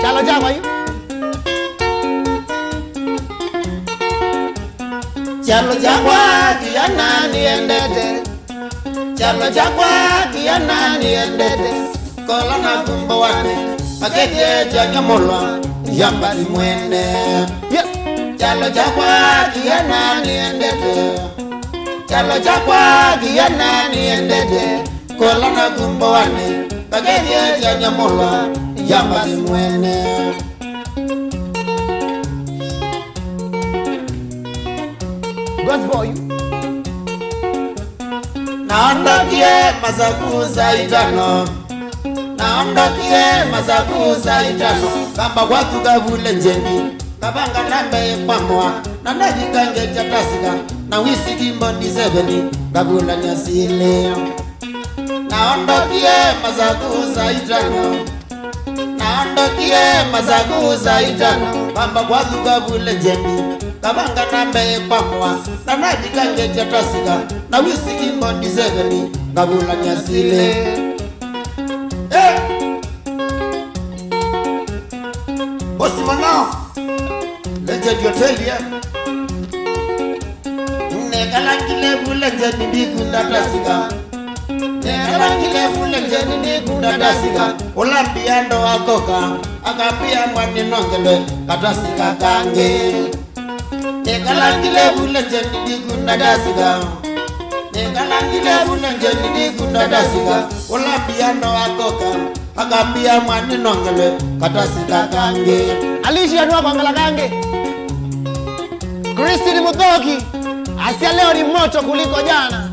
Kyalo kyakwa yu. Kyalo kyakwa kĩana nĩendete. Kyalo kyakwa kĩana nĩendete. Kola na kumbo wane, akethie kyanya mulwa, yamba simwene. Yes. Kyalo kyakwa kĩana nĩendete. Kyalo kyakwa kĩana nĩendete. Kola na kumbo wane, akethie kyanya mulwa, yamba simwene. Naondokie masaku saa itano. Naondokie masaku saa itano. Kamba kwathuka vule njeni. Kavanga nambe kwamwa. Na nathika ngetia Tusker. Na whisky mboni seven. Ngavulany'a sili. Naondokie masaku saa itano. Naondokie masaku saa itano. Kamba kwathuka vule njeni. Kavanga nambe kwamwa. Na nathika ngetia Tusker. Na whisky mboni seven. Ngavulany'a sili. Eh! Bosi Manao. Legend Hotel, yeah. Nekalangile vule njeni ndikunda Tusker. Nekalangile vule njeni ndikunda Tusker. Ũla mbia ndo akoka, akambia mwa nĩnongelwe ka Tusker kangĩ. Nekalangile vule njeni ndikunda Tusker. Nekalangile vule njeni ndikunda Tusker. Ũla mbia ndo akoka, akambia mwa nĩnongelwe ka Tusker kangĩ. Alicia nwa kwangala kangĩ. Christine Muthoki, asia leo ni moto kuliko jana.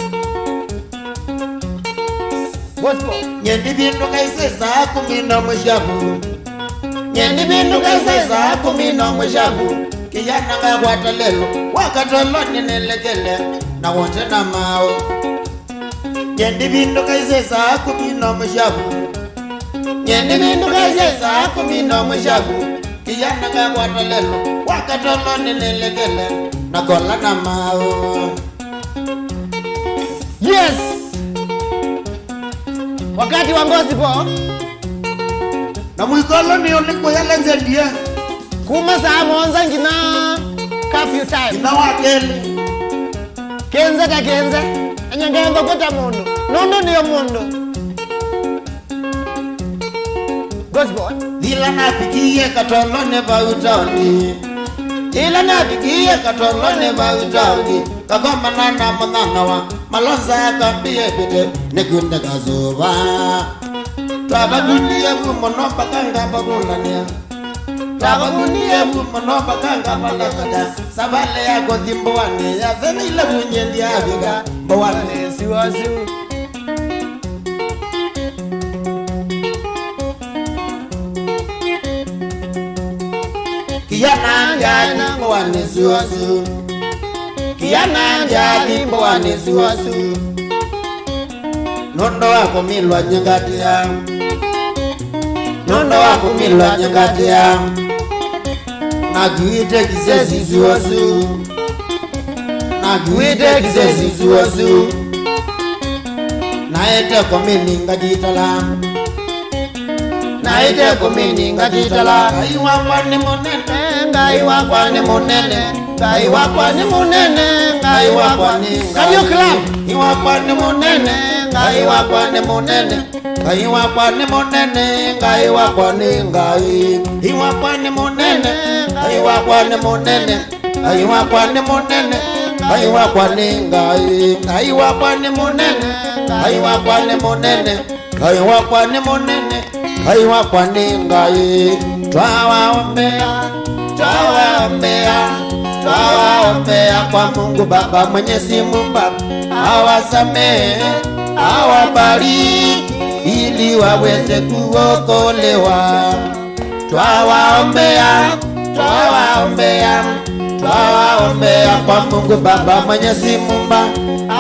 Gospel. Nye ndivindũka ise saa kumi na ũmwe syavu. Nye ndivindũka ise saa kumi na ũmwe syavu. Kĩyana ngakwata lelo, wakatoloni nĩlekele, na wote na maũ. Nye ndivindũka ise saa kumi na ũmwe syavu. Nye ndivindũka ise saa kumi na ũmwe syavu. Kĩyana ngakwata lelo, wakatoloni nĩlekele, na kola na maũ. Yes! Wakati wa gospel. Na mwikolo nĩ ũlĩkũ ya legend ye? Kuma saa mũonza nginya curfew time. Nginya wa kelĩ. Kenze ta kenze. Enye ngenza kwĩta mũndũ. Nũndũ nĩyo mũndũ. Gospel. Yĩla navikie katolonĩ vau taoni. Yĩla navikie katolonĩ vau taoni. Kakomana na mũnyanya wa Malonza akambia ĩvĩte nĩkunde kasuva. Twavakundie vu mũno mpaka ngavavũlanĩa. Twavakundie vu mũno mpaka ngavalasaja. Savale ya kũthi mbũanĩ yatheneile vu nyie ndyavika mbũanĩ siwasu. Kĩyana ndyathi mbũanĩ siwasu. Kĩyana ndyathi mbũanĩ siwasu. Nũndũ wa kũmilwa nyingatĩa. Nũndũ wa kũmilwa nyingatĩa. Nakuĩte kĩsesi siwasu. Nakuĩte kĩsesi siwasu. Naĩte kũmini ngatitala. Naĩte kũmini ngatitala. Ngai wakwa nĩ mũnene. Ngai wakwa nĩ mũnene. Ngai wakwa nĩ mũnene. Ngai wakwa nĩ Ngai. Can you clap? Ngai wakwa nĩ mũnene. Ngai wakwa nĩ mũnene. Ngai wakwa nĩ mũnene. Ngai wakwa nĩ Ngai. Ngai wakwa nĩ mũnene. Ngai wakwa nĩ mũnene. Ngai wakwa nĩ mũnene, Ngai wakwa nĩ Ngai. Ngai wakwa nĩ mũnene, Ngai wakwa nĩ mũnene, Ngai wakwa nĩ mũnene, Ngai wakwa nĩ Ngai. Twawaombea, twawaombea, twawaombea kwa Mungu Baba Mwenyezi Muumba, awasamehe, awabariki ili waweze kuokolewa. Twawaombea, twawaombea, twawaombea kwa Mungu Baba Mwenyezi Muumba,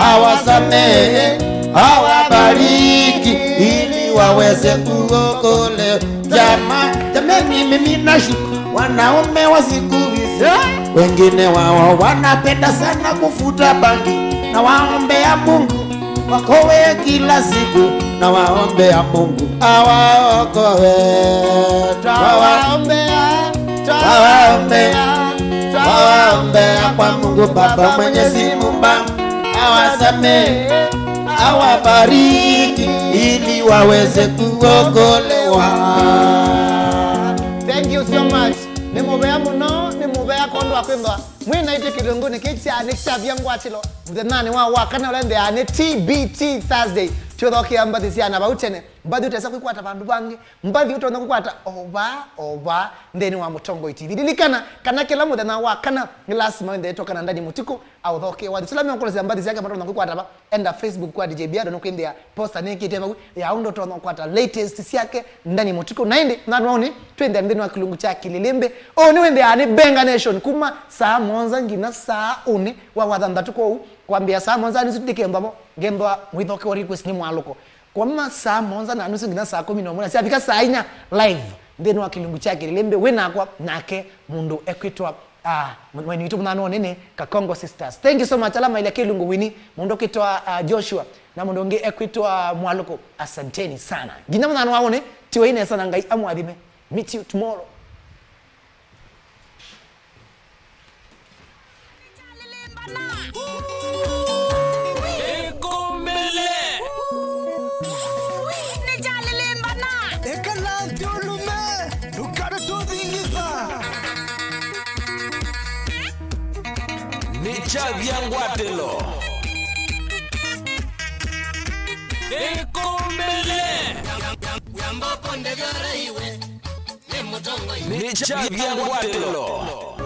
awasamehe, awabariki, ili waweze kuokolewa. Jama-, jameni, mimi nashukuru wanaume wa siku hizi. Yeah. Wengine wao wanapenda sana kufuta bangi. Nawaombea Mungu wakowe kila siku, nawaombea Mungu awaokowe. Twawaombea, twawaombea, twawaombea kwa Mungu Baba Mwenyezi Muumba, awasamehe, awabariki, ili waweze kuokolewa. Thank you so much. Nĩ mũvea mũno, nĩ mũvea kwondũ wa kwĩthwa mwĩ naitũ kĩlungunĩ kĩĩ kya Nĩ Kyavya Ngwatĩlo mũthenyanĩ wa wakana ũla ĩthĩawa nĩ T B T Thursday. Twĩthokea mbathi sya na vau tene. Mbathi ũtesa kwĩkwata vandũ vangĩ. Mbathi ũtonya kwĩkwata o vaa, o vaa, nthĩnĩ wa Mũtongoi T V. Lilikana kana kĩla mũthenya wa kana nĩ lasima wĩnthe ĩtoka na Ndani Mũtikũ aũthokee wathi. Sila meũkũlasya mbathi syake matonya kwĩkwata va, enda Facebook kwa D J Biado nũkwĩnthĩa posta nĩkĩte vau ya ũndũ ũtonya kwata latest syake Ndani Mũtikũ. Na ĩndĩ, nthĩnĩ wa ũnĩ, twĩnthĩa nthĩnĩ wa kĩlungu kya Kĩlĩlĩmbĩ. Ũũ nĩ wĩnthĩaa nĩ Benga Nation kuma saa mũonza nginya saa ũnĩ wa wathanthatũ. Kwoou, kwambĩa saa mũonza nĩsu ndikembwa vo, ngembwa mwĩthokeo request nĩ mwalũko. Kuma saa mũonza na nusu nginya saa kũmi na ũmwe, na syavika saa inya live nthĩnĩ wa kĩlungu kya Kĩlĩlĩmbĩ, wĩ nakwa nake mũndũ ekwĩtwa, ah, mweni witũ mũnyanũnĩ nĩ Kakongo Sisters. Thank you so much ala mailya kĩlungu wini, mũndũ ũkwĩtwa, ah, Joshua, na mũndũ ũngĩ ekwĩtwa Mwalũko. Asanteni sana. Nginya mũthenya wa ũnĩ, tiwai nesa na Ngai amwathime. Meet you tomorrow. Ĩkũmbĩle. Ĩkala nthĩ ũlume, ndũkatũthingitha. Nĩkyavya ngwatĩlo. Ĩkũmbĩle. Nĩkyavya ngwatĩlo.